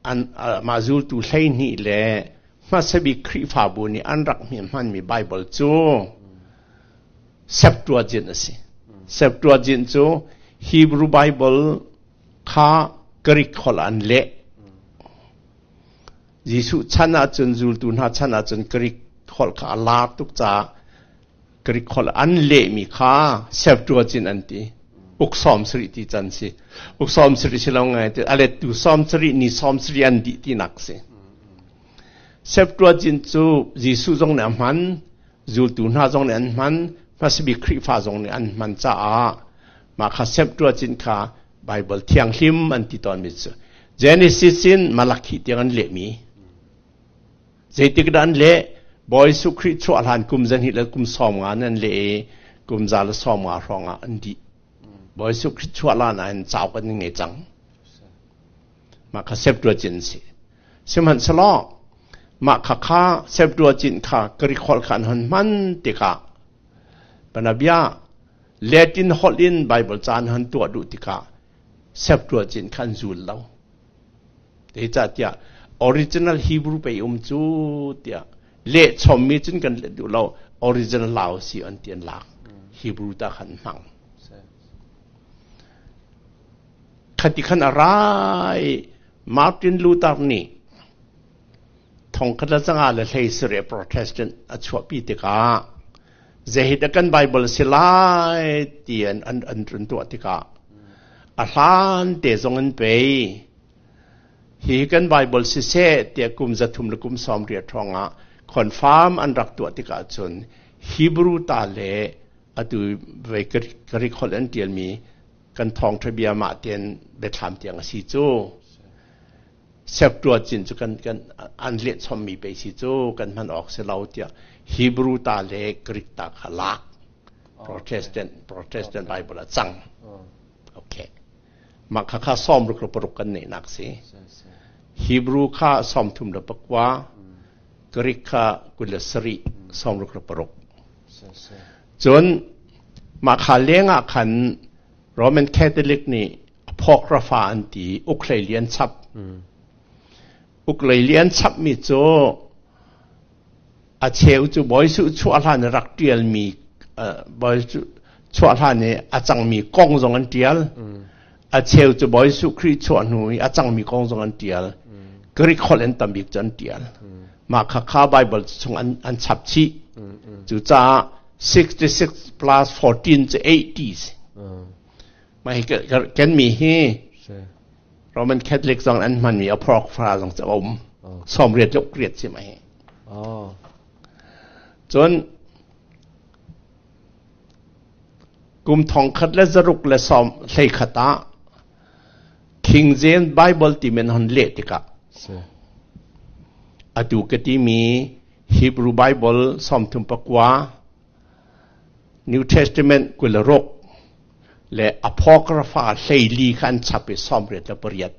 an mah zultu 12 le hmasa bik Khrihfabu nih an rak hmanmi Bible cu Septuagint a si. Septuagint cu Hebrew Bible kha Greek holh an leh. Jesuh chan ahcun zultu hna chan ahcun Greek holh kha a lar tuk caah Greek holh an lehmi kha Septuagint an ti. Uk 70 ti can si. Uk 70 si lo ngai ti a lettu 70 ni 70 an dih tinak si. Septuagint cu Jesuh zong nih a hman, zultu hna zong nih an hman, hmasabik Khrihfa zong nih an hman caah mah kha Septuagint kha Bible thianghlim an ti tawnmi cu Genesis in Malakhi tiang an lehmi. Zeitik dah an leh? Bawi Jesuh Khrih chuah hlan kum 200 le kum 50 an leh i kum 150 hrawng ah an dih. Bawi Jesuh Khrih chuah hlan ah hin cauk an ngei cang. Mah kha Septuagint si. Sihmanhsehlaw mah kha kha Septuagint kha Greek holh kha an hon hman tikah panabia Latin holh in Bible ca an hon tuah duh tikah Septuagint kha an zul lo. Zeicahtiah original Hebrew pei um cu tiah leh chommi cun kan let duh lo original Lao si an ti an lak Hebrew ta khan hmang khati khan a rai Martin Luther nih 1537 Protestant a chuahpi tikah zeidah kan Bible si lai ti an an an run tuah tikah a hlan te zong an pei hi kan Bible siseh tiah kum 300 le kum 80 hrawng ah confirm an rak tuah tikah cun Hebrew ta le atu vei Greek holh an tialmi kan thawngṭha bia mah ten biathlam tiang a si cu Septuagint cu kan kan an leh chommi pei si cu kan hman awk si lo tiah Hebrew ta le Greek ta kha lak Protestant Protestant Bible a cang okay. Mah khakha 66 kan neihnak si. Hebrew kha 34, Greek kha 27, 66. Cun mah kha lengah khan Roman Catholic nih Apocrypha an ti, ukhlei lian chap. Uklei lian chapmi cu a cheu cu Bawi Jesuh chuah hlan i rak ṭialmi Bawi Jesuh chuah hlan i a cangmi kong zong an ṭial. A cheu cu Bawi Jesuh Khrih chuah hnu i a cangmi kong zong an ṭial. Greek holh in tambik cu an ṭial. Mah khakha Bible chung an chap chih. Cucaah 66 plus 14 cu 80 si. Mah hi kan mi hi Roman Catholic zong an hmanmi Apocrypha zong cu a um. 80 le riat si mah hi. Cun kum thong khat le zaruk le sawm hlei khat ah King James Bible ti men hon leh tikah atu ka timi Hebrew Bible 39 New Testament 26 le Apocrypha 14 kha an chap i 88.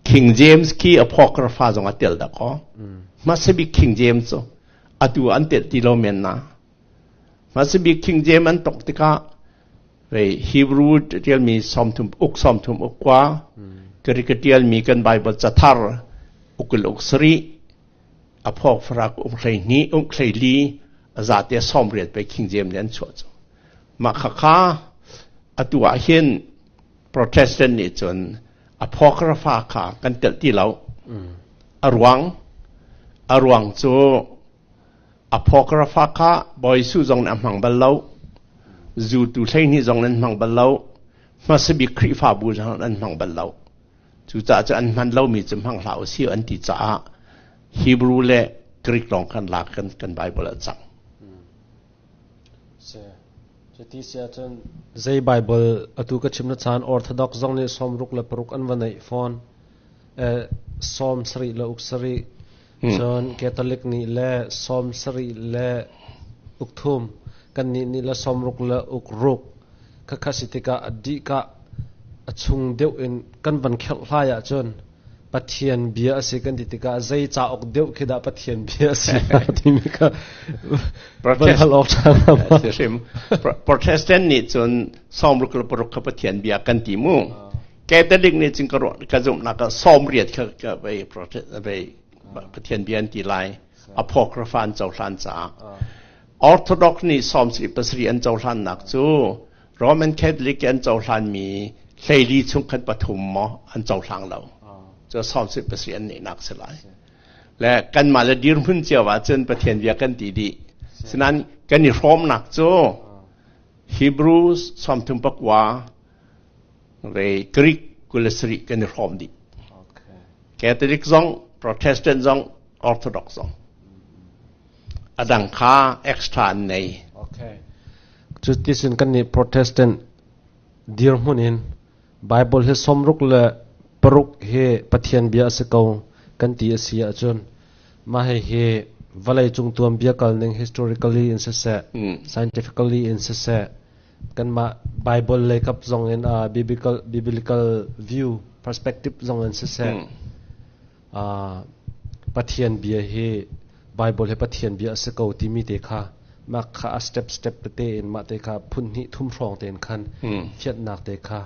King James khi Apocrypha zong a tel dah kaw. Hmasa bik King James cu atu an tel ti lo men na. Hmasa bik King James an tok tikah vei Hebrew tialmi 30 uk 30 uk kwa Greek tialmi kan Bible cathar ukul uk sarih a phawk farak um 12 um 14 a zate 80 pe King James nih an chuah cu. Mah khakha atu ah hin Protestant nih cun Apocrypha kha kan telh ti lo. A ruang a ruang cu Apocrypha kha Bawi Jesuh zong nih a hmang bal lo. Zutu 12 zong an hmang bal lo. Hmasa bik Khrihfabu zong an hmang bal lo. Cucaah cu an hman lomi cu hmang hlah usih an ti caah Hebrew le Greek lawng kan lak kan Bible ah cang. Si. Cuti si ahcun zei Bible atu ka chim na caan Orthodox zong nih 66 an va neih fawn. 76 cun Catholic nih le 73 kan nih nih le 66 khakha si tikah a dih ka a chung deuh in kan van kherh hlai ahcun Pathian bia a si kan ti tikah zei cauk deuh khi dah Pathian bia a si timi kha van hal awk ṭha hrim. Protestant nih cun 66 kha Pathian bia kan ti mu. Catholic nih cun ka ruah ka zumhnak ah 80 kha ka vei vei Pathian bia an ti lai. Apocrypha an cohlan caah. Orthodox nih 77 an cohlannak cu Roman Catholic an cohlanmi 14 chung khan pathum maw an cohlang lo. Cu 77 an nehnak si lai. Le kanmah le dirhmun cio ahcun Pathian bia kan ti dih. Sinain kan i hrawmnak cu Hebrew 39 ve Greek 27 kan i hrawm dih. Catholic zong, Protestant zong, Orthodox zong. A dang kha extra an nei. Okay. Cuticun kannih Protestant dirhmun in Bible hi 66 hi Pathian bia a si ko kan ti a si ahcun mah hihi vawleicung tuanbia kalning historically in siseh, scientifically in siseh, kanmah Bible lei kap zong in biblical view perspective zong in siseh, Pathian bia hi Bible hi Pathian bia a si ko timi te kha mah kha a step step tete in mah te kha phun hnih thum hrawng tein khan fianhnak te kha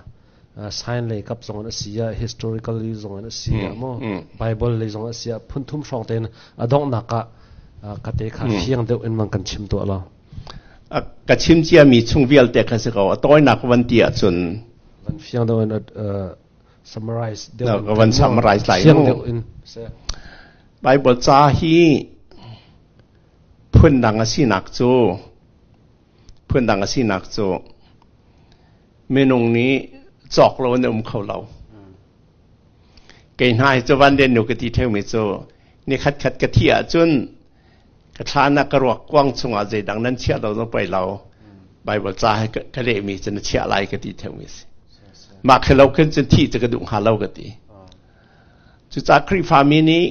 sign lei kap zong in a si ah historically zong in a si ah maw Bible lei zong a si ah phun thum hrawng tein a donghnak ah ka te kha fiang deuh in mang kan chim tuah lo. Ka chim ciami chung vialte kha si ko a tawinak van ti ahcun van fiang deuh in summarize deuh in van summarize lai mu deuh in Bible ca hi phundang a sinak cu phundang a sinak cu minung nih cawk lo in um kho lo kei hna hi cu van den nu ka ti theumi cu ni khat khat ka thi ahcun ka thla na ka ruak kuang chungah zeidang nan chiah lo no poi lo Bible ca he ka lehmi cu na chiah lai ka ti theumi si mah khi lo khin cun thih cu ka duh hnga lo ka ti cucaah Khrihfami nih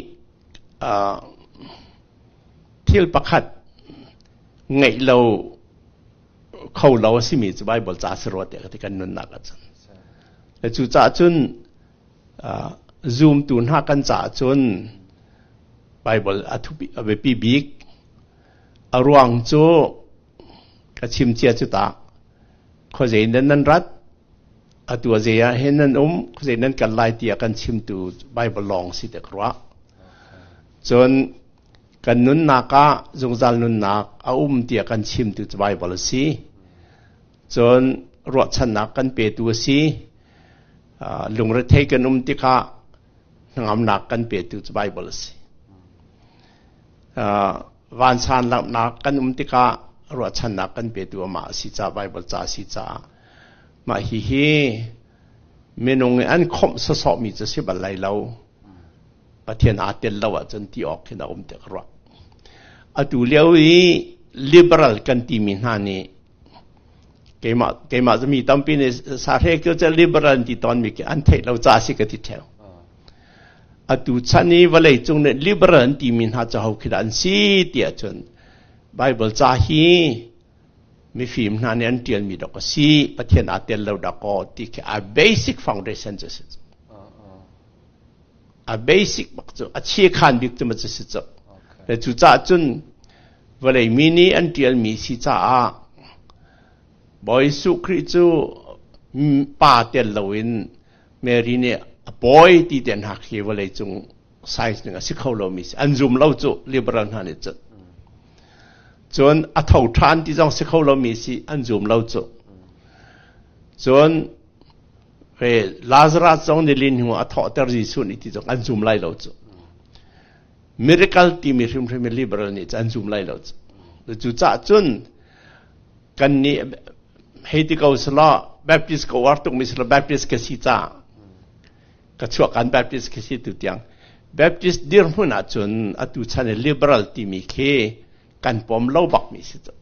thil pakhat ngeih lo kho lo a simi cu Bible ca si rua tiah ka ti kan nunnak ahcun. Cucaah cun zumtu hna kan caah cun Bible a thupi a biapi bik. A ruang cu ka chim cia cu ta khuazei in nan rat atu a zei ah hin nan um khuazei nan kal lai tiah kan chimtu Bible lawng si te ka ruah. Cun kan nunnak ah zungzal nunnak a um tiah kan chimtu cu Bible a si. Cun ruahchannak kan petu a si. Lungrethei kan um tikah hnangamnak kan petu cu Bible a si. Vansan lamnak kan um tikah ruahchannak kan petu amah a si ca Bible ca a si caah mah hihi minung i an khawmh sawsawhmi cu si bal lai lo. Pathian aa tel lo ahcun ti awk khin a um tiah ka ruah. Atu lio i liberal kan timi hna nih keimah cu mi tampi nih sahre cu liberal an ti tawnmi khi an theih lo ca si ka ti ṭheo. Atu chan i vawlei cung nih liberal an timi hna cu ho khi dah an si tiah cun Bible ca hi mifim hna nih an ṭialmi dok a si, Pathian aa tel lo dakaw ti khi a basic foundation cu a si. A basic bak cu a chiakhan bik cu ma cu si cu. Le cucaah cun vawlei mi nih an ṭialmi si caah Bawi Jesuh Khrih cu pa tel loin Mary nih a pawi ti te hna khi vawlei cung science ning a si kho lomi si. An zum lo cu liberal hna nih cun. Cun a tho ṭhan ti zong si kho lomi si an zum lo cu. Cun Lazarus zong nilin hnu a thawhter Jesuh nih ti zong an zum lai lo cu. Miracle timi hrimhrim liberal nih an zum lai lo cu. Cucaah cun kan nih hei ti ko selaw Baptist ka uar tukmi selaw Baptist ka si ca ka chuah kan Baptist ka si tu tiang Baptist dirhmun ahcun atu chan i liberal timi khi kan pom lo bakmi si cu.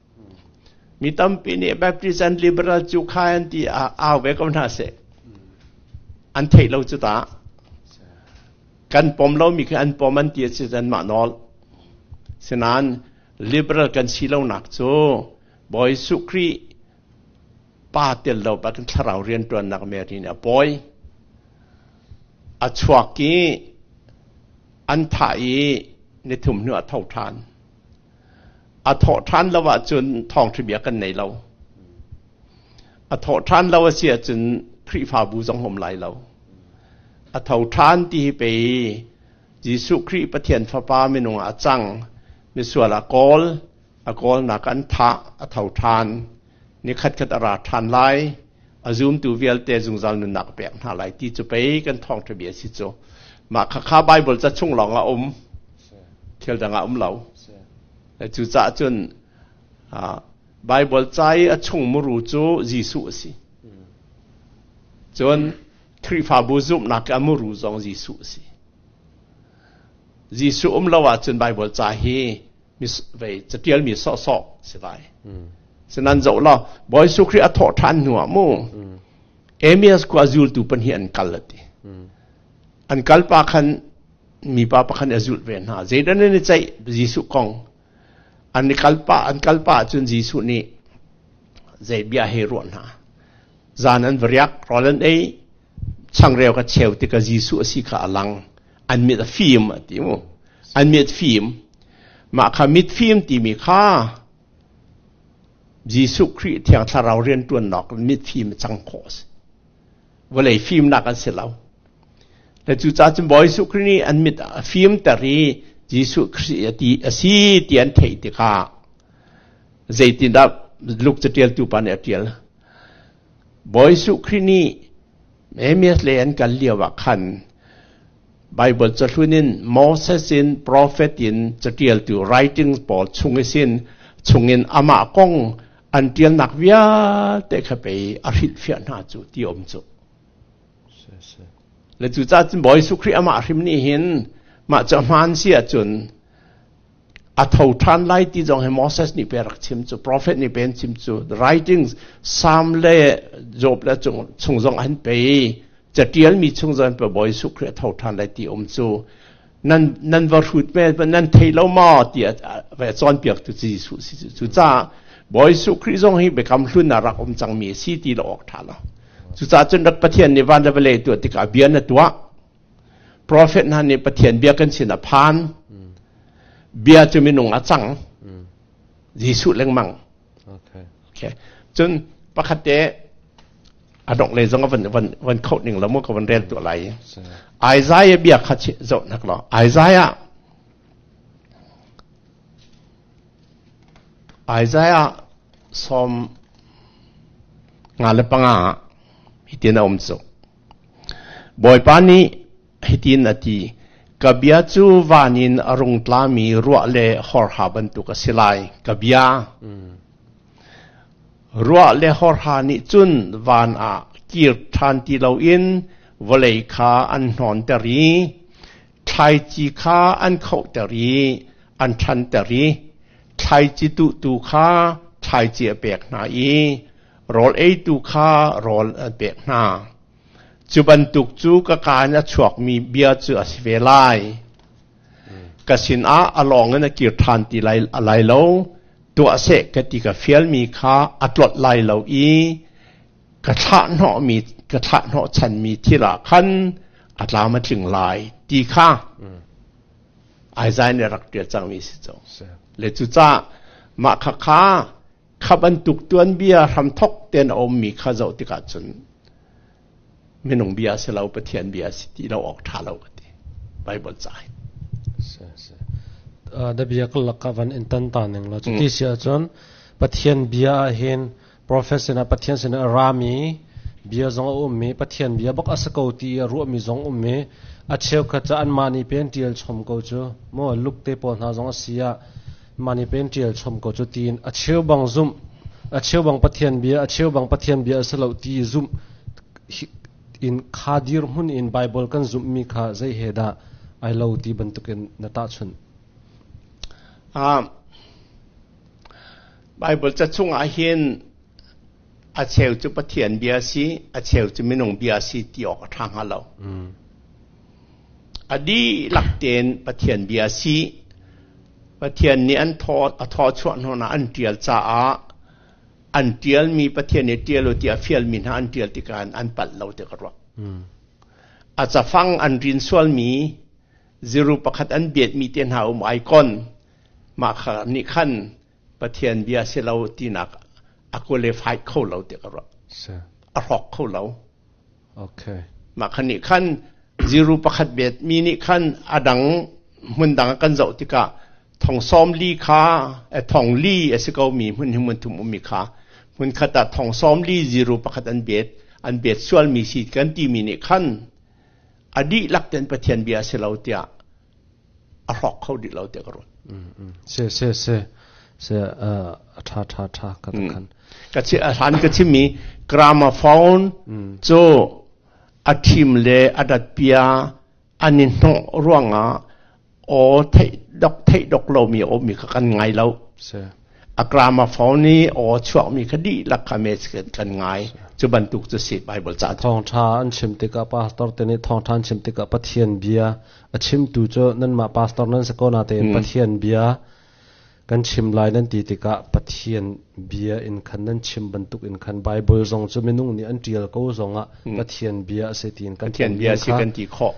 Mi tampi nih Baptist and Liberal cu kha an ti au ve ko hna seh. An theih lo cu ta. Kan pom lomi khi an pom an ti a si an mah nawl. Sinain liberal kan si lonak cu Bawi Jesuh Khrih pa tel lo pa kan thlarau rianṭuannak Mary nih a pawi. A chuak i an thah i nithum hnu a tho ṭhan. A thawh ṭhan lo ahcun thawngṭha bia kan nei lo. A thawh ṭhan lo a si ahcun Khrihfabu zong um lai lo. A tho ṭhan ti hi pei Jesuh Khrih Pathian Fapa minung ah a cang. Misual a kawl, a kawlnak an thah, a tho ṭhan. Nikhat khat a ra ṭhan lai. A zumtu vialte zungzal nunnak a pek hna lai ti cu pei kan thawngṭha bia si cu. Mah khakha Bible ca chung lawng ah um. Thil dang ah um lo. Cucaah cun Bible ca i a chung muru cu Jesuh a si. Cun Khrihfabu zumhnak a muru zong Jesuh a si. Jesuh um lo ahcun Bible ca hi catialmi sawhsawh si lai. Sinan zoh law Bawi Jesuh Khrih a thawh ṭhan hnu ah mu Amias khua zultu pahnih an kal a ti. An kal pa khan mipa pakhat a zulh ve hna. Zeidah nan i ceih Jesuh kong? An i kalpa an kalpa ahcun Jesuh nih zei bia he ruah hna. Zan an va riak, rawl an ei, changreu ka cheu tikah Jesuh a si kha a lang. An mit a fim a ti mu. An mit fim. Mah kha mit fim timi kha Jesuh Khrih Thiang Thlarau rianṭuannak mit fim a cang khawh a si. Vawlei fimnak an si lo. Le cucaah cun Bawi Jesuh Khrih nih an mit a fimter i Jesuh Khrih a ti a si ti an theih tikah zeitindah Luke caṭialtu pa nih a ṭial. Bawi Jesuh Khrih nih Emias le an kal lio ah khan Bible cahlun in Moses in prophet in caṭialtu writings pawl chung isin chungin amah kong an ṭialnak vialte kha pei a hrilhfiah hna cu ti um cu. Le cucaah cun Bawi Jesuh Khrih amah hrim nih hin mah cu a hmaan si ahcun a tho ṭhan lai ti zong hi Moses nih pe rak chim cu prophet nih pe an chim cu the writings Psalm le Job le chung zong an pe caṭialmi chung zong an pe Bawi Jesuh Khrih a tho ṭhan lai ti um cu nan nan va hrut me nan thei lo maw tiah va cawnpiak tu Jesuh si cu. Cucaah Bawi Jesuh Khrih zong hi biakam hlun ah rak um cangmi a si ti lo awk ṭha lo. Cucaah cun rak Pathian nih van le vawlei tuah tikah bia na tuah. Prophet hna nih Pathian bia kan sin a phan. Bia cu minung a cang. Jesuh lengmang. Okay. Cun pakhat te a dongh lei zong a van van van khoh ning lo mu ka van rel tuah lai. Isaiah bia kha zoh nak law Isaiah Isaiah 55 hitin a um cu. Bawipa nih hitin a ti, Ka bia cu van in a rung tlami ruah le horha bantuk a si lai. Ka bia. Ruah le horha nih cun van ah kir ṭhan ti loin vawlei kha an hnawnter i thlaici kha an khohter i an ṭhanter i thlaici tuhtu kha thlaici a pek hna i rawl eitu kha rawl an pek hna. Cu bantuk cu ka kaa in a chuakmi bia cu a si ve lai. Ka sinah a lawng in a kir ṭhan ti lai, lai lo. Tuah seh ka ti ka fialmi kha a tlolh lai lo i ka thlahhnawhmi ka thlahhnawh chanmi thil ah khan a tlam a tling lai ti kha Isaiah nih rak ṭial cangmi si cu. Le cucaah mah kha kha kha bantuk tuanbia hramthok ten a ummi kha zoh tikah cun minung bia si lo Pathian bia si ti lo awk ṭha lo ka ti Bible ca hin. Da bia ka lak van in tan ta ning la cu ti si ahcun Pathian bia ah hin Prophet sinah Pathian sinah a rami bia zong a ummi Pathian bia bak a si ko ti a ruahmi zong ummi a cheukhat cu anmah nih pen ṭial chom ko cu maw luk te pawl hna zong a si ah mah nih pen ṭial chom ko cu tiin a cheu bang zumh a cheu bang Pathian bia a cheu bang Pathian bia a si lo ti zumh in kha dirhmun in Bible kan zumhmi kha zei he dah ai lo ti bantukin na tahchunh. Baibal ca chungah hin a cheu cu Pathian bia si, a cheu cu minung bia si ti awk a ṭha hnga lo. A dihlak tein Pathian bia si, Pathian nih an thaw a thaw chuah hnuah an ṭial caah an ṭialmi Pathian nih ṭial u tiah fialmi hna an ṭial tikah an palh lo ti ka ruah. A cafang an rin sualmi ziru pakhat an biatmi te hna um ai kon mah kha nih khan Pathian bia si lo tinak a qualify kho lo ti ka ruah. A hrawk kho lo. Okay. Mah khan nih khan ziru pakhat bet mi nih khan a dang hmun dang kan zoh tikah thong sawm li kha thong li a si ko mi hmun hi hmun thum ummi kha hmun khat ah thong sawm li ziru pakhat an bet an bet sual mi si kan ti mi nih khan a dihlak ten Pathian bia si lo tiah a hrawk kho dih lo tiah ka ruat. Se se se se a tha tha tha ka ta khan. Ka chi a hlan ka chimmi gramophone cu a thim le a dat pia an i hnawh ruangah aw theih dok theih dok lomi a ummi kha kan ngai lo. Se. A gramophone i aw chuakmi kha dihlak kha me kan ngai. Cu bantuk cu si Bible ca. Thawngtha an chim tikah pastor te nih thawngtha an chim tikah Pathian bia a chimtu cu nanmah pastor nan si ko natein Pathian bia kan chim lai nan ti tikah Pathian bia in khan nan chim bantuk in khan Bible zong cu minung nih an ṭial ko zongah Pathian bia a si tiin kan Pathian bia si kan ti khawh.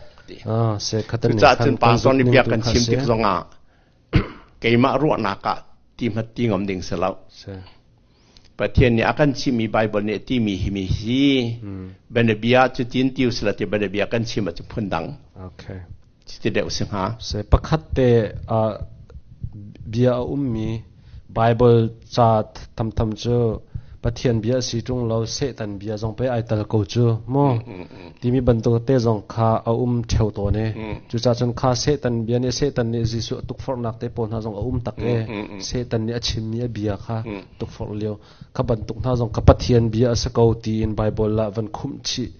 Ah, se khatan Cucaah cun pastor nih bia kan chim tik zongah keimah ruahnak ah ti hmat ti ngam ding si lo. Pathian nih a kan chimmi Bible nih timi hi mi hi bianabia cu tin tiu sila ti bianabia kan chim ah cu phun dang. Okay. Ti deuh si hnga. Se pakhat te bia a ummi Bible ca thamtham cu Pathian bia a si ṭung lo Satan bia zong pei ai tal ko cu mu timi bantuk te zong kha a um ṭheo tawn i cucaah cun kha Satan bia nih Satan nih Jesuh a tukforhnak te pawl hna zong a um tak i Satan nih a chimmi a bia kha tukforh lio kha bantuk hna zong kha Pathian bia a si ko tiin Bible ah van khumh chih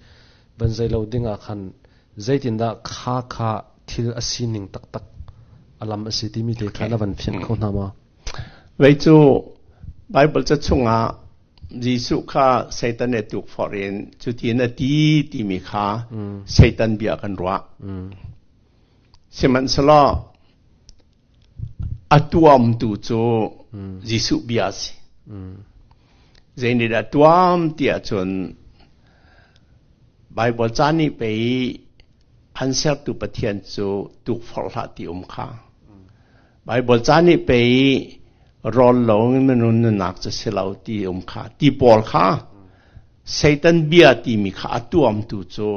van zei lo ding ah khan zeitindah kha kha thil a sining taktak a lam a si timi te kha na van fianh kho hna ma? Vei cu Bible ca chungah Jesuh kha Satan nih tukforh in cutin a ti timi kha Satan bia kan ruah. Sihmanhsehlaw a tuamtu cu Jesuh bia a si. Zei nih dah tuam ti ahcun. Bible ca nih pei an sertu Pathian cu tukforh hlah ti um kha. Bible ca nih pei rawl lo in minung nunnak cu si lo ti um kha. Ti pawl kha Satan bia timi kha a tuamtu cu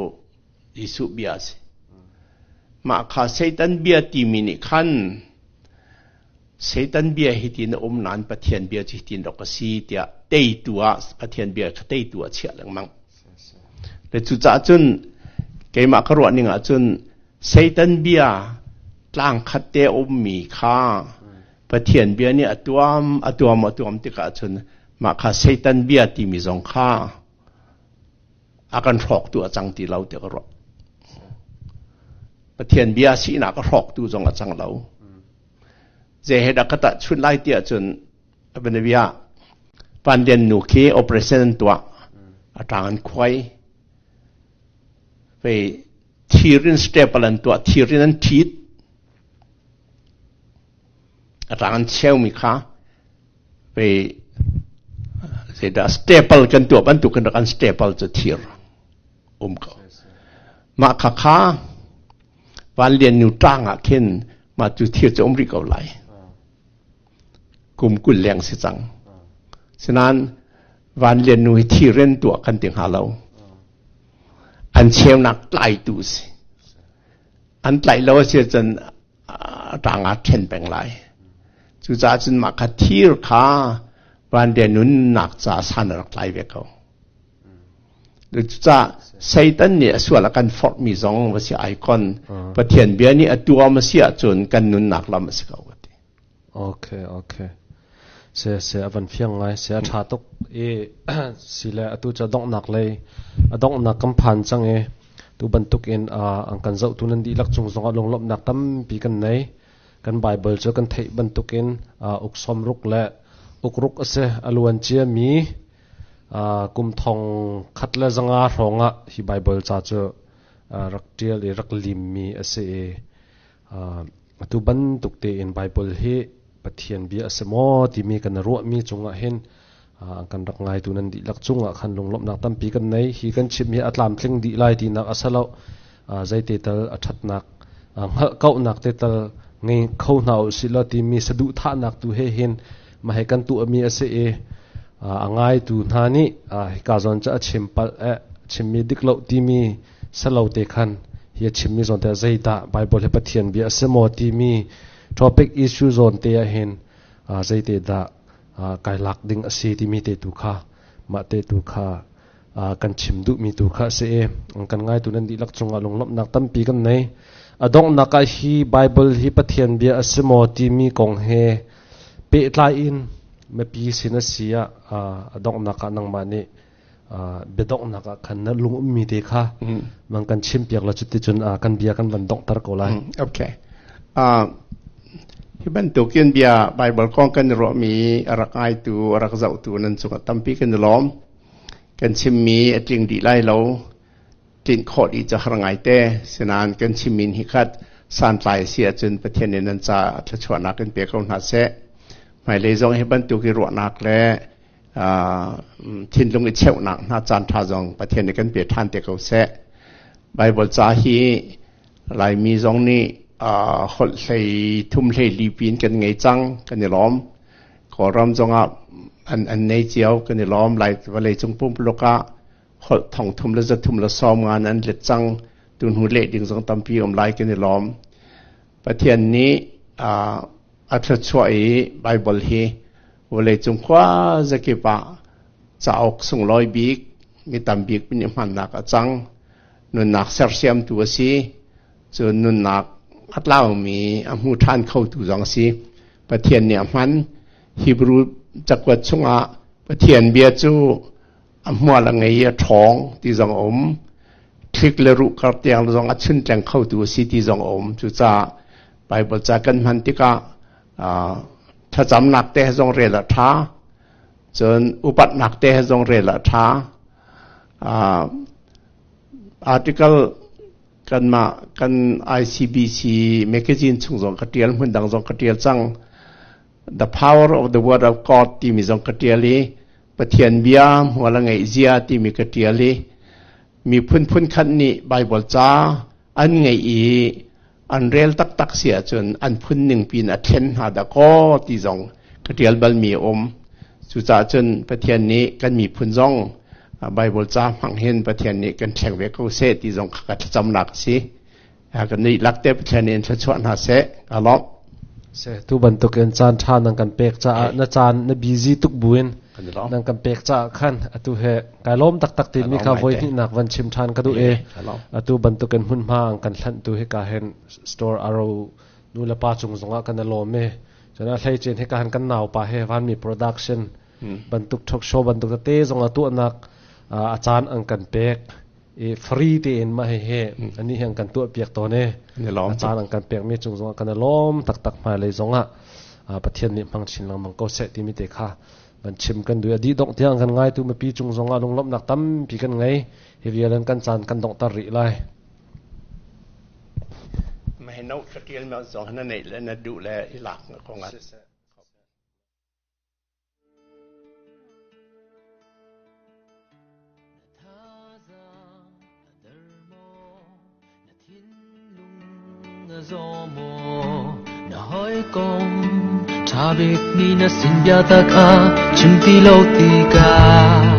Jesuh bia a si. Mah kha Satan bia timi nih khan Satan bia hi tin a um nain Pathian bia cu hitin rak a si tiah teitu ah Pathian bia kha teitu ah chiah lengmang. Le cucaah cun keimah ka ruah ning ah cun Satan bia tlang khat te a ummi kha Pathian bia nih a tuam a tuam a tuam tikah cun mah kha Satan bia timi zong kha a kan hrawktu a cang ti lo tiah ka ruah. Pathian bia sinak a hrawktu zong a cang lo. Zei he dah ka tahchunh lai tiah cun bia Pandian nu khi operation an tuah a ṭang an khuai fei thir in staple an tuah thir in an ṭhit a ṭang an cheumi kha fei zeidah staple kan tuah bantuk in rak an staple cu thir um ko mah kha kha Van Lian nu ṭang ah khin mah cu thir cu um rih ko lai kum 20 leng si cang sinain Van Lian nu hi thir in tuah kan ti hnga lo an cheunak tlaitu si an tlaih lo a si cun ṭang ah ṭhen peng lai cucaah cun mah kha thir kha Van Lian nunnak ca san a rak tlai ve ko. Cucaah Satan nih a sual a kan forhmi zong va si icon Pathian bia nih a tuam a si ahcun kan nunnak lam a si ko ka ti. Okay. Se se a van fiang ngai se a tha tuk i sile atu ca donghnak lei a donghnak kan phan cang i tu bantuk in an kan zohtu nan dihlak cung zongah lunglawmhnak tampi kan nei. Kan Bible cu kan theih bantuk in uk sawmruk le ukruk a si a luan ciami kum 1500 hrawng ah hi Bible ca cu rak ṭial i rak limmi a si i atu bantuk tein Bible hi Pathian bia a si maw timi kan ruahmi cungah hin kan rak ngaitu nan dihlak cungah khan lunglawmhnak tampi kan nei. Hi kan chim hi a tlamtling dih lai tinak a si lo. Zeite tal a ṭhatnak hngalh kauhnak te tal ngei kho hna u sih law timi saduhthahnak tu he hin mah he kan tuahmi a si i a ngaitu hna nih hika zawn cu a chim palh eh chimmi dik lo timi salo te khan hi a chimmi zawn te zeidah Bible hi Pathian bia a si maw timi topic issue zawn te ah hin zeite dah kai lak ding a si timi te tu kha mah te tu kha kan chim duhmi tu kha a si i kan ngaitu nan dihlak cungah lunglawmhnak tampi kan nei. A donghnak ah hi Bible hi Pathian bia a si maw timi kong he pehtlai in mipi sin a si ah a donghnak ah nangmah nih biadonghnak ah khan na lung ummi te kha mang kan chim piak la cuticun kan bia kan van donghter ko lai. Okay. Hi bantukin bia Bible kong kan i ruahmi a rak ngaitu, a rak zohtu nan cungah tampi kan i lawm. Kan chimmi a tling dih lai lo. Tlinh khawh dih cu har ngaite. Sinain kan chimmi hi khat santlai a si ahcun Pathian nih nan ca thluachuahnak in pe ko hna seh. Hmailei zong hi bantuk i ruahnak le thinlung i cheuhnak hna caan ṭha zong Pathian nih kan pe ṭhan te ko seh. Bible ca hi Laimi zong nih holh hlei thum hlei li piin kan ngei cang, kan i lawm. Kawlram zongah an nei cio, kan i lawm. Lai vawleicung pumpuluk ah holh 3390 an let cang. Tuhnu leh ding zong tampi um lai, kan i lawm. Pathian nih a thluachuah i Bible hi vawleicung khua zakip ah cauk sunglawi bik, mi tam bik nih hmannak a cang. Nunnak sersiamtu a si. Cun nunnak a tlaumi a hmu ṭhan khotu zong a si. Pathian nih a hman. Hebrew cakuat chungah Pathian bia cu a hmual a ngei i a ṭhawng ti zong a um. Thlik le ruh kar tiang zong a chuntleng khotu a si ti zong a um. Cucaah Bible ca kan hman tikah thlacamnak te zong rel a ṭha. Cun upatnak te zong rel a ṭha. Article kanmah kan ICBC magazine chung zong ka ṭial, hmun dang zong ka ṭial cang. The Power of the Word of God timi zong ka ṭial i Pathian bia hmual a ngeih zia timi ka ṭial i Miphun phunkhat nih Baibal ca an ngeih i an rel taktak si ahcun an phun ning piin a thlen hna dah kaw ti zong ka ṭial balmi a um. Cucaah cun Pathian nih kan miphun zong Baibal ca hmang hin Pathian nih kan thleng ve ko seh ti zong kha ka thlacamnak a si. Kan nih lakte Pathian nih in thluachuah hna seh. Ka lawmh. Se tu bantukin caan ṭha nan kan pek caah na caan na busy tuk buin nan kan pek caah khan atu he kai lawm taktak ti mi kha voi hnihnak van chim ṭhan ka duh i atu bantukin hmunhma an kan hlanh tu hi ka hen store aro nu le pa cung zongah kan lawm i cun a hlei cin hi ka han kan nau pa he vanmi production bantuk talk show bantuk te zong a tuahnak a caan an kan pek i free tein mah hihi ani hi an kan tuah piak tawn i a caan an kan pekmi cung zongah kan i lawm taktak hmailei zongah Pathian nih hmang chin lengmang ko seh timi te kha van chim kan duh a dih dongh tiang kan ngaitu mipi cung zongah lunglawmhnak tampi kan ngei hi vial in kan caan kan donghter rih lai. Mah no ka tial ma zong na neih le na duh le i lak ko ngat. Na hawikom ṭha bikmi na sin biatak kha chim ti lo tikah.